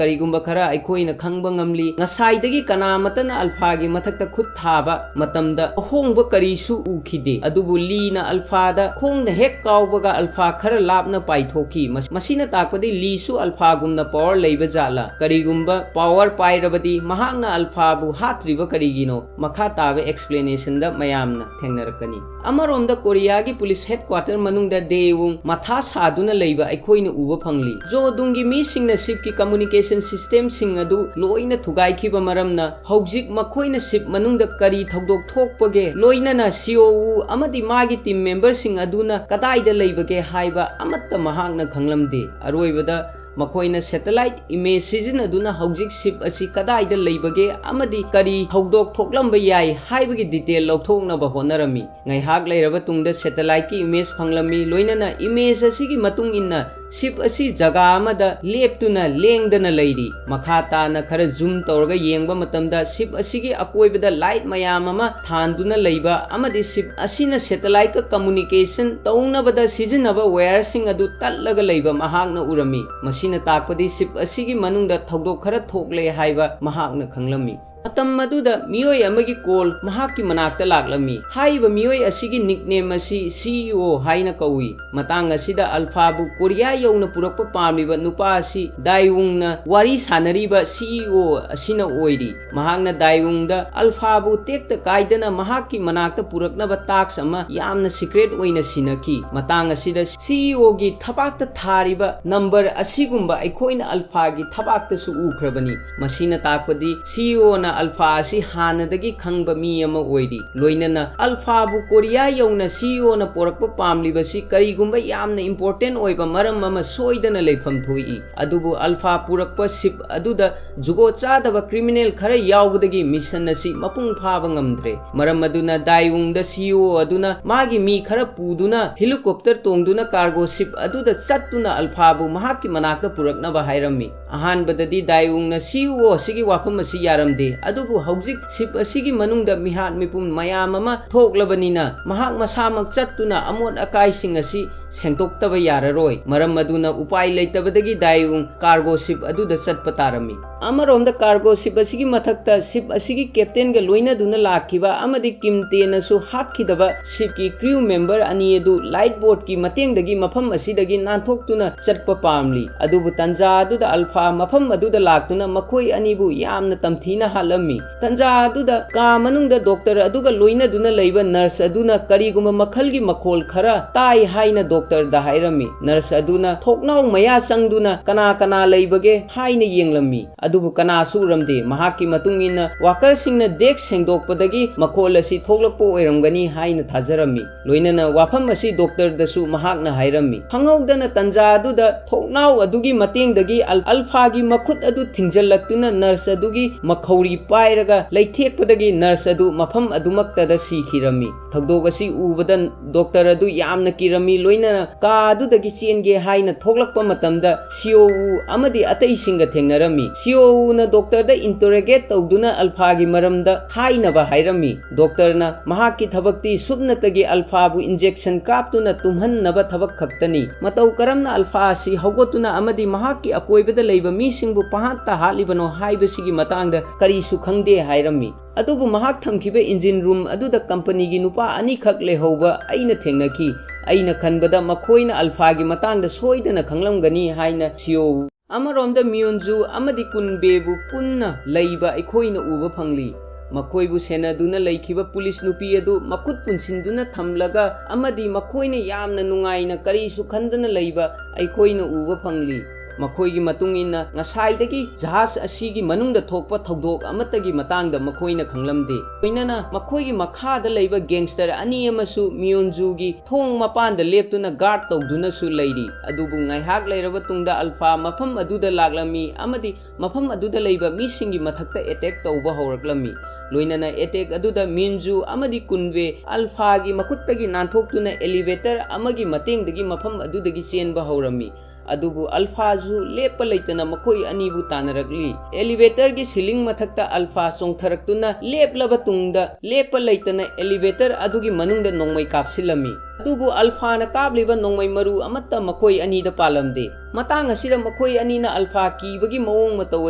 ꯀꯔꯤꯒꯨꯝꯕ ꯈꯔ ꯑꯩꯈꯣꯏꯅ ꯈꯪꯕ ꯉꯝꯂꯤ꯫ ꯉꯁꯥꯏꯗꯒꯤ ꯀꯅꯥꯃꯠꯇꯅ ꯑꯜꯐꯥꯒꯤ ꯃꯊꯛꯇ ꯈꯨꯠ ꯊꯥꯕ ꯃꯇꯝꯗ ꯑꯍꯣꯡꯕ ꯀꯔꯤꯁꯨ ꯎꯈꯤꯗꯦ꯫ ꯑꯗꯨꯕꯨ ꯂꯤꯅ ꯑꯜꯐꯥꯗ ꯈꯣꯡꯅ ꯍꯦꯛ ꯀꯥꯎꯕꯒ ꯑꯜꯐꯥ ꯈꯔ ꯂꯥꯞꯅ ꯄꯥꯏꯊꯣꯛꯈꯤ꯫ ꯃꯁ-, ꯃꯁꯤꯅ ꯇꯥꯛꯄꯗꯤ ꯂꯤꯁꯨ ꯑꯜꯐꯥꯒꯨꯝꯅ ꯄꯋꯔ ꯂꯩꯕ ꯖꯥꯠꯂꯥ? ꯀꯔꯤꯒꯨꯝꯕ ꯄꯋꯔ ꯄꯥꯏꯔꯕꯗꯤ ꯃꯍꯥꯛꯅ ꯑꯜꯐꯥꯕꯨ ꯍꯥꯠꯇ꯭ꯔꯤꯕ ꯀꯔꯤꯒꯤꯅꯣ? ꯃꯈꯥ ꯇꯥꯕ ꯑꯦꯛꯁꯄ꯭ꯂꯦꯅꯦꯁꯟꯗ ꯃꯌꯥꯝꯅ ꯊꯦꯡꯅꯔꯛꯀꯅꯤ꯫ ꯑꯃꯔꯣꯝꯗ ꯀꯣꯔꯤꯌꯥꯒꯤ ꯄꯨꯂꯤꯁ ꯍꯦꯗꯀ꯭ꯋꯥꯇꯔ ꯃꯅꯨꯡꯗ ꯗꯦꯋꯨꯡ ꯃꯊꯥ ꯁꯥꯗꯨꯅ ꯂꯩꯕ ꯑꯩꯈꯣꯏꯅ ꯎꯕ ꯐꯪꯂꯤ꯫ ꯖꯣꯗꯨꯡꯒꯤ ꯃꯤꯁꯤꯡꯅ ꯁꯤꯞꯀꯤ ꯀꯝꯃꯨꯅꯤꯀꯦꯁꯟ ꯁꯤꯁꯇꯦꯝꯁꯤꯡ ꯑꯗꯨ ꯂꯣꯏꯅ ꯊꯨꯒꯥꯏꯈꯤꯕ ꯃꯔꯝꯅ ꯍꯧꯖꯤꯛ ꯃꯈꯣꯏꯅ ꯁꯤꯞ ꯃꯅꯨꯡꯗ ꯀꯔꯤ ꯊꯧꯗꯣꯛ ꯊꯣꯛꯄꯒꯦ, ꯂꯣꯏꯅꯅ ꯁꯤꯑꯣꯋꯨ ꯑꯃꯗꯤ ꯃꯥꯒꯤ ꯇꯤꯝ ꯃꯦꯝꯕꯔꯁꯤꯡ ꯑꯗꯨꯅ ꯀꯗꯥꯏꯗ ꯂꯩꯕꯒꯦ ꯍꯥꯏꯕ ꯑꯃꯠꯇ ꯃꯍꯥꯛꯅ ꯈꯪꯂꯝꯗꯦ꯫ ꯑꯔꯣꯏꯕꯗ ꯃꯈꯣꯏꯅ ꯁꯦꯇꯦꯂꯥꯏꯠ ꯏꯃꯦꯖ ꯁꯤꯖꯤꯟꯅꯗꯨꯅ ꯍꯧꯖꯤꯛ ꯁꯤꯞ ꯑꯁꯤ ꯀꯗꯥꯏꯗ ꯂꯩꯕꯒꯦ ꯑꯃꯗꯤ ꯀꯔꯤ ꯊꯧꯗꯣꯛ ꯊꯣꯛꯂꯝꯕ ꯌꯥꯏ ꯍꯥꯏꯕꯒꯤ ꯗꯤꯇꯦꯜ ꯂꯧꯊꯣꯛꯅꯕ ꯍꯣꯠꯅꯔꯝꯃꯤ꯫ ꯉꯥꯏꯍꯥꯛ ꯂꯩꯔꯕ ꯇꯨꯡꯗ ꯁꯦꯇꯦꯂꯥꯏꯠꯀꯤ ꯏꯃꯦꯖ ꯐꯪꯂꯝꯃꯤ, ꯂꯣꯏꯅꯅ ꯏꯃꯦꯖ ꯑꯁꯤꯒꯤ ꯃꯇꯨꯡ ꯏꯟꯅ ꯁꯤꯞ ꯑꯁꯤ ꯖꯒꯥ ꯑꯃꯗ ꯂꯦꯞꯇꯨꯅ ꯂꯦꯡꯗꯅ ꯂꯩꯔꯤ꯫ ꯃꯈꯥ ꯇꯥꯅ ꯈꯔ ꯖꯨꯝ ꯇꯧꯔꯒ ꯌꯦꯡꯕ ꯃꯇꯝꯗ ꯁꯤꯞ ꯑꯁꯤꯒꯤ ꯑꯀꯣꯏꯕꯗ ꯂꯥꯏꯠ ꯃꯌꯥꯝ ꯑꯃ ꯊꯥꯟꯗꯨꯅ ꯂꯩꯕ ꯑꯃꯗꯤ ꯁꯤꯞ ꯑꯁꯤꯅ ꯁꯦꯇꯦꯂꯥꯏꯠꯀ ꯀꯝꯃꯨꯅꯤꯀꯦꯁꯟ ꯇꯧꯅꯕꯗ ꯁꯤꯖꯤꯟꯅꯕ ꯋꯥꯌꯔꯁꯤꯡ ꯑꯗꯨ ꯇꯠꯂꯒ ꯂꯩꯕ ꯃꯍꯥꯛꯅ ꯎꯔꯝꯃꯤ꯫ ꯃꯁꯤꯅ ꯇꯥꯛꯄꯗꯤ ꯁꯤꯞ ꯑꯁꯤꯒꯤ ꯃꯅꯨꯡꯗ ꯊꯧꯗꯣꯛ ꯈꯔ ꯊꯣꯛꯂꯦ ꯍꯥꯏꯕ ꯃꯍꯥꯛꯅ ꯈꯪꯂꯝꯃꯤ꯫ ꯃꯇꯝ ꯑꯗꯨꯗ ꯃꯤꯑꯣꯏ ꯑꯃꯒꯤ ꯀꯣꯜ ꯃꯍꯥꯛꯀꯤ ꯃꯅꯥꯛꯇ ꯂꯥꯛꯂꯝꯃꯤ꯫ ꯍꯥꯏꯔꯤꯕ ꯃꯤꯑꯣꯏ ꯑꯁꯤꯒꯤ ꯅꯤꯛꯅꯦꯝ ꯑꯁꯤ ꯁꯤ ꯏ ꯑꯣ ꯍꯥꯏꯅ ꯀꯧꯏ꯫ ꯃꯇꯥꯡ ꯑꯁꯤꯗ ꯑꯜꯐꯥꯕꯨ ꯀꯣꯔꯤꯌꯥ ꯌꯧꯅ ꯄꯨꯔꯛꯄ ꯄꯥꯝꯂꯤꯕ ꯅꯨꯄꯥ ꯑꯁꯤ ꯗꯥꯏꯋꯨꯡꯅ ꯋꯥꯔꯤ ꯁꯥꯅꯔꯤꯕ ꯁꯤ ꯏ ꯑꯣ ꯑꯁꯤꯅ ꯑꯣꯏꯔꯤ꯫ ꯃꯍꯥꯛꯅ ꯗꯥꯏꯋꯨꯡꯗ ꯑꯜꯐꯥꯕꯨ ꯇꯦꯛꯇ ꯀꯥꯏꯗꯅ ꯃꯍꯥꯛꯀꯤ ꯃꯅꯥꯛꯇ ꯄꯨꯔꯛꯅꯕ ꯇꯥꯛꯁ ꯑꯃ ꯌꯥꯝꯅ ꯁꯤꯀ꯭ꯔꯦꯠ ꯑꯣꯏꯅ ꯁꯤꯟꯅꯈꯤ꯫ ꯃꯇꯥꯡ ꯑꯁꯤꯗ ꯁꯤ ꯏ ꯑꯣꯒꯤ ꯊꯕꯥꯛꯇ ꯊꯥꯔꯤꯕ ꯅꯝꯕꯔ ꯑꯁꯤꯒꯨꯝꯕ ꯑꯩꯈꯣꯏꯅ ꯑꯜꯐꯥꯒꯤ ꯊꯕꯥꯛꯇꯁꯨ ꯎꯈ꯭ꯔꯕꯅꯤ꯫ ꯃꯁꯤꯅ ꯇꯥꯛꯄꯗꯤ ꯁꯤ ꯏ ꯑꯣꯅ ꯑꯜꯐꯥ ꯑꯁꯤ ꯍꯥꯟꯅꯗꯒꯤ ꯈꯪꯕ ꯃꯤ ꯑꯃ ꯑꯣꯏꯔꯤ꯫ ꯂꯣꯏꯅꯅ ꯑꯜꯐꯥꯕꯨ ꯀꯣꯔꯤꯌꯥ ꯌꯧꯅ ꯁꯤ ꯏ ꯑꯣꯅ ꯄꯣꯔꯛꯄ ꯄꯥꯝꯂꯤꯕꯁꯤ ꯀꯔꯤꯒꯨꯝꯕ ꯌꯥꯝꯅ ꯏꯝꯄꯣꯔꯇꯦꯟ ꯑꯣꯏꯕ ꯃꯔꯝ ꯑꯃ ꯁꯣꯏꯗꯅ ꯂꯩꯐꯝ ꯊꯣꯛꯏ꯫ ꯑꯗꯨꯕꯨ ꯑꯜꯐꯥ ꯄꯨꯔꯛꯄ ꯁꯤꯞ ꯑꯗꯨꯗ ꯖꯨꯒꯣꯠ ꯆꯥꯗꯕ ꯀ꯭ꯔꯤꯃꯤꯅꯦꯜ ꯈꯔ ꯌꯥꯎꯕꯗꯒꯤ ꯃꯤꯁꯟ ꯑꯁꯤ ꯃꯄꯨꯡ ꯐꯥꯕ ꯉꯝꯗ꯭ꯔꯦ꯫ ꯃꯔꯝ ꯑꯗꯨꯅ ꯗꯥꯏꯋꯨꯡꯗ ꯁꯤ ꯏ ꯑꯣ ꯑꯗꯨꯅ ꯃꯥꯒꯤ ꯃꯤ ꯈꯔ ꯄꯨꯗꯨꯅ ꯍꯦꯂꯤꯀꯣꯞꯇꯔ ꯇꯣꯡꯗꯨꯅ ꯀꯥꯔꯒꯣ ꯁꯤꯞ ꯑꯗꯨꯗ ꯆꯠꯇꯨꯅ ꯑꯜꯐꯥꯕꯨ ꯃꯍꯥꯛꯀꯤ ꯃꯅꯥꯛꯇ ꯄꯨꯔꯛꯅꯕ ꯍꯥꯏꯔꯝꯃꯤ꯫ ꯑꯍꯥꯟꯕꯗꯗꯤ ꯗꯥꯏꯋꯨꯡꯅ ꯁꯤ ꯏ ꯑꯣ ꯑꯁꯤꯒꯤ ꯋꯥꯐꯝ ꯑꯁꯤ ꯌꯥꯔꯝꯗꯦ, ꯑꯗꯨꯕꯨ ꯍꯧꯖꯤꯛ ꯁꯤꯞ ꯑꯁꯤꯒꯤ ꯃꯅꯨꯡꯗ ꯃꯤꯍꯥꯠ ꯃꯤꯄꯨꯟ ꯃꯌꯥꯝ ꯑꯃ ꯊꯣꯛꯂꯕꯅꯤꯅ ꯃꯍꯥꯛ ꯃꯁꯥꯃꯛ ꯆꯠꯇꯨꯅ ꯑꯃꯣꯠ ꯑꯀꯥꯏꯁꯤꯡ ꯑꯁꯤ ꯁꯦꯡꯗꯣꯛꯇꯕ ꯌꯥꯔꯔꯣꯏ꯫ ꯃꯔꯝ ꯑꯗꯨꯅ ꯎꯄꯥꯏ ꯂꯩꯇꯕꯗꯒꯤ ꯗꯥꯏꯋꯨꯡ ꯀꯥꯔꯒꯣ ꯁꯤꯞ ꯑꯗꯨꯗ ꯆꯠꯄ ꯇꯥꯔꯝꯃꯤ꯫ ꯑꯃꯔꯣꯝꯗ ꯀꯥꯔꯒꯣ ꯁꯤꯞ ꯑꯁꯤꯒꯤ ꯃꯊꯛꯇ ꯁꯤꯞ ꯑꯁꯤꯒꯤ ꯀꯦꯞꯇꯦꯟꯒ ꯂꯣꯏꯅꯗꯨꯅ ꯂꯥꯛꯈꯤꯕ ꯑꯃꯗꯤ ꯀꯤꯝꯇꯦꯅꯁꯨ ꯍꯥꯠꯈꯤꯗꯕ ꯁꯤꯞꯀꯤ ꯀ꯭ꯔꯤꯎ ꯃꯦꯝꯕꯔ ꯑꯅꯤ ꯑꯗꯨ ꯂꯥꯏꯐ ꯕꯣꯠꯀꯤ ꯃꯇꯦꯡꯗꯒꯤ ꯃꯐꯝ ꯑꯁꯤꯗꯒꯤ ꯅꯥꯟꯊꯣꯛꯇꯨꯅ ꯆꯠꯄ ꯄꯥꯝꯂꯤ꯫ ꯑꯗꯨꯕꯨ ꯇꯟꯖꯥ ꯑꯗꯨꯗ ꯑꯜꯐꯥ ꯃꯐꯝ ꯑꯗꯨꯗ ꯂꯥꯛꯇꯨꯅ ꯃꯈꯣꯏ ꯑꯅꯤꯕꯨ ꯌꯥꯝꯅ ꯇꯝꯊꯤꯅ ꯍꯥꯠꯂꯝꯃꯤ꯫ ꯇꯟꯖꯥ ꯑꯗꯨꯗ ꯀꯥ ꯃꯅꯨꯡꯗ ꯗꯣꯛꯇꯔ ꯑꯗꯨꯒ ꯂꯣꯏꯅꯗꯨꯅ ꯂꯩꯕ ꯅꯔꯁ ꯑꯗꯨꯅ ꯀꯔꯤꯒꯨꯝꯕ ꯃꯈꯜꯒꯤ ꯃꯈꯣꯜ ꯈꯔ ꯇꯥꯏ ꯍꯥꯏꯅ ꯗꯣꯛꯇꯔꯗ ꯍꯥꯏꯔꯝꯃꯤ꯫ ꯅꯔꯁ ꯑꯗꯨꯅ ꯊꯣꯛꯅꯥꯎ ꯃꯌꯥ ꯆꯪꯗꯨꯅ ꯀꯅꯥ ꯀꯅꯥ ꯂꯩꯕꯒꯦ ꯍꯥꯏꯅ ꯌꯦꯡꯂꯝꯃꯤ꯫ ꯑꯗꯨꯕꯨ ꯀꯅꯥꯁꯨ ꯎꯔꯝꯗꯦ꯫ ꯃꯍꯥꯛꯀꯤ ꯃꯇꯨꯡ ꯏꯟꯅ ꯋꯥꯀꯔꯁꯤꯡꯅ ꯗꯦꯛꯁ ꯁꯦꯡꯗꯣꯛꯄꯗꯒꯤ ꯃꯈꯣꯜ ꯑꯁꯤ ꯊꯣꯛꯂꯛꯄ ꯑꯣꯏꯔꯝꯒꯅꯤ ꯍꯥꯏꯅ ꯊꯥꯖꯔꯝꯃꯤ꯫ ꯂꯣꯏꯅꯅ ꯋꯥꯐꯝ ꯑꯁꯤ ꯗꯣꯛꯇꯔꯗꯁꯨ ꯃꯍꯥꯛꯅ ꯍꯥꯏꯔꯝꯃꯤ꯫ ꯈꯪꯍꯧꯗꯅ ꯇꯟꯖꯥ ꯑꯗꯨꯗ ꯊꯣꯡꯅꯥꯎ ꯑꯗꯨꯒꯤ ꯃꯇꯦꯡꯗꯒꯤ ꯑꯜ-, ꯑꯜꯐꯥꯒꯤ ꯃꯈꯨꯠ ꯑꯗꯨ ꯊꯤꯡꯖꯤꯜꯂꯛꯇꯨꯅ ꯅꯔꯁ ꯑꯗꯨꯒꯤ ꯃꯈꯧꯔꯤ ꯄꯥꯏꯔꯒ ꯂꯩꯊꯦꯛꯄꯗꯒꯤ ꯅꯔꯁ ꯑꯗꯨ ꯃꯐꯝ ꯑꯗꯨꯃꯛꯇꯗ ꯁꯤꯈꯤꯔꯝꯃꯤ꯫ ꯊꯧꯗꯣꯛ ꯑꯁꯤ ꯎꯕꯗ ꯗꯣꯛꯇꯔ ꯑꯗꯨ ꯌꯥꯝꯅ ꯀꯤꯔꯝꯃꯤ, ꯂꯣꯏꯅ ꯀꯥ ꯑꯗꯨꯗꯒꯤ ꯆꯦꯟꯒꯦ ꯍꯥꯏꯅ ꯊꯣꯛꯂꯛꯄ ꯃꯇꯝꯗ ꯁꯤꯑꯣ ꯋꯨ ꯑꯃꯗꯤ ꯑꯇꯩꯁꯤꯡꯒ ꯊꯦꯡꯅꯔꯝꯃꯤ꯫ ꯁꯤꯑꯣ ꯋꯨꯅ ꯗꯣꯛꯇꯔꯗ interrogate ꯇꯧꯗꯨꯅ ꯑꯜꯐꯥꯒꯤ ꯃꯔꯝꯗ ꯍꯥꯏꯅꯕ ꯍꯥꯏꯔꯝꯃꯤ꯫ ꯗꯣꯛꯇꯔꯅ ꯃꯍꯥꯛꯀꯤ ꯊꯕꯛꯇꯤ ꯁꯨꯞꯅꯇꯒꯤ ꯑꯜꯐꯥꯕꯨ injection ꯀꯥꯞꯇꯨꯅ ꯇꯨꯝꯍꯟꯅꯕ ꯊꯕꯛ ꯈꯛꯇꯅꯤ꯫ ꯃꯇꯧ ꯀꯔꯝꯅ ꯑꯜꯐꯥ ꯑꯁꯤ ꯍꯧꯒꯠꯇꯨꯅ ꯑꯃꯗꯤ ꯃꯍꯥꯛꯀꯤ ꯑꯀꯣꯏꯕꯗ ꯂꯩꯕ ꯃꯤꯁꯤꯡꯕꯨ ꯄꯪꯍꯥꯠꯇ ꯍꯥꯠꯂꯤꯕꯅꯣ ꯍꯥꯏꯕꯁꯤꯒꯤ ꯃꯇꯥꯡꯗ ꯀꯔꯤꯁꯨ ꯈꯪꯗꯦ ꯍꯥꯏꯔꯝꯃꯤ꯫ ꯑꯗꯨꯕꯨ ꯃꯍꯥꯛ ꯊꯝꯈꯤꯕ engine room ꯑꯗꯨꯗ ꯀꯝꯄꯅꯤꯒꯤ ꯅꯨꯄꯥ ꯑꯅꯤꯈꯛ ꯂꯩꯍꯧꯕ ꯑꯩꯅ ꯊꯦꯡꯅꯈꯤ꯫ ꯑꯩꯅ ꯈꯟꯕꯗ ꯃꯈꯣꯏꯅ ꯑꯜꯐꯥꯒꯤ ꯃꯇꯥꯡꯗ ꯁꯣꯏꯗꯅ ꯈꯪꯂꯝꯒꯅꯤ ꯍꯥꯏꯅ ꯁꯤꯑꯣ ꯋꯨ꯫ ꯑꯃꯔꯣꯝꯗ ꯃꯤꯌꯣꯟꯖꯨ ꯑꯃꯗꯤ ꯀꯨꯟꯕꯦꯕꯨ ꯄꯨꯟꯅ ꯂꯩꯕ ꯑꯩꯈꯣꯏꯅ ꯎꯕ ꯐꯪꯂꯤ꯫ ꯃꯈꯣꯏꯕꯨ ꯁꯦꯟꯅꯗꯨꯅ ꯂꯩꯈꯤꯕ ꯄꯨꯂꯤꯁ ꯅꯨꯄꯤ ꯑꯗꯨ ꯃꯈꯨꯠ ꯄꯨꯟꯁꯤꯟꯗꯨꯅ ꯊꯝꯂꯒ ꯑꯃꯗꯤ ꯃꯈꯣꯏꯅ ꯌꯥꯝꯅ ꯅꯨꯡꯉꯥꯏꯅ ꯀꯔꯤꯁꯨ ꯈꯟꯗꯅ ꯂꯩꯕ ꯑꯩꯈꯣꯏꯅ ꯎꯕ ꯐꯪꯂꯤ꯫ ꯃꯈꯣꯏꯒꯤ ꯃꯇꯨꯡ ꯏꯟꯅ ꯉꯁꯥꯏꯗꯒꯤ ꯖꯍꯥꯖ ꯑꯁꯤꯒꯤ ꯃꯅꯨꯡꯗ ꯊꯣꯛꯄ ꯊꯧꯗꯣꯛ ꯑꯃꯠꯇꯒꯤ ꯃꯇꯥꯡꯗ ꯃꯈꯣꯏꯅ ꯈꯪꯂꯝꯗꯦ꯫ ꯂꯣꯏꯅꯅ ꯃꯈꯣꯏꯒꯤ ꯃꯈꯥꯗ ꯂꯩꯕ gangster ꯑꯅꯤ ꯑꯃꯁꯨ ꯃꯤꯌꯣꯟꯖꯨꯒꯤ ꯊꯣꯡ ꯃꯄꯥꯟꯗ ꯂꯦꯞꯇꯨꯅ guard ꯇꯧꯗꯨꯅꯁꯨ ꯂꯩꯔꯤ꯫ ꯑꯗꯨꯕꯨ ꯉꯥꯏꯍꯥꯛ ꯂꯩꯔꯕ ꯇꯨꯡꯗ ꯑꯜꯐꯥ ꯃꯐꯝ ꯑꯗꯨꯗ ꯂꯥꯛꯂꯝꯃꯤ ꯑꯃꯗꯤ ꯃꯐꯝ ꯑꯗꯨꯗ ꯂꯩꯕ ꯃꯤꯁꯤꯡꯒꯤ ꯃꯊꯛꯇ attack ꯇꯧꯕ ꯍꯧꯔꯛꯂꯝꯃꯤ꯫ ꯂꯣꯏꯅꯅ attack ꯑꯗꯨꯗ ꯃꯤꯌꯣꯟꯖꯨ ꯑꯃꯗꯤ ꯀꯨꯟꯕꯦ ꯑꯜꯐꯥꯒꯤ ꯃꯈꯨꯠꯇꯒꯤ ꯅꯥꯟꯊꯣꯛꯇꯨꯅ elevator ꯑꯃꯒꯤ ꯃꯇꯦꯡꯗꯒꯤ ꯃꯐꯝ ꯑꯗꯨꯗꯒꯤ ꯆꯦꯟꯕ ꯍꯧꯔꯝꯃꯤ꯫ ꯑꯗꯨꯕꯨ ꯑꯜꯐꯥꯁꯨ ꯂꯦꯞꯄ ꯂꯩꯇꯅ ꯃꯈꯣꯏ ꯑꯅꯤꯕꯨ ꯇꯥꯟꯅꯔꯛꯂꯤ꯫ Elevatorꯒꯤ ceiling ꯃꯊꯛꯇ ꯑꯜꯐꯥ ꯆꯣꯡꯊꯔꯛꯇꯨꯅ ꯂꯦꯞꯂꯕ ꯇꯨꯡꯗ ꯂꯦꯞꯄ ꯂꯩꯇꯅ elevator ꯑꯗꯨꯒꯤ ꯃꯅꯨꯡꯗ ꯅꯣꯡꯃꯩ ꯀꯥꯞꯁꯤꯜꯂꯝꯃꯤ꯫ ꯑꯗꯨꯕꯨ ꯑꯜꯐꯥꯅ ꯀꯥꯞꯂꯤꯕ ꯅꯣꯡꯃꯩ ꯃꯔꯨ ꯑꯃꯠꯇ ꯃꯈꯣꯏ ꯑꯅꯤꯗ ꯄꯥꯜꯂꯝꯗꯦ꯫ ꯃꯇꯥꯡ ꯑꯁꯤꯗ ꯃꯈꯣꯏ ꯑꯅꯤꯅ ꯑꯜꯐꯥ ꯀꯤꯕꯒꯤ ꯃꯑꯣꯡ ꯃꯇꯧ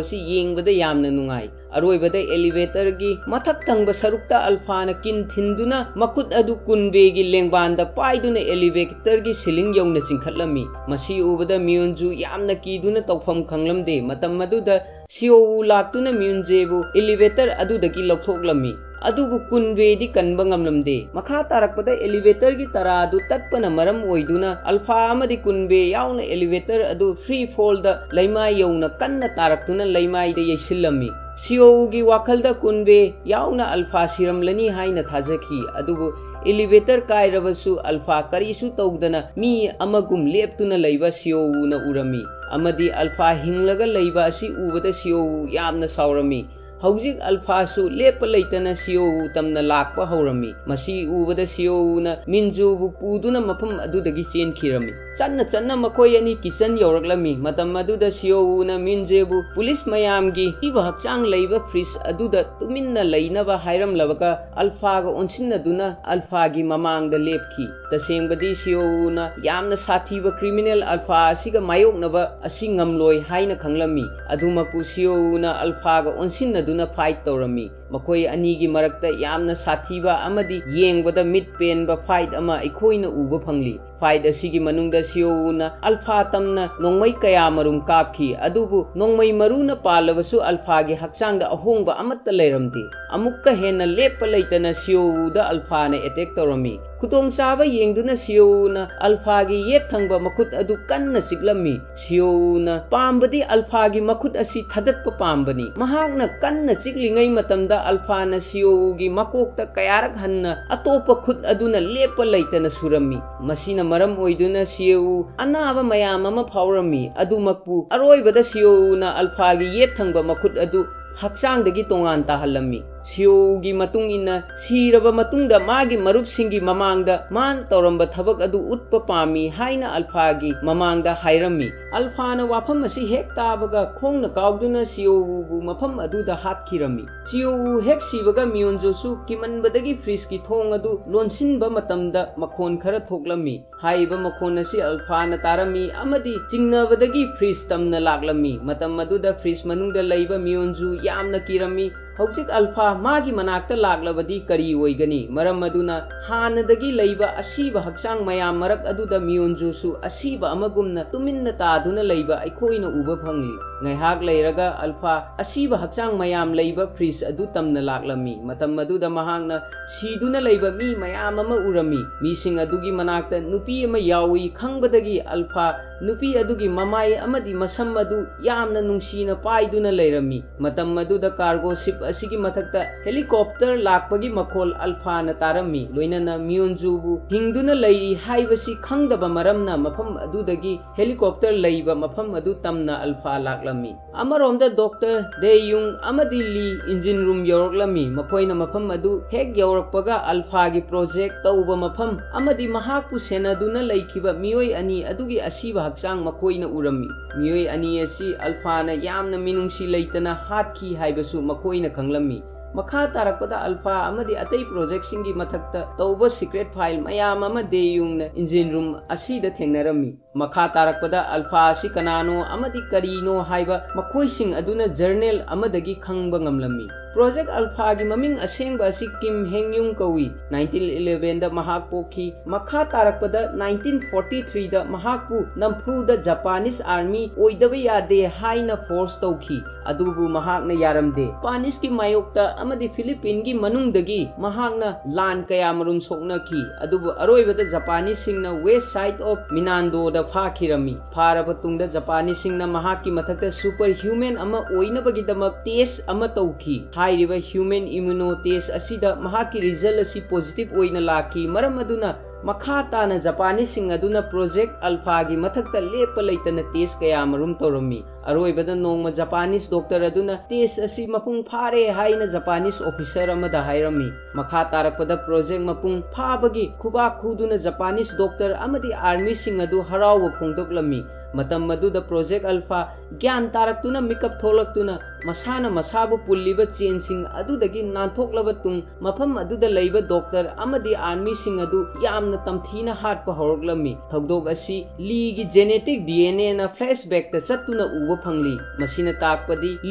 ꯑꯁꯤ ꯌꯦꯡꯕꯗ ꯌꯥꯝꯅ ꯅꯨꯡꯉꯥꯏ꯫ ꯑꯔꯣꯏꯕꯗ elevatorꯒꯤ ꯃꯊꯛ ꯊꯪꯕ ꯁꯔꯨꯛꯇ ꯑꯜꯐꯥꯅ ꯀꯤꯟ ꯊꯤꯟꯗꯨꯅ ꯃꯈꯨꯠ ꯑꯗꯨ ꯀꯨꯟꯕꯦꯒꯤ ꯂꯦꯡꯕꯥꯟꯗ ꯄꯥꯏꯗꯨꯅ elevatorꯒꯤ ceiling ꯌꯧꯅ ꯆꯤꯡꯈꯠꯂꯝꯃꯤ꯫ ꯃꯁꯤ ꯎꯕꯗ ꯃꯤꯌꯣꯟꯖꯨ ꯌꯥꯝꯅ ꯀꯤꯗꯨꯅ ꯇꯧꯐꯝ ꯈꯪꯂꯝꯗꯦ꯫ ꯃꯇꯝ ꯑꯗꯨꯗ ꯁꯤꯑꯣ ꯋꯨ ꯂꯥꯛꯇꯨꯅ ꯃꯤꯌꯣꯟꯖꯦꯕꯨ elevator ꯑꯗꯨꯗꯒꯤ ꯂꯧꯊꯣꯛꯂꯝꯃꯤ꯫ ꯑꯗꯨꯕꯨ ꯀꯨꯟꯕꯦꯗꯤ ꯀꯟꯕ ꯉꯝꯂꯝꯗꯦ꯫ ꯃꯈꯥ ꯇꯥꯔꯛꯄꯗ elevatorꯒꯤ ꯇꯔꯥ ꯑꯗꯨ ꯇꯠꯄꯅ ꯃꯔꯝ ꯑꯣꯏꯗꯨꯅ ꯑꯜꯐꯥ ꯑꯃꯗꯤ ꯀꯨꯟꯕꯦ ꯌꯥꯎꯅ elevator ꯑꯗꯨ free fallꯗ ꯂꯩꯃꯥꯏ ꯌꯧꯅ ꯀꯟꯅ ꯇꯥꯔꯛꯇꯨꯅ ꯂꯩꯃꯥꯏꯗ ꯌꯩꯁꯤꯜꯂꯝꯃꯤ꯫ ꯁꯤꯑꯣ ꯋꯨꯒꯤ ꯋꯥꯈꯜꯗ ꯀꯨꯟꯕꯦ ꯌꯥꯎꯅ ꯑꯜꯐꯥ ꯁꯤꯔꯝꯂꯅꯤ ꯍꯥꯏꯅ ꯊꯥꯖꯈꯤ꯫ ꯑꯗꯨꯕꯨ elevator ꯀꯥꯏꯔꯕꯁꯨ ꯑꯜꯐꯥ ꯀꯔꯤꯁꯨ ꯇꯧꯗꯅ ꯃꯤ ꯑꯃꯒꯨꯝ ꯂꯦꯞꯇꯨꯅ ꯂꯩꯕ ꯁꯤꯑꯣ ꯋꯨꯅ ꯎꯔꯝꯃꯤ꯫ ꯑꯃꯗꯤ ꯑꯜꯐꯥ ꯍꯤꯡꯂꯒ ꯂꯩꯕ ꯑꯁꯤ ꯎꯕꯗ ꯁꯤꯑꯣ ꯋꯨ ꯌꯥꯝꯅ ꯁꯥꯎꯔꯝꯃꯤ꯫ ꯍꯧꯖꯤꯛ ꯑꯜꯐꯥꯁꯨ ꯂꯦꯞꯄ ꯂꯩꯇꯅ ꯁꯤꯑꯣꯎ ꯇꯝꯅ ꯂꯥꯛꯄ ꯍꯧꯔꯝꯃꯤ꯫ ꯃꯁꯤ ꯎꯕꯗ ꯁꯤꯑꯣꯎꯅ ꯃꯤꯟꯖꯨꯕꯨ ꯄꯨꯗꯨꯅ ꯃꯐꯝ ꯑꯗꯨꯗꯒꯤ ꯆꯦꯟꯈꯤꯔꯝꯃꯤ꯫ ꯆꯠꯅ ꯆꯠꯅ ꯃꯈꯣꯏ ꯑꯅꯤ ꯀꯤꯆꯟ ꯌꯧꯔꯛꯂꯝꯃꯤ꯫ ꯃꯇꯝ ꯑꯗꯨꯗ ꯁꯤꯑꯣꯎꯅ ꯃꯤꯟꯖꯦꯕꯨ ꯄꯨꯂꯤꯁ ꯃꯌꯥꯝꯒꯤ ꯏꯕ ꯍꯛꯆꯥꯡ ꯂꯩꯕ ꯐ꯭ꯔꯤꯖ ꯑꯗꯨꯗ ꯇꯨꯃꯤꯟꯅ ꯂꯩꯅꯕ ꯍꯥꯏꯔꯝꯂꯕꯒ ꯑꯜꯐꯥꯒ ꯑꯣꯟꯁꯤꯟꯅꯗꯨꯅ ꯑꯜꯐꯥꯒꯤ ꯃꯃꯥꯡꯗ ꯂꯦꯞꯈꯤ꯫ ꯇꯁꯦꯡꯕꯗꯤ ꯁꯤꯑꯣꯎꯅ ꯌꯥꯝꯅ ꯁꯥꯊꯤꯕ ꯀ꯭ꯔꯤꯃꯤꯅꯦꯜ ꯑꯜꯐꯥ ꯑꯁꯤꯒ ꯃꯥꯌꯣꯛꯅꯕ ꯑꯁꯤ ꯉꯝꯂꯣꯏ ꯍꯥꯏꯅ ꯈꯪꯂꯝꯃꯤ꯫ ꯑꯗꯨꯃꯛꯄꯨ ꯁꯤꯑꯣꯎꯅ ꯑꯜꯐꯥꯒ ꯑꯣꯟꯁꯤꯟꯅꯗꯨꯅ ꯐꯥꯏꯠ ꯇꯧꯔꯝꯃꯤ꯫ ꯃꯈꯣꯏ ꯑꯅꯤꯒꯤ ꯃꯔꯛꯇ ꯌꯥꯝꯅ ꯁꯥꯊꯤꯕ ꯑꯃꯗꯤ ꯌꯦꯡꯕꯗ ꯃꯤꯠ ꯄꯦꯟꯕ ꯐꯥꯏꯠ ꯑꯃ ꯑꯩꯈꯣꯏꯅ ꯎꯕ ꯐꯪꯂꯤ꯫ ꯐꯥꯏꯠ ꯑꯁꯤꯒꯤ ꯃꯅꯨꯡꯗ ꯁꯤꯑꯣꯎꯅ ꯑꯜꯐꯥ ꯇꯝꯅ ꯅꯣꯡꯃꯩ ꯀꯌꯥ ꯃꯔꯨꯝ ꯀꯥꯞꯈꯤ, ꯑꯗꯨꯕꯨ ꯅꯣꯡꯃꯩ ꯃꯔꯨꯅ ꯄꯥꯜꯂꯕꯁꯨ ꯑꯜꯐꯥꯒꯤ ꯍꯛꯆꯥꯡꯗ ꯑꯍꯣꯡꯕ ꯑꯃꯠꯇ ꯂꯩꯔꯝꯗꯦ꯫ ꯑꯃꯨꯛꯀ ꯍꯦꯟꯅ ꯂꯦꯞꯄ ꯂꯩꯇꯅ ꯁꯤꯑꯣꯎꯗ ꯑꯜꯐꯥꯅ ꯑꯦꯇꯦꯛ ꯇꯧꯔꯝꯃꯤ꯫ ꯈꯨꯗꯣꯡꯆꯥꯕ ꯌꯦꯡꯗꯨꯅ ꯁꯤꯑꯣꯎꯅ ꯑꯜꯐꯥꯒꯤ ꯌꯦꯠ ꯊꯪꯕ ꯃꯈꯨꯠ ꯑꯗꯨ ꯀꯟꯅ ꯆꯤꯛꯂꯝꯃꯤ꯫ ꯁꯤꯑꯣꯎꯅ ꯄꯥꯝꯕꯗꯤ ꯑꯜꯐꯥꯒꯤ ꯃꯈꯨꯠ ꯑꯁꯤ ꯊꯥꯗꯠꯄ ꯄꯥꯝꯕꯅꯤ꯫ ꯃꯍꯥꯛꯅ ꯀꯟꯅ ꯆꯤꯛꯂꯤꯉꯩ ꯃꯇꯝꯗ ꯑꯜꯐꯥꯅ ꯁꯤꯑꯣꯎꯒꯤ ꯃꯀꯣꯛꯇ ꯀꯌꯥꯔꯛ ꯍꯟꯅ ꯑꯇꯣꯞꯄ ꯈꯨꯠ ꯑꯗꯨꯅ ꯂꯦꯞꯄ ꯂꯩꯇꯅ ꯁꯨꯔꯝꯃꯤ꯫ ꯃꯁꯤꯅ ꯃꯔꯝ ꯑꯣꯏꯗꯨꯅ ꯁꯤꯑꯣꯎ ꯑꯅꯥꯕ ꯃꯌꯥꯝ ꯑꯃ ꯐꯥꯎꯔꯝꯃꯤ꯫ ꯑꯗꯨꯃꯛꯄꯨ ꯑꯔꯣꯏꯕꯗ ꯁꯤꯑꯣꯎꯅ ꯑꯜꯐꯥꯒꯤ ꯌꯦꯠ ꯊꯪꯕ ꯃꯈꯨꯠ ꯑꯗꯨ ꯍꯛꯆꯥꯡꯗꯒꯤ ꯇꯣꯉꯥꯟ ꯇꯥꯍꯜꯂꯝꯃꯤ꯫ ꯁꯤꯑꯣꯎꯒꯤ ꯃꯇꯨꯡ ꯏꯟꯅ ꯁꯤꯔꯕ ꯃꯇꯨꯡꯗ ꯃꯥꯒꯤ ꯃꯔꯨꯞꯁꯤꯡꯒꯤ ꯃꯃꯥꯡꯗ ꯃꯥꯅ ꯇꯧꯔꯝꯕ ꯊꯕꯛ ꯑꯗꯨ ꯎꯠꯄ ꯄꯥꯝꯃꯤ ꯍꯥꯏꯅ ꯑꯜꯐꯥꯒꯤ ꯃꯃꯥꯡꯗ ꯍꯥꯏꯔꯝꯃꯤ꯫ ꯑꯜꯐꯥꯅ ꯋꯥꯐꯝ ꯑꯁꯤ ꯍꯦꯛ ꯇꯥꯕꯒ ꯈꯣꯡꯅ ꯀꯥꯎꯗꯨꯅ ꯁꯤꯑꯣꯎꯕꯨ ꯃꯐꯝ ꯑꯗꯨꯗ ꯍꯥꯠꯈꯤꯔꯝꯃꯤ꯫ ꯁꯤꯑꯣꯎ ꯍꯦꯛ ꯁꯤꯕꯒ ꯃꯤꯌꯣꯟꯖꯨꯁꯨ ꯀꯤꯃꯟꯕꯗꯒꯤ ꯐ꯭ꯔꯤꯖꯀꯤ ꯊꯣꯡ ꯑꯗꯨ ꯂꯣꯟꯁꯤꯟꯕ ꯃꯇꯝꯗ ꯃꯈꯣꯟ ꯈꯔ ꯊꯣꯛꯂꯝꯃꯤ꯫ ꯍꯥꯏꯔꯤꯕ ꯃꯈꯣꯟ ꯑꯁꯤ ꯑꯜꯐꯥꯅ ꯇꯥꯔꯝꯃꯤ ꯑꯃꯗꯤ ꯆꯤꯡꯅꯕꯗꯒꯤ ꯐ꯭ꯔꯤꯖ ꯇꯝꯅ ꯂꯥꯛꯂꯝꯃꯤ꯫ ꯃꯇꯝ ꯑꯗꯨꯗ ꯐ꯭ꯔꯤꯖ ꯃꯅꯨꯡꯗ ꯂꯩꯕ ꯃꯤꯌꯣꯟꯖꯨ ꯌꯥꯝꯅ ꯀꯤꯔꯝꯃꯤ꯫ ꯍꯧꯖꯤꯛ ꯑꯜꯐꯥ ꯃꯥꯒꯤ ꯃꯅꯥꯛꯇ ꯂꯥꯛꯂꯕꯗꯤ ꯀꯔꯤ ꯑꯣꯏꯒꯅꯤ? ꯃꯔꯝ ꯑꯗꯨꯅ ꯍꯥꯟꯅꯗꯒꯤ ꯂꯩꯕ ꯑꯁꯤꯕ ꯍꯛꯆꯥꯡ ꯃꯌꯥꯝ ꯃꯔꯛ ꯑꯗꯨꯗ ꯃꯤꯌꯣꯟꯖꯨꯁꯨ ꯑꯁꯤꯕ ꯑꯃꯒꯨꯝꯅ ꯇꯨꯃꯤꯟꯅ ꯇꯥꯗꯨꯅ ꯂꯩꯕ ꯑꯩꯈꯣꯏꯅ ꯎꯕ ꯐꯪꯂꯤ꯫ ꯉꯥꯏꯍꯥꯛ ꯂꯩꯔꯒ ꯑꯜꯐꯥ ꯑꯁꯤꯕ ꯍꯛꯆꯥꯡ ꯃꯌꯥꯝ ꯂꯩꯕ ꯐ꯭ꯔꯤꯖ ꯑꯗꯨ ꯇꯝꯅ ꯂꯥꯛꯂꯝꯃꯤ꯫ ꯃꯇꯝ ꯑꯗꯨꯗ ꯃꯍꯥꯛꯅ ꯁꯤꯗꯨꯅ ꯂꯩꯕ ꯃꯤ ꯃꯌꯥꯝ ꯑꯃ ꯎꯔꯝꯃꯤ꯫ ꯃꯤꯁꯤꯡ ꯑꯗꯨꯒꯤ ꯃꯅꯥꯛꯇ ꯅꯨꯄꯤ ꯑꯃ ꯌꯥꯎꯏ ꯈꯪꯕꯗꯒꯤ ꯑꯜꯐꯥ ꯅꯨꯄꯤ ꯑꯗꯨꯒꯤ ꯃꯃꯥꯏ ꯑꯃꯗꯤ ꯃꯁꯝ ꯑꯗꯨ ꯌꯥꯝꯅ ꯅꯨꯡꯁꯤꯅ ꯄꯥꯏꯗꯨꯅ ꯂꯩꯔꯝꯃꯤ꯫ ꯃꯇꯝ ꯑꯗꯨꯗ ꯀꯥꯔꯒꯣ ꯁꯤꯞ ꯑꯁꯤꯒꯤ ꯃꯊꯛꯇ helicopter ꯂꯥꯛꯄꯒꯤ ꯃꯈꯣꯜ ꯑꯜꯐꯥꯅ ꯇꯥꯔꯝꯃꯤ꯫ ꯂꯣꯏꯅꯅ ꯃꯤꯌꯣꯟꯖꯨꯕꯨ ꯍꯤꯡꯗꯨꯅ ꯂꯩꯔꯤ ꯍꯥꯏꯕꯁꯤ ꯈꯪꯗꯕ ꯃꯔꯝꯅ ꯃꯐꯝ ꯑꯗꯨꯗꯒꯤ helicopter ꯂꯩꯕ ꯃꯐꯝ ꯑꯗꯨ ꯇꯝꯅ ꯑꯜꯐꯥ ꯂꯥꯛꯂꯝꯃꯤ꯫ ꯑꯃꯔꯣꯝꯗ ꯗꯣꯛꯇꯔ ꯗꯦꯌꯨꯡ ꯑꯃꯗꯤ ꯂꯤ engine room ꯌꯧꯔꯛꯂꯝꯃꯤ꯫ ꯃꯈꯣꯏꯅ ꯃꯐꯝ ꯑꯗꯨ ꯍꯦꯛ ꯌꯧꯔꯛꯄꯒ ꯑꯜꯐꯥꯒꯤ project ꯇꯧꯕ ꯃꯐꯝ ꯑꯃꯗꯤ ꯃꯍꯥꯛꯄꯨ ꯁꯦꯟꯅꯗꯨꯅ ꯂꯩꯈꯤꯕ ꯃꯤꯑꯣꯏ ꯑꯅꯤ ꯑꯗꯨꯒꯤ ꯑꯁꯤꯕ ꯍꯛꯆꯥꯡ ꯃꯈꯣꯏꯅ ꯎꯔꯝꯃꯤ꯫ ꯃꯤꯑꯣꯏ ꯑꯅꯤ ꯑꯁꯤ ꯑꯜꯐꯥꯅ ꯌꯥꯝꯅ ꯃꯤꯅꯨꯡꯁꯤ ꯂꯩꯇꯅ ꯍꯥꯠꯈꯤ ꯍꯥꯏꯕꯁꯨ ꯃꯈꯣꯏꯅ ꯈꯪꯂꯝꯃꯤ꯫ ꯃꯈꯥ ꯇꯥꯔꯛꯄꯗ ꯑꯜꯐꯥ ꯑꯃꯗꯤ ꯑꯇꯩ projectꯁꯤꯡꯒꯤ ꯃꯊꯛꯇ ꯇꯧꯕ secret file ꯃꯌꯥꯝ ꯑꯃ ꯗꯦꯌꯨꯡꯅ engine room ꯑꯁꯤꯗ ꯊꯦꯡꯅꯔꯝꯃꯤ꯫ ꯃꯈꯥ ꯇꯥꯔꯛꯄꯗ ꯑꯜꯐꯥ ꯑꯁꯤ ꯀꯅꯥꯅꯣ ꯑꯃꯗꯤ ꯀꯔꯤꯅꯣ ꯍꯥꯏꯕ ꯃꯈꯣꯏꯁꯤꯡ ꯑꯗꯨꯅ journal ꯑꯃꯗꯒꯤ ꯈꯪꯕ ꯉꯝꯂꯝꯃꯤ꯫ Project ꯑꯜꯐꯥꯒꯤ ꯃꯃꯤꯡ ꯑꯁꯦꯡꯕ ꯑꯁꯤ ꯀꯤꯝ ꯍꯦꯡ ꯌꯨꯡ ꯀꯧꯏ꯫ ꯅꯥꯏꯟꯇꯤꯟ ꯏꯂꯦꯚꯦꯟꯗ ꯃꯍꯥꯛ ꯄꯣꯛꯈꯤ꯫ ꯃꯈꯥ ꯇꯥꯔꯛꯄꯗ ꯅꯥꯏꯟꯇꯤꯟ ꯐꯣꯔꯇꯤ ꯊ꯭ꯔꯤꯗ ꯃꯍꯥꯛꯄꯨ ꯅꯝꯐꯨꯗ Japanese army ꯑꯣꯏꯗꯕ ꯌꯥꯗꯦ ꯍꯥꯏꯅ force ꯇꯧꯈꯤ꯫ ꯑꯗꯨꯕꯨ ꯃꯍꯥꯛꯅ ꯌꯥꯔꯝꯗꯦ꯫ Japaneseꯀꯤ ꯃꯥꯌꯣꯛꯇ ꯑꯃꯗꯤ Philippinesꯀꯤ ꯃꯅꯨꯡꯗꯒꯤ ꯃꯍꯥꯛꯅ ꯂꯥꯟ ꯀꯌꯥꯃꯔꯨꯝ ꯁꯣꯛꯅꯈꯤ꯫ ꯑꯗꯨꯕꯨ ꯑꯔꯣꯏꯕꯗ Japaneseꯁꯤꯡꯅ west side of ꯃꯤꯅꯥꯟꯗꯣꯗ ꯐꯥꯈꯤꯔꯝꯃꯤ꯫ ꯐꯥꯔꯕ ꯇꯨꯡꯗ Japaneseꯁꯤꯡꯅ ꯃꯍꯥꯛꯀꯤ ꯃꯊꯛꯇ superhuman ꯑꯃ ꯑꯣꯏꯅꯕꯒꯤꯗꯃꯛ test ꯑꯃ ꯇꯧꯈꯤ꯫ ꯍꯥꯏꯔꯤꯕ human immuno test ꯑꯁꯤꯗ ꯃꯍꯥꯛꯀꯤ result ꯑꯁꯤ positive ꯑꯣꯏꯅ ꯂꯥꯛꯈꯤ꯫ ꯃꯔꯝ ꯑꯗꯨꯅ ꯃꯈꯥ ꯇꯥꯅ Japaneseꯁꯤꯡ ꯑꯗꯨꯅ Project ꯑꯜꯐꯥꯒꯤ ꯃꯊꯛꯇ ꯂꯦꯞꯄ ꯂꯩꯇꯅ test ꯀꯌꯥꯃꯔꯨꯝ ꯇꯧꯔꯝꯃꯤ꯫ ꯑꯔꯣꯏꯕꯗ ꯅꯣꯡꯃ Japanese doctor ꯑꯗꯨꯅ test ꯑꯁꯤ ꯃꯄꯨꯡ ꯐꯥꯔꯦ ꯍꯥꯏꯅ Japanese officer ꯑꯃꯗ ꯍꯥꯏꯔꯝꯃꯤ꯫ ꯃꯈꯥ ꯇꯥꯔꯛꯄꯗ project ꯃꯄꯨꯡ ꯐꯥꯕꯒꯤ ꯈꯨꯕꯥꯛ ꯈꯨꯗꯨꯅ Japanese doctor ꯑꯃꯗꯤ armyꯁꯤꯡ ꯑꯗꯨ ꯍꯔꯥꯎꯕ ꯐꯣꯡꯗꯣꯛꯂꯝꯃꯤ꯫ ꯃꯇꯝ ꯑꯗꯨꯗ Project ꯑꯜꯐꯥ ꯒ꯭ꯌꯥꯟ ꯇꯥꯔꯛꯇꯨꯅ ꯃꯤꯀꯞ ꯊꯣꯛꯂꯛꯇꯨꯅ ꯃꯁꯥꯅ ꯃꯁꯥꯕꯨ ꯄꯨꯜꯂꯤꯕ chainꯁꯤꯡ ꯑꯗꯨꯗꯒꯤ ꯅꯥꯟꯊꯣꯛꯂꯕ ꯇꯨꯡ ꯃꯐꯝ ꯑꯗꯨꯗ ꯂꯩꯕ doctor ꯑꯃꯗꯤ armyꯁꯤꯡ ꯑꯗꯨ ꯌꯥꯝꯅ ꯇꯝꯊꯤꯅ ꯍꯥꯠꯄ ꯍꯧꯔꯛꯂꯝꯃꯤ꯫ ꯊꯧꯗꯣꯛ ꯑꯁꯤ ꯂꯤꯒꯤ genetic DNAꯅ flashbackꯇ ꯆꯠꯇꯨꯅ ꯎꯕ ꯐꯪꯂꯤ꯫ ꯃꯁꯤꯅ ꯇꯥꯛꯄꯗꯤ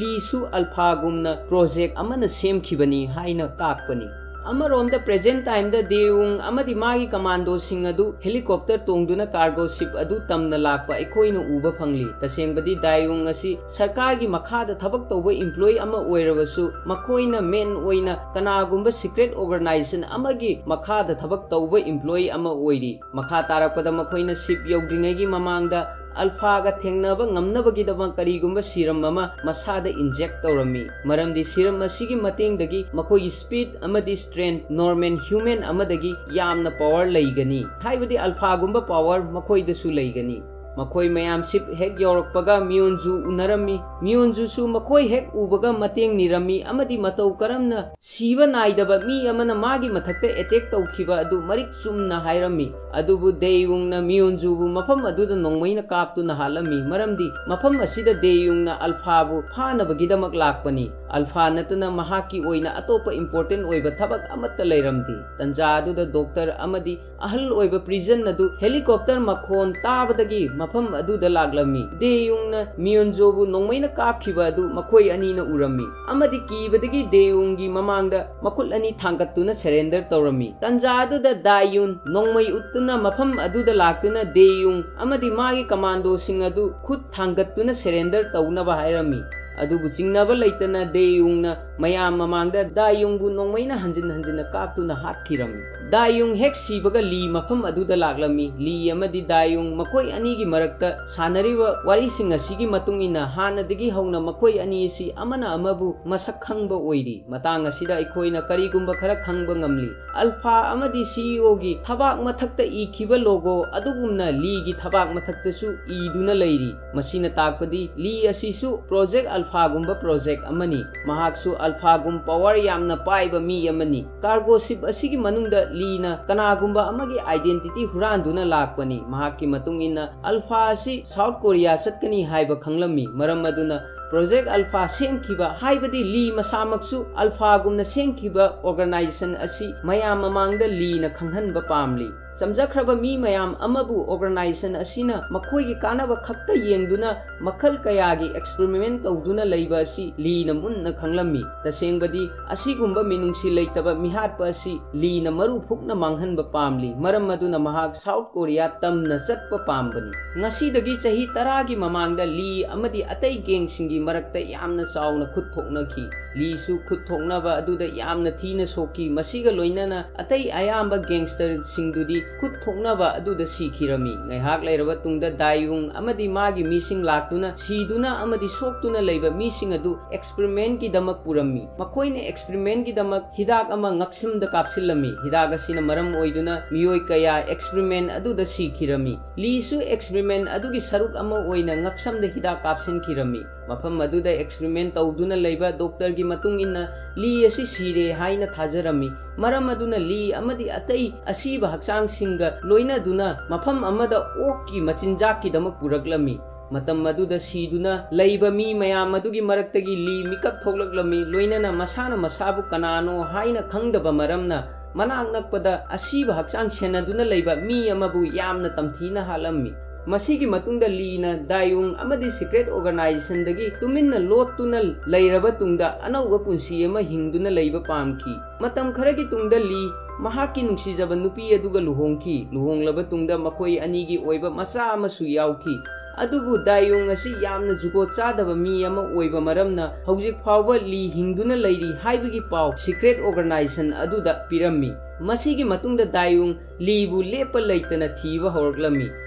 ꯂꯤꯁꯨ ꯑꯜꯐꯥꯒꯨꯝꯅ project ꯑꯃꯅ ꯁꯦꯝꯈꯤꯕꯅꯤ ꯍꯥꯏꯅ ꯇꯥꯛꯄꯅꯤ꯫ ꯑꯃꯔꯣꯝꯗ present timeꯗ ꯗꯦꯌꯨꯡ ꯑꯃꯗꯤ ꯃꯥꯒꯤ commandoꯁꯤꯡ ꯑꯗꯨ helicopter ꯇꯣꯡꯗꯨꯅ cargo ship ꯑꯗꯨ ꯇꯝꯅ ꯂꯥꯛꯄ ꯑꯩꯈꯣꯏꯅ ꯎꯕ ꯐꯪꯂꯤ꯫ ꯇꯁꯦꯡꯕꯗꯤ ꯗꯥꯌꯨꯡ ꯑꯁꯤ ꯁꯔꯀꯥꯔꯒꯤ ꯃꯈꯥꯗ ꯊꯕꯛ ꯇꯧꯕ employee ꯑꯃ ꯑꯣꯏꯔꯕꯁꯨ ꯃꯈꯣꯏꯅ main ꯑꯣꯏꯅ ꯀꯅꯥꯒꯨꯝꯕ secret organization ꯑꯃꯒꯤ ꯃꯈꯥꯗ ꯊꯕꯛ ꯇꯧꯕ employee ꯑꯃ ꯑꯣꯏꯔꯤ꯫ ꯃꯈꯥ ꯇꯥꯔꯛꯄꯗ ꯃꯈꯣꯏꯅ ship ꯌꯧꯗ꯭ꯔꯤꯉꯩꯒꯤ ꯃꯃꯥꯡꯗ ꯑꯜꯐꯥꯒ ꯊꯦꯡꯅꯕ ꯉꯝꯅꯕꯒꯤꯗꯃꯛ ꯀꯔꯤꯒꯨꯝꯕ ꯁꯤꯔꯝ ꯑꯃ ꯃꯁꯥꯗ ꯏꯟꯖꯦꯛ ꯇꯧꯔꯝꯃꯤ꯫ ꯃꯔꯝꯗꯤ ꯁꯤꯔꯝ ꯑꯁꯤꯒꯤ ꯃꯇꯦꯡꯗꯒꯤ ꯃꯈꯣꯏꯒꯤ ꯁ꯭ꯄꯤꯗ ꯑꯃꯗꯤ ꯁ꯭ꯇ꯭ꯔꯦꯟꯊ ꯅꯣꯔꯃꯦꯜ ꯍ꯭ꯌꯨꯃꯦꯟ ꯑꯃꯗꯒꯤ ꯌꯥꯝꯅ ꯄꯥꯋꯔ ꯂꯩꯒꯅꯤ꯫ ꯍꯥꯏꯕꯗꯤ ꯑꯜꯐꯥꯒꯨꯝꯕ ꯄꯥꯋꯔ ꯃꯈꯣꯏꯗꯁꯨ ꯂꯩꯒꯅꯤ꯫ ꯃꯈꯣꯏ ꯃꯌꯥꯝ ꯁꯤꯞ ꯍꯦꯛ ꯌꯧꯔꯛꯄꯒ ꯃꯤꯌꯣꯟꯖꯨ ꯎꯅꯔꯝꯃꯤ꯫ ꯃꯤꯌꯣꯟꯖꯨꯁꯨ ꯃꯈꯣꯏ ꯍꯦꯛ ꯎꯕꯒ ꯃꯇꯦꯡ ꯅꯤꯔꯝꯃꯤ ꯑꯃꯗꯤ ꯃꯇꯧ ꯀꯔꯝꯅ ꯁꯤꯕ ꯅꯥꯏꯗꯕ ꯃꯤ ꯑꯃꯅ ꯃꯥꯒꯤ ꯃꯊꯛꯇ ꯑꯦꯇꯦꯛ ꯇꯧꯈꯤꯕ ꯑꯗꯨ ꯃꯔꯤꯛ ꯆꯨꯝꯅ ꯍꯥꯏꯔꯝꯃꯤ꯫ ꯑꯗꯨꯕꯨ ꯗꯦꯌꯨꯡꯅ ꯃꯤꯌꯣꯟꯖꯨꯕꯨ ꯃꯐꯝ ꯑꯗꯨꯗ ꯅꯣꯡꯃꯩꯅ ꯀꯥꯞꯇꯨꯅ ꯍꯥꯠꯂꯝꯃꯤ, ꯃꯔꯝꯗꯤ ꯃꯐꯝ ꯑꯁꯤꯗ ꯗꯦꯌꯨꯡꯅ ꯑꯜꯐꯥꯕꯨ ꯐꯥꯅꯕꯒꯤꯗꯃꯛ ꯂꯥꯛꯄꯅꯤ꯫ ꯑꯜꯐꯥ ꯅꯠꯇꯅ ꯃꯍꯥꯛꯀꯤ ꯑꯣꯏꯅ ꯑꯇꯣꯞꯄ ꯏꯝꯄꯣꯔꯇꯦꯟ ꯑꯣꯏꯕ ꯊꯕꯛ ꯑꯃꯠꯇ ꯂꯩꯔꯝꯗꯦ꯫ ꯇꯟꯖꯥ ꯑꯗꯨꯗ ꯗꯣꯛꯇꯔ ꯑꯃꯗꯤ ꯑꯍꯜ ꯑꯣꯏꯕ ꯄ꯭ꯔꯤꯖꯟ ꯑꯗꯨ ꯍꯦꯂꯤꯀꯣꯞꯇꯔ ꯃꯈꯣꯟ ꯇꯥꯕꯗꯒꯤ ꯃꯐꯝ ꯑꯗꯨꯗ ꯂꯥꯛꯂꯝꯃꯤ꯫ ꯗꯦꯌꯨꯡꯅ ꯃꯤꯌꯣꯟꯖꯣꯕꯨ ꯅꯣꯡꯃꯩꯅ ꯀꯥꯞꯈꯤꯕ ꯑꯗꯨ ꯃꯈꯣꯏ ꯑꯅꯤꯅ ꯎꯔꯝꯃꯤ ꯑꯃꯗꯤ ꯀꯤꯕꯗꯒꯤ ꯗꯦꯌꯨꯡꯒꯤ ꯃꯃꯥꯡꯗ ꯃꯈꯨꯠ ꯑꯅꯤ ꯊꯥꯡꯒꯠꯇꯨꯅ ꯁꯔꯦꯟꯗꯔ ꯇꯧꯔꯝꯃꯤ꯫ ꯇꯟꯖꯥ ꯑꯗꯨꯗ ꯗꯥꯏꯌꯨꯟ ꯅꯣꯡꯃꯩ ꯎꯠꯇꯨꯅ ꯃꯐꯝ ꯑꯗꯨꯗ ꯂꯥꯛꯇꯨꯅ ꯗꯦꯌꯨꯡ ꯑꯃꯗꯤ ꯃꯥꯒꯤ ꯀꯃꯥꯟꯗꯣꯁꯤꯡ ꯑꯗꯨ ꯈꯨꯠ ꯊꯥꯡꯒꯠꯇꯨꯅ ꯁꯔꯦꯟꯗꯔ ꯇꯧꯅꯕ ꯍꯥꯏꯔꯝꯃꯤ꯫ ꯑꯗꯨꯕꯨ ꯆꯤꯡꯅꯕ ꯂꯩꯇꯅ ꯗꯦꯌꯨꯡꯅ ꯃꯌꯥꯝ ꯃꯃꯥꯡꯗ ꯗꯥꯏꯌꯨꯡꯕꯨ ꯅꯣꯡꯃꯩꯅ ꯍꯟꯖꯤꯟ ꯍꯟꯖꯤꯟꯅ ꯀꯥꯞꯇꯨꯅ ꯍꯥꯠꯈꯤꯔꯝꯃꯤ꯫ ꯗꯥꯏꯌꯨꯡ ꯍꯦꯛ ꯁꯤꯕꯒ ꯂꯤ ꯃꯐꯝ ꯑꯗꯨꯗ ꯂꯥꯛꯂꯝꯃꯤ꯫ ꯂꯤ ꯑꯃꯗꯤ ꯗꯥꯏꯌꯨꯡ ꯃꯈꯣꯏ ꯑꯅꯤꯒꯤ ꯃꯔꯛꯇ ꯁꯥꯟꯅꯔꯤꯕ ꯋꯥꯔꯤꯁꯤꯡ ꯑꯁꯤꯒꯤ ꯃꯇꯨꯡ ꯏꯟꯅ ꯍꯥꯟꯅꯗꯒꯤ ꯍꯧꯅ ꯃꯈꯣꯏ ꯑꯅꯤ ꯑꯁꯤ ꯑꯃꯅ ꯑꯃꯕꯨ ꯃꯁꯛ ꯈꯪꯕ ꯑꯣꯏꯔꯤ꯫ ꯃꯇꯥꯡ ꯑꯁꯤꯗ ꯑꯩꯈꯣꯏꯅ ꯀꯔꯤꯒꯨꯝꯕ ꯈꯔ ꯈꯪꯕ ꯉꯝꯂꯤ꯫ ꯑꯜꯐꯥ ꯑꯃꯗꯤ ꯁꯤꯏꯑꯣꯒꯤ ꯊꯕꯥꯛ ꯃꯊꯛꯇ ꯏꯈꯤꯕ ꯂꯣꯒꯣ ꯑꯗꯨꯒꯨꯝꯅ ꯂꯤꯒꯤ ꯊꯕꯥꯛ ꯃꯊꯛꯇꯁꯨ ꯏꯗꯨꯅ ꯂꯩꯔꯤ꯫ ꯃꯁꯤꯅ ꯇꯥꯛꯄꯗꯤ ꯂꯤ ꯑꯁꯤꯁꯨ ꯄ꯭ꯔꯣꯖꯦꯛ ꯑꯜꯐꯥꯒꯨꯝꯕ ꯄ꯭ꯔꯣꯖꯦꯛ ꯑꯃꯅꯤ꯫ ꯃꯍꯥꯛꯁꯨ ꯑꯜꯐꯥꯒꯨꯝ ꯄꯋꯥꯔ ꯌꯥꯝꯅ ꯄꯥꯏꯕ ꯃꯤ ꯑꯃꯅꯤ꯫ ꯀꯥꯔꯒꯣ ꯁꯤꯞ ꯑꯁꯤꯒꯤ ꯃꯅꯨꯡꯗ ꯂꯤꯅ ꯀꯅꯥꯒꯨꯝꯕ ꯑꯃꯒꯤ ꯑꯥꯏꯗꯦꯟꯇꯤꯇꯤ ꯍꯨꯔꯥꯟꯗꯨꯅ ꯂꯥꯛꯄꯅꯤ꯫ ꯃꯍꯥꯛꯀꯤ ꯃꯇꯨꯡ ꯏꯟꯅ ꯑꯜꯐꯥ ꯑꯁꯤ ꯁꯥꯎꯠ ꯀꯣꯔꯤꯌꯥ ꯆꯠꯀꯅꯤ ꯍꯥꯏꯕ ꯈꯪꯂꯝꯃꯤ꯫ ꯃꯔꯝ ꯑꯗꯨꯅ ꯄ꯭ꯔꯣꯖꯦꯛ ꯑꯜꯐꯥ ꯁꯦꯝꯈꯤꯕ, ꯍꯥꯏꯕꯗꯤ ꯂꯤ ꯃꯁꯥꯃꯛꯁꯨ ꯑꯜꯐꯥꯒꯨꯝꯅ ꯁꯦꯝꯈꯤꯕ ꯑꯣꯔꯒꯅꯥꯏꯖꯦꯁꯟ ꯑꯁꯤ ꯃꯌꯥꯝ ꯃꯃꯥꯡꯗ ꯂꯤꯅ ꯈꯪꯍꯟꯕ ꯄꯥꯝꯂꯤ꯫ ꯆꯝꯖꯈ꯭ꯔꯕ ꯃꯤ ꯃꯌꯥꯝ ꯑꯃꯕꯨ ꯑꯣꯔꯒꯅꯥꯏꯖꯦꯁꯟ ꯑꯁꯤꯅ ꯃꯈꯣꯏꯒꯤ ꯀꯥꯟꯅꯕ ꯈꯛꯇ ꯌꯦꯡꯗꯨꯅ ꯃꯈꯜ ꯀꯌꯥꯒꯤ ꯑꯦꯛꯁꯄꯦꯔꯤꯃꯦꯟ ꯇꯧꯗꯨꯅ ꯂꯩꯕ ꯑꯁꯤ ꯂꯤꯅ ꯃꯨꯟꯅ ꯈꯪꯂꯝꯃꯤ꯫ ꯇꯁꯦꯡꯕꯗꯤ ꯑꯁꯤꯒꯨꯝꯕ ꯃꯤꯅꯨꯡꯁꯤ ꯂꯩꯇꯕ ꯃꯤꯍꯥꯠꯄ ꯑꯁꯤ ꯂꯤꯅ ꯃꯔꯨ ꯐꯨꯛꯅ ꯃꯥꯡꯍꯟꯕ ꯄꯥꯝꯂꯤ꯫ ꯃꯔꯝ ꯑꯗꯨꯅ ꯃꯍꯥꯛ ꯁꯥꯎꯠ ꯀꯣꯔꯤꯌꯥ ꯇꯝꯅ ꯆꯠꯄ ꯄꯥꯝꯕꯅꯤ꯫ ꯉꯁꯤꯗꯒꯤ ꯆꯍꯤ ꯇꯔꯥꯒꯤ ꯃꯃꯥꯡꯗ ꯂꯤ ꯑꯃꯗꯤ ꯑꯇꯩ ꯒꯦꯡꯁꯤꯡꯒꯤ ꯃꯔꯛꯇ ꯌꯥꯝꯅ ꯆꯥꯎꯅ ꯈꯨꯠ ꯊꯣꯛꯅꯈꯤ꯫ ꯂꯤꯁꯨ ꯈꯨꯠ ꯊꯣꯛꯅꯕ ꯑꯗꯨꯗ ꯌꯥꯝꯅ ꯊꯤꯅ ꯁꯣꯛꯈꯤ꯫ ꯃꯁꯤꯒ ꯂꯣꯏꯅꯅ ꯑꯇꯩ ꯑꯌꯥꯝꯕ ꯒꯦꯡꯁꯇꯔꯁꯤꯡꯗꯨꯗꯤ ꯈꯨꯠ ꯊꯣꯛꯅꯕ ꯑꯗꯨꯗ ꯁꯤꯈꯤꯔꯝꯃꯤ꯫ ꯉꯥꯏꯍꯥꯛ ꯂꯩꯔꯕ ꯇꯨꯡꯗ ꯗꯥꯏꯌꯨꯡ ꯑꯃꯗꯤ ꯃꯥꯒꯤ ꯃꯤꯁꯤꯡ ꯂꯥꯛꯇꯨꯅ ꯁꯤꯗꯨꯅ ꯑꯃꯗꯤ ꯁꯣꯛꯇꯨꯅ ꯂꯩꯕ ꯃꯤꯁꯤꯡ ꯑꯗꯨ ꯑꯦꯛꯁꯄꯔꯤꯃꯦꯟꯒꯤꯗꯃꯛ ꯄꯨꯔꯝꯃꯤ꯫ ꯃꯈꯣꯏꯅ ꯑꯦꯛꯁꯄꯔꯤꯃꯦꯟꯒꯤꯗꯃꯛ ꯍꯤꯗꯥꯛ ꯑꯃ ꯉꯛꯁꯝꯗ ꯀꯥꯞꯁꯤꯜꯂꯝꯃꯤ꯫ ꯍꯤꯗꯥꯛ ꯑꯁꯤꯅ ꯃꯔꯝ ꯑꯣꯏꯗꯨꯅ ꯃꯤꯑꯣꯏ ꯀꯌꯥ ꯑꯦꯛꯁꯄꯔꯤꯃꯦꯟ ꯑꯗꯨꯗ ꯁꯤꯈꯤꯔꯝꯃꯤ꯫ ꯂꯤꯁꯨ ꯑꯦꯛꯁꯄꯔꯤꯃꯦꯟ ꯑꯗꯨꯒꯤ ꯁꯔꯨꯛ ꯑꯃ ꯑꯣꯏꯅ ꯉꯛꯁꯝꯗ ꯍꯤꯗꯥꯛ ꯀꯥꯞꯁꯤꯟꯈꯤꯔꯝꯃꯤ꯫ ꯃꯐꯝ ꯑꯗꯨꯗ ꯑꯦꯛꯁꯄꯔꯤꯃꯦꯟ ꯇꯧꯗꯨꯅ ꯂꯩꯕ ꯗꯣꯛꯇꯔꯒꯤ ꯃꯇꯨꯡ ꯏꯟꯅ ꯂꯤ ꯑꯁꯤ ꯁꯤꯔꯦ ꯍꯥꯏꯅ ꯊꯥꯖꯔꯝꯃꯤ꯫ ꯃꯔꯝ ꯑꯗꯨꯅ ꯂꯤ ꯑꯃꯗꯤ ꯑꯇꯩ ꯑꯁꯤꯕ ꯍꯛꯆꯥꯡꯁꯤꯡꯒ ꯂꯣꯏꯅꯗꯨꯅ ꯃꯐꯝ ꯑꯃꯗ ꯑꯣꯛꯀꯤ ꯃꯆꯤꯟꯖꯥꯛꯀꯤꯗꯃꯛ ꯄꯨꯔꯛꯂꯝꯃꯤ꯫ ꯃꯇꯝ ꯑꯗꯨꯗ ꯁꯤꯗꯨꯅ ꯂꯩꯕ ꯃꯤ ꯃꯌꯥꯝ ꯑꯗꯨꯒꯤ ꯃꯔꯛꯇꯒꯤ ꯂꯤ ꯃꯤꯀꯞ ꯊꯣꯛꯂꯛꯂꯝꯃꯤ꯫ ꯂꯣꯏꯅꯅ ꯃꯁꯥꯅ ꯃꯁꯥꯕꯨ ꯀꯅꯥꯅꯣ ꯍꯥꯏꯅ ꯈꯪꯗꯕ ꯃꯔꯝꯅ ꯃꯅꯥꯛ ꯅꯛꯄꯗ ꯑꯁꯤꯕ ꯍꯛꯆꯥꯡ ꯁꯦꯟꯅꯗꯨꯅ ꯂꯩꯕ ꯃꯤ ꯑꯃꯕꯨ ꯌꯥꯝꯅ ꯇꯝꯊꯤꯅ ꯍꯥꯠꯂꯝꯃꯤ꯫ ꯃꯁꯤꯒꯤ ꯃꯇꯨꯡꯗ ꯂꯤꯅ ꯗꯥꯏꯌꯨꯡ ꯑꯃꯗꯤ ꯁꯤꯀ꯭ꯔꯦꯠ ꯑꯣꯔꯒꯅꯥꯏꯖꯦꯁꯟꯗꯒꯤ ꯇꯨꯃꯤꯟꯅ ꯂꯣꯠꯇꯨꯅ ꯂꯩꯔꯕ ꯇꯨꯡꯗ ꯑꯅꯧꯕ ꯄꯨꯟꯁꯤ ꯑꯃ ꯍꯤꯡꯗꯨꯅ ꯂꯩꯕ ꯄꯥꯝꯈꯤ꯫ ꯃꯇꯝ ꯈꯔꯒꯤ ꯇꯨꯡꯗ ꯂꯤ ꯃꯍꯥꯛꯀꯤ ꯅꯨꯡꯁꯤꯖꯕ ꯅꯨꯄꯤ ꯑꯗꯨꯒ ꯂꯨꯍꯣꯡꯈꯤ꯫ ꯂꯨꯍꯣꯡꯂꯕ ꯇꯨꯡꯗ ꯃꯈꯣꯏ ꯑꯅꯤꯒꯤ ꯑꯣꯏꯕ ꯃꯆꯥ ꯑꯃꯁꯨ ꯌꯥꯎꯈꯤ꯫ ꯑꯗꯨꯕꯨ ꯗꯥꯏꯌꯨꯡ ꯑꯁꯤ ꯌꯥꯝꯅ ꯖꯨꯒꯣꯠ ꯆꯥꯗꯕ ꯃꯤ ꯑꯃ ꯑꯣꯏꯕ ꯃꯔꯝꯅ ꯍꯧꯖꯤꯛ ꯐꯥꯎꯕ ꯂꯤ ꯍꯤꯡꯗꯨꯅ ꯂꯩꯔꯤ ꯍꯥꯏꯕꯒꯤ ꯄꯥꯎ ꯁꯤꯀ꯭ꯔꯦꯠ ꯑꯣꯔꯒꯅꯥꯏꯖꯦꯁꯟ ꯑꯗꯨꯗ ꯄꯤꯔꯝꯃꯤ꯫ ꯃꯁꯤꯒꯤ ꯃꯇꯨꯡꯗ ꯗꯥꯏꯌꯨꯡ ꯂꯤꯕꯨ ꯂꯦꯞꯄ ꯂꯩꯇꯅ ꯊꯤꯕ ꯍꯧꯔꯛꯂꯝꯃꯤ꯫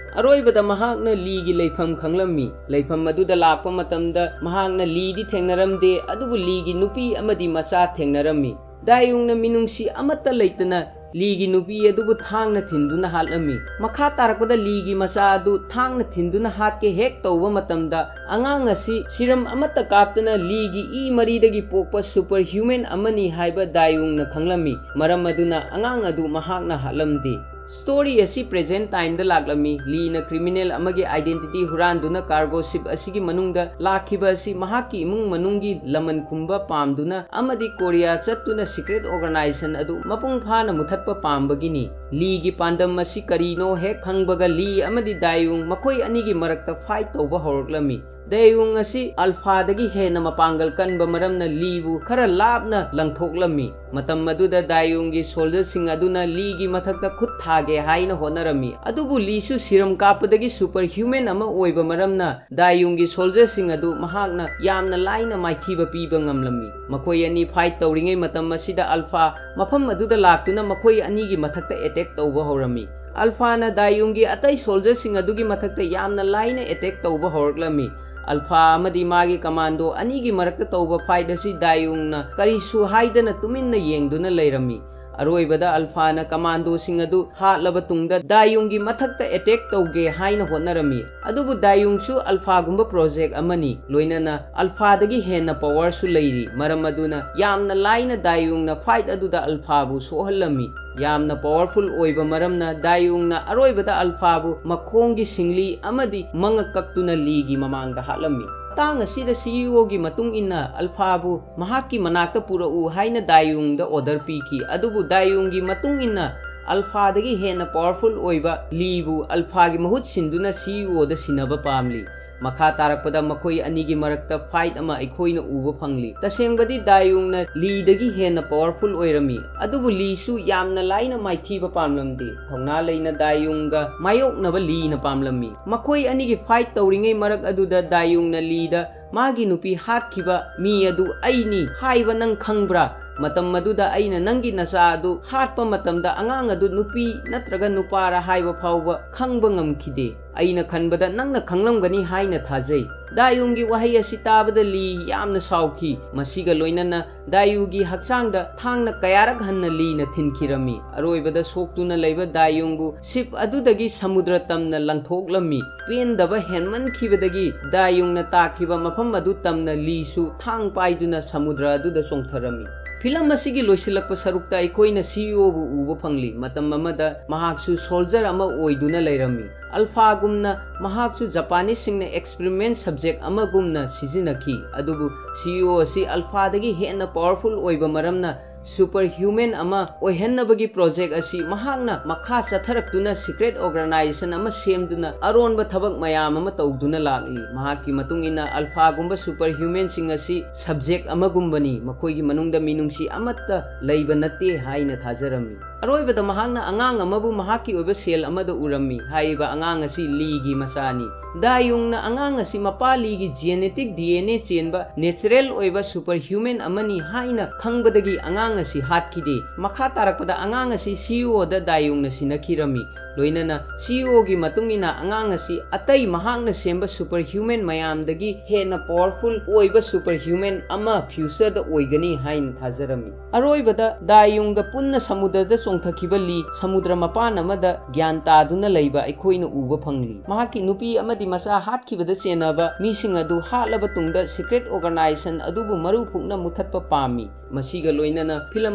ꯑꯔꯣꯏꯕꯗ ꯃꯍꯥꯛꯅ ꯂꯤꯒꯤ ꯂꯩꯐꯝ ꯈꯪꯂꯝꯃꯤ꯫ ꯂꯩꯐꯝ ꯑꯗꯨꯗ ꯂꯥꯛꯄ ꯃꯇꯝꯗ ꯃꯍꯥꯛꯅ ꯂꯤꯗꯤ ꯊꯦꯡꯅꯔꯝꯗꯦ, ꯑꯗꯨꯕꯨ ꯂꯤꯒꯤ ꯅꯨꯄꯤ ꯑꯃꯗꯤ ꯃꯆꯥ ꯊꯦꯡꯅꯔꯝꯃꯤ꯫ ꯗꯥꯏꯌꯨꯡꯅ ꯃꯤꯅꯨꯡꯁꯤ ꯑꯃꯠꯇ ꯂꯩꯇꯅ ꯂꯤꯒꯤ ꯅꯨꯄꯤ ꯑꯗꯨꯕꯨ ꯊꯥꯡꯅ ꯊꯤꯟꯗꯨꯅ ꯍꯥꯠꯂꯝꯃꯤ꯫ ꯃꯈꯥ ꯇꯥꯔꯛꯄꯗ ꯂꯤꯒꯤ ꯃꯆꯥ ꯑꯗꯨ ꯊꯥꯡꯅ ꯊꯤꯟꯗꯨꯅ ꯍꯥꯠꯀꯦ ꯍꯦꯛ ꯇꯧꯕ ꯃꯇꯝꯗ ꯑꯉꯥꯡ ꯑꯁꯤ ꯁꯤꯔꯝ ꯑꯃꯠꯇ ꯀꯥꯞꯇꯅ ꯂꯤꯒꯤ ꯏ ꯃꯔꯤꯗꯒꯤ ꯄꯣꯛꯄ ꯁꯨꯄꯔ ꯍ꯭ꯌꯨꯃꯦꯟ ꯑꯃꯅꯤ ꯍꯥꯏꯕ ꯗꯥꯏꯌꯨꯡꯅ ꯈꯪꯂꯝꯃꯤ꯫ ꯃꯔꯝ ꯑꯗꯨꯅ ꯑꯉꯥꯡ ꯑꯗꯨ ꯃꯍꯥꯛꯅ ꯍꯥꯠꯂꯝꯗꯦ꯫ ꯁ꯭ꯇꯣꯔꯤ ꯑꯁꯤ ꯄ꯭ꯔꯦꯖꯦꯟ ꯇꯥꯏꯝꯗ ꯂꯥꯛꯂꯝꯃꯤ꯫ ꯂꯤꯅ ꯀ꯭ꯔꯤꯃꯤꯅꯦꯜ ꯑꯃꯒꯤ ꯑꯥꯏꯗꯦꯟꯇꯤꯇꯤ ꯍꯨꯔꯥꯟꯗꯨꯅ ꯀꯥꯔꯒꯣ ꯁꯤꯞ ꯑꯁꯤꯒꯤ ꯃꯅꯨꯡꯗ ꯂꯥꯛꯈꯤꯕ ꯑꯁꯤ ꯃꯍꯥꯛꯀꯤ ꯏꯃꯨꯡ ꯃꯅꯨꯡꯒꯤ ꯂꯃꯟ ꯈꯨꯝꯕ ꯄꯥꯝꯗꯨꯅ ꯑꯃꯗꯤ ꯀꯣꯔꯤꯌꯥ ꯆꯠꯇꯨꯅ ꯁꯤꯀ꯭ꯔꯦꯠ ꯑꯣꯔꯒꯅꯥꯏꯖꯦꯁꯟ ꯑꯗꯨ ꯃꯄꯨꯡ ꯐꯥꯅ ꯃꯨꯊꯠꯄ ꯄꯥꯝꯕꯒꯤꯅꯤ꯫ ꯂꯤꯒꯤ ꯄꯥꯟꯗꯝ ꯑꯁꯤ ꯀꯔꯤꯅꯣ ꯍꯦꯛ ꯈꯪꯕꯒ ꯂꯤ ꯑꯃꯗꯤ ꯗꯥꯏꯌꯨꯡ ꯃꯈꯣꯏ ꯑꯅꯤꯒꯤ ꯃꯔꯛꯇ ꯐꯥꯏꯠ ꯇꯧꯕ ꯍꯧꯔꯛꯂꯝꯃꯤ꯫ ꯗꯥꯏꯌꯨꯡ ꯑꯁꯤ ꯑꯜꯐꯥꯗꯒꯤ ꯍꯦꯟꯅ ꯃꯄꯥꯡꯒꯜ ꯀꯟꯕ ꯃꯔꯝꯅ ꯂꯤꯕꯨ ꯈꯔ ꯂꯥꯞꯅ ꯂꯪꯊꯣꯛꯂꯝꯃꯤ꯫ ꯃꯇꯝ ꯑꯗꯨꯗ ꯗꯥꯏꯌꯨꯡꯒꯤ ꯁꯣꯜꯖꯔꯁꯤꯡ ꯑꯗꯨꯅ ꯂꯤꯒꯤ ꯃꯊꯛꯇ ꯈꯨꯠ ꯊꯥꯒꯦ ꯍꯥꯏꯅ ꯍꯣꯠꯅꯔꯝꯃꯤ꯫ ꯑꯗꯨꯕꯨ ꯂꯤꯁꯨ ꯁꯤꯔꯝ ꯀꯥꯞꯄꯗꯒꯤ ꯁꯨꯄꯔ ꯍ꯭ꯌꯨꯃꯦꯟ ꯑꯃ ꯑꯣꯏꯕ ꯃꯔꯝꯅ ꯗꯥꯏꯌꯨꯡꯒꯤ ꯁꯣꯜꯖꯔꯁꯤꯡ ꯑꯗꯨ ꯃꯍꯥꯛꯅ ꯌꯥꯝꯅ ꯂꯥꯏꯅ ꯃꯥꯏꯊꯤꯕ ꯄꯤꯕ ꯉꯝꯂꯝꯃꯤ꯫ ꯃꯈꯣꯏ ꯑꯅꯤ ꯐꯥꯏꯠ ꯇꯧꯔꯤꯉꯩ ꯃꯇꯝ ꯑꯁꯤꯗ ꯑꯜꯐꯥ ꯃꯐꯝ ꯑꯗꯨꯗ ꯂꯥꯛꯇꯨꯅ ꯃꯈꯣꯏ ꯑꯅꯤꯒꯤ ꯃꯊꯛꯇ ꯑꯦꯇꯦꯛ ꯇꯧꯕ ꯍꯧꯔꯝꯃꯤ꯫ ꯑꯜꯐꯥꯅ ꯗꯥꯏꯌꯨꯡꯒꯤ ꯑꯇꯩ ꯁꯣꯜꯖꯔꯁꯤꯡ ꯑꯗꯨꯒꯤ ꯃꯊꯛꯇ ꯌꯥꯝꯅ ꯂꯥꯏꯅ ꯑꯦꯇꯦꯛ ꯇꯧꯕ ꯍꯧꯔꯛꯂꯝꯃꯤ꯫ ꯑꯜꯐꯥ ꯑꯃꯗꯤ ꯃꯥꯒꯤ ꯀꯃꯥꯟꯗꯣ ꯑꯅꯤꯒꯤ ꯃꯔꯛꯇ ꯇꯧꯕ ꯐꯥꯏꯠ ꯑꯁꯤ ꯗꯥꯏꯌꯨꯡꯅ ꯀꯔꯤꯁꯨ ꯍꯥꯏꯗꯅ ꯇꯨꯃꯤꯟꯅ ꯌꯦꯡꯗꯨꯅ ꯂꯩꯔꯝꯃꯤ꯫ ꯑꯔꯣꯏꯕꯗ ꯑꯜꯐꯥꯅ ꯀꯃꯥꯟꯗꯣꯁꯤꯡ ꯑꯗꯨ ꯍꯥꯠꯂꯕ ꯇꯨꯡꯗ ꯗꯥꯏꯌꯨꯡꯒꯤ ꯃꯊꯛꯇ ꯑꯦꯇꯦꯛ ꯇꯧꯒꯦ ꯍꯥꯏꯅ ꯍꯣꯠꯅꯔꯝꯃꯤ꯫ ꯑꯗꯨꯕꯨ ꯗꯥꯏꯌꯨꯡꯁꯨ ꯑꯜꯐꯥꯒꯨꯝꯕ ꯄ꯭ꯔꯣꯖꯦꯛ ꯑꯃꯅꯤ, ꯂꯣꯏꯅꯅ ꯑꯜꯐꯥꯗꯒꯤ ꯍꯦꯟꯅ ꯄꯋꯥꯔꯁꯨ ꯂꯩꯔꯤ꯫ ꯃꯔꯝ ꯑꯗꯨꯅ ꯌꯥꯝꯅ ꯂꯥꯏꯅ ꯗꯥꯏꯌꯨꯡꯅ ꯐꯥꯏꯠ ꯑꯗꯨꯗ ꯑꯜꯐꯥꯕꯨ ꯁꯣꯛꯍꯜꯂꯝꯃꯤ꯫ ꯌꯥꯝꯅ ꯄꯋꯥꯔꯐꯨꯜ ꯑꯣꯏꯕ ꯃꯔꯝꯅ ꯗꯥꯏꯌꯨꯡꯅ ꯑꯔꯣꯏꯕꯗ ꯑꯜꯐꯥꯕꯨ ꯃꯈꯣꯡꯒꯤ ꯁꯤꯡꯂꯤ ꯑꯃꯗꯤ ꯃꯉꯛ ꯀꯛꯇꯨꯅ ꯂꯤꯒꯤ ꯃꯃꯥꯡꯗ ꯍꯥꯠꯂꯝꯃꯤ꯫ ꯃꯇꯥꯡ ꯑꯁꯤꯗ ꯁꯤ ꯏ ꯑꯣꯒꯤ ꯃꯇꯨꯡ ꯏꯟꯅ ꯑꯜꯐꯥꯕꯨ ꯃꯍꯥꯛꯀꯤ ꯃꯅꯥꯛꯇ ꯄꯨꯔꯛꯎ ꯍꯥꯏꯅ ꯗꯥꯏꯌꯨꯡꯗ ꯑꯣꯔꯗꯔ ꯄꯤꯈꯤ꯫ ꯑꯗꯨꯕꯨ ꯗꯥꯏꯌꯨꯡꯒꯤ ꯃꯇꯨꯡ ꯏꯟꯅ ꯑꯜꯐꯥꯗꯒꯤ ꯍꯦꯟꯅ ꯄꯋꯥꯔꯐꯨꯜ ꯑꯣꯏꯕ ꯂꯤꯕꯨ ꯑꯜꯐꯥꯒꯤ ꯃꯍꯨꯠ ꯁꯤꯟꯗꯨꯅ ꯁꯤ ꯏ ꯑꯣꯗ ꯁꯤꯟꯅꯕ ꯄꯥꯝꯂꯤ꯫ ꯃꯈꯥ ꯇꯥꯔꯛꯄꯗ ꯃꯈꯣꯏ ꯑꯅꯤꯒꯤ ꯃꯔꯛꯇ ꯐꯥꯏꯠ ꯑꯃ ꯑꯩꯈꯣꯏꯅ ꯎꯕ ꯐꯪꯂꯤ꯫ ꯇꯁꯦꯡꯕꯗꯤ ꯗꯥꯏꯌꯨꯡꯅ ꯂꯤꯗꯒꯤ ꯍꯦꯟꯅ ꯄꯋꯥꯔꯐꯨꯜ ꯑꯣꯏꯔꯝꯃꯤ, ꯑꯗꯨꯕꯨ ꯂꯤꯁꯨ ꯌꯥꯝꯅ ꯂꯥꯏꯅ ꯃꯥꯏꯊꯤꯕ ꯄꯥꯝꯂꯝꯗꯦ꯫ ꯊꯧꯅꯥ ꯂꯩꯅ ꯗꯥꯏꯌꯨꯡꯒ ꯃꯥꯌꯣꯛꯅꯕ ꯂꯤꯅ ꯄꯥꯝꯂꯝꯃꯤ꯫ ꯃꯈꯣꯏ ꯑꯅꯤꯒꯤ ꯐꯥꯏꯠ ꯇꯧꯔꯤꯉꯩ ꯃꯔꯛ ꯑꯗꯨꯗ ꯗꯥꯏꯌꯨꯡꯅ ꯂꯤꯗ ꯃꯥꯒꯤ ꯅꯨꯄꯤ ꯍꯥꯠꯈꯤꯕ ꯃꯤ ꯑꯗꯨ ꯑꯩꯅꯤ ꯍꯥꯏꯕ ꯅꯪ ꯈꯪꯕ꯭ꯔꯥ? ꯃꯇꯝ ꯑꯗꯨꯗ ꯑꯩꯅ ꯅꯪꯒꯤ ꯅꯆꯥ ꯑꯗꯨ ꯍꯥꯠꯄ ꯃꯇꯝꯗ ꯑꯉꯥꯡ ꯑꯗꯨ ꯅꯨꯄꯤ ꯅꯠꯇ꯭ꯔꯒ ꯅꯨꯄꯥꯔ ꯍꯥꯏꯕ ꯐꯥꯎꯕ ꯈꯪꯕ ꯉꯝꯈꯤꯗꯦ꯫ ꯑꯩꯅ ꯈꯟꯕꯗ ꯅꯪꯅ ꯈꯪꯂꯝꯒꯅꯤ ꯍꯥꯏꯅ ꯊꯥꯖꯩ꯫ ꯗꯥꯏꯌꯨꯡꯒꯤ ꯋꯥꯍꯩ ꯑꯁꯤ ꯇꯥꯕꯗ ꯂꯤ ꯌꯥꯝꯅ ꯁꯥꯎꯈꯤ꯫ ꯃꯁꯤꯒ ꯂꯣꯏꯅꯅ ꯗꯥꯏꯌꯨꯒꯤ ꯍꯛꯆꯥꯡꯗ ꯊꯥꯡꯅ ꯀꯌꯥꯔꯛ ꯍꯟꯅ ꯂꯤꯅ ꯊꯤꯟꯈꯤꯔꯝꯃꯤ꯫ ꯑꯔꯣꯏꯕꯗ ꯁꯣꯛꯇꯨꯅ ꯂꯩꯕ ꯗꯥꯏꯌꯨꯡꯕꯨ ꯁꯤꯞ ꯑꯗꯨꯗꯒꯤ ꯁꯃꯨꯗ꯭ꯔ ꯇꯝꯅ ꯂꯪꯊꯣꯛꯂꯝꯃꯤ꯫ ꯄꯦꯟꯗꯕ ꯍꯦꯟꯃꯟꯈꯤꯕꯗꯒꯤ ꯗꯥꯏꯌꯨꯡꯅ ꯇꯥꯛꯈꯤꯕ ꯃꯐꯝ ꯑꯗꯨ ꯇꯝꯅ ꯂꯤꯁꯨ ꯊꯥꯡ ꯄꯥꯏꯗꯨꯅ ꯁꯃꯨꯗ꯭ꯔ ꯑꯗꯨꯗ ꯆꯣꯡꯊꯔꯝꯃꯤ꯫ ꯐꯤꯂꯝ ꯑꯁꯤꯒꯤ ꯂꯣꯏꯁꯤꯜꯂꯛꯄ ꯁꯔꯨꯛꯇ ꯑꯩꯈꯣꯏꯅ ꯁꯤ ꯏ ꯑꯣꯕꯨ ꯎꯕ ꯐꯪꯂꯤ꯫ ꯃꯇꯝ ꯑꯃꯗ ꯃꯍꯥꯛꯁꯨ ꯁꯣꯜꯖꯔ ꯑꯃ ꯑꯣꯏꯗꯨꯅ ꯂꯩꯔꯝꯃꯤ꯫ ꯑꯜꯐꯥꯒꯨꯝꯅ ꯃꯍꯥꯛꯁꯨ ꯖꯄꯥꯅꯤꯁꯁꯤꯡꯅ ꯑꯦꯛꯁꯄꯔꯤꯃꯦꯟ ꯁꯕꯖꯦꯛ ꯑꯃꯒꯨꯝꯅ ꯁꯤꯖꯤꯟꯅꯈꯤ꯫ ꯑꯗꯨꯕꯨ ꯁꯤ ꯏ ꯑꯣ ꯑꯁꯤ ꯑꯜꯐꯥꯗꯒꯤ ꯍꯦꯟꯅ ꯄꯋꯥꯔꯐꯨꯜ ꯑꯣꯏꯕ ꯃꯔꯝꯅ super human ꯑꯃ ꯑꯣꯏꯍꯟꯅꯕꯒꯤ project ꯑꯁꯤ ꯃꯍꯥꯛꯅ ꯃꯈꯥ ꯆꯠꯊꯔꯛꯇꯨꯅ secret organization ꯑꯃ ꯁꯦꯝꯗꯨꯅ ꯑꯔꯣꯟꯕ ꯊꯕꯛ ꯃꯌꯥꯝ ꯑꯃ ꯇꯧꯗꯨꯅ ꯂꯥꯛꯂꯤ꯫ ꯃꯍꯥꯛꯀꯤ ꯃꯇꯨꯡ ꯏꯟꯅ alphaꯒꯨꯝꯕ super humanꯁꯤꯡ ꯑꯁꯤ subject ꯑꯃꯒꯨꯝꯕꯅꯤ, ꯃꯈꯣꯏꯒꯤ ꯃꯅꯨꯡꯗ ꯃꯤꯅꯨꯡꯁꯤ ꯑꯃꯠꯇ ꯂꯩꯕ ꯅꯠꯇꯦ ꯍꯥꯏꯅ ꯊꯥꯖꯔꯝꯃꯤ꯫ ꯑꯔꯣꯏꯕꯗ ꯃꯍꯥꯛꯅ ꯑꯉꯥꯡ ꯑꯃꯕꯨ ꯃꯍꯥꯛꯀꯤ ꯑꯣꯏꯕ cell ꯑꯃꯗ ꯎꯔꯝꯃꯤ꯫ ꯍꯥꯏꯔꯤꯕ ꯑꯉꯥꯡ ꯑꯁꯤ ꯂꯤꯒꯤ ꯃꯆꯥꯅꯤ꯫ ꯗꯥꯌꯨꯡꯅ ꯑꯉꯥꯡ ꯑꯁꯤ ꯃꯄꯥ ꯂꯤꯒꯤ genetic D N A ꯆꯦꯟꯕ natural ꯑꯣꯏꯕ super human ꯑꯃꯅꯤ ꯍꯥꯏꯅ ꯈꯪꯕꯗꯒꯤ ꯑꯉꯥꯡ ꯑꯁꯤ ꯍꯥꯠꯈꯤꯗꯦ꯫ ꯃꯈꯥ ꯇꯥꯔꯛꯄꯗ ꯑꯉꯥꯡ ꯑꯁꯤ CEOꯗ ꯗꯥꯌꯨꯡꯅ ꯁꯤꯟꯅꯈꯤꯔꯝꯃꯤ꯫ ꯂꯣꯏꯅꯅ CEOꯒꯤ ꯃꯇꯨꯡ ꯏꯟꯅ ꯑꯉꯥꯡ ꯑꯁꯤ ꯑꯇꯩ ꯃꯍꯥꯛꯅ ꯁꯦꯝꯕ super human ꯃꯌꯥꯝꯗꯒꯤ ꯍꯦꯟꯅ powerful ꯑꯣꯏꯕ super human ꯑꯃ futureꯗ ꯑꯣꯏꯒꯅꯤ ꯍꯥꯏꯅ ꯊꯥꯖꯔꯝꯃꯤ꯫ ꯑꯔꯣꯏꯕꯗ ꯗꯥꯌꯨꯡꯒ ꯄꯨꯟꯅ ꯁꯃꯨꯗ꯭ꯔꯗ ꯆꯣꯡꯊꯈꯤꯕ ꯂꯤ ꯁꯃꯨꯗ꯭ꯔ ꯃꯄꯥꯟ ꯑꯃꯗ ꯒ꯭ꯌꯥꯟ ꯇꯥꯗꯨꯅ ꯂꯩꯕ ꯑꯩꯈꯣꯏꯅ ꯎꯕ ꯐꯪꯂꯤ꯫ ꯃꯍꯥꯛꯀꯤ ꯅꯨꯄꯤ ꯑꯃꯗꯤ ꯃꯆꯥ ꯍꯥꯠꯈꯤꯕꯗ ꯆꯦꯟꯅꯕ ꯃꯤꯁꯤꯡ ꯑꯗꯨ ꯍꯥꯠꯂꯕ ꯇꯨꯡꯗ secret organization ꯑꯗꯨꯕꯨ ꯃꯔꯨ ꯐꯨꯛꯅ ꯃꯨꯊꯠꯄ ꯄꯥꯝꯃꯤ꯫ ꯃꯁꯤꯒ ꯂꯣꯏꯅꯅ ꯐꯤꯂꯝ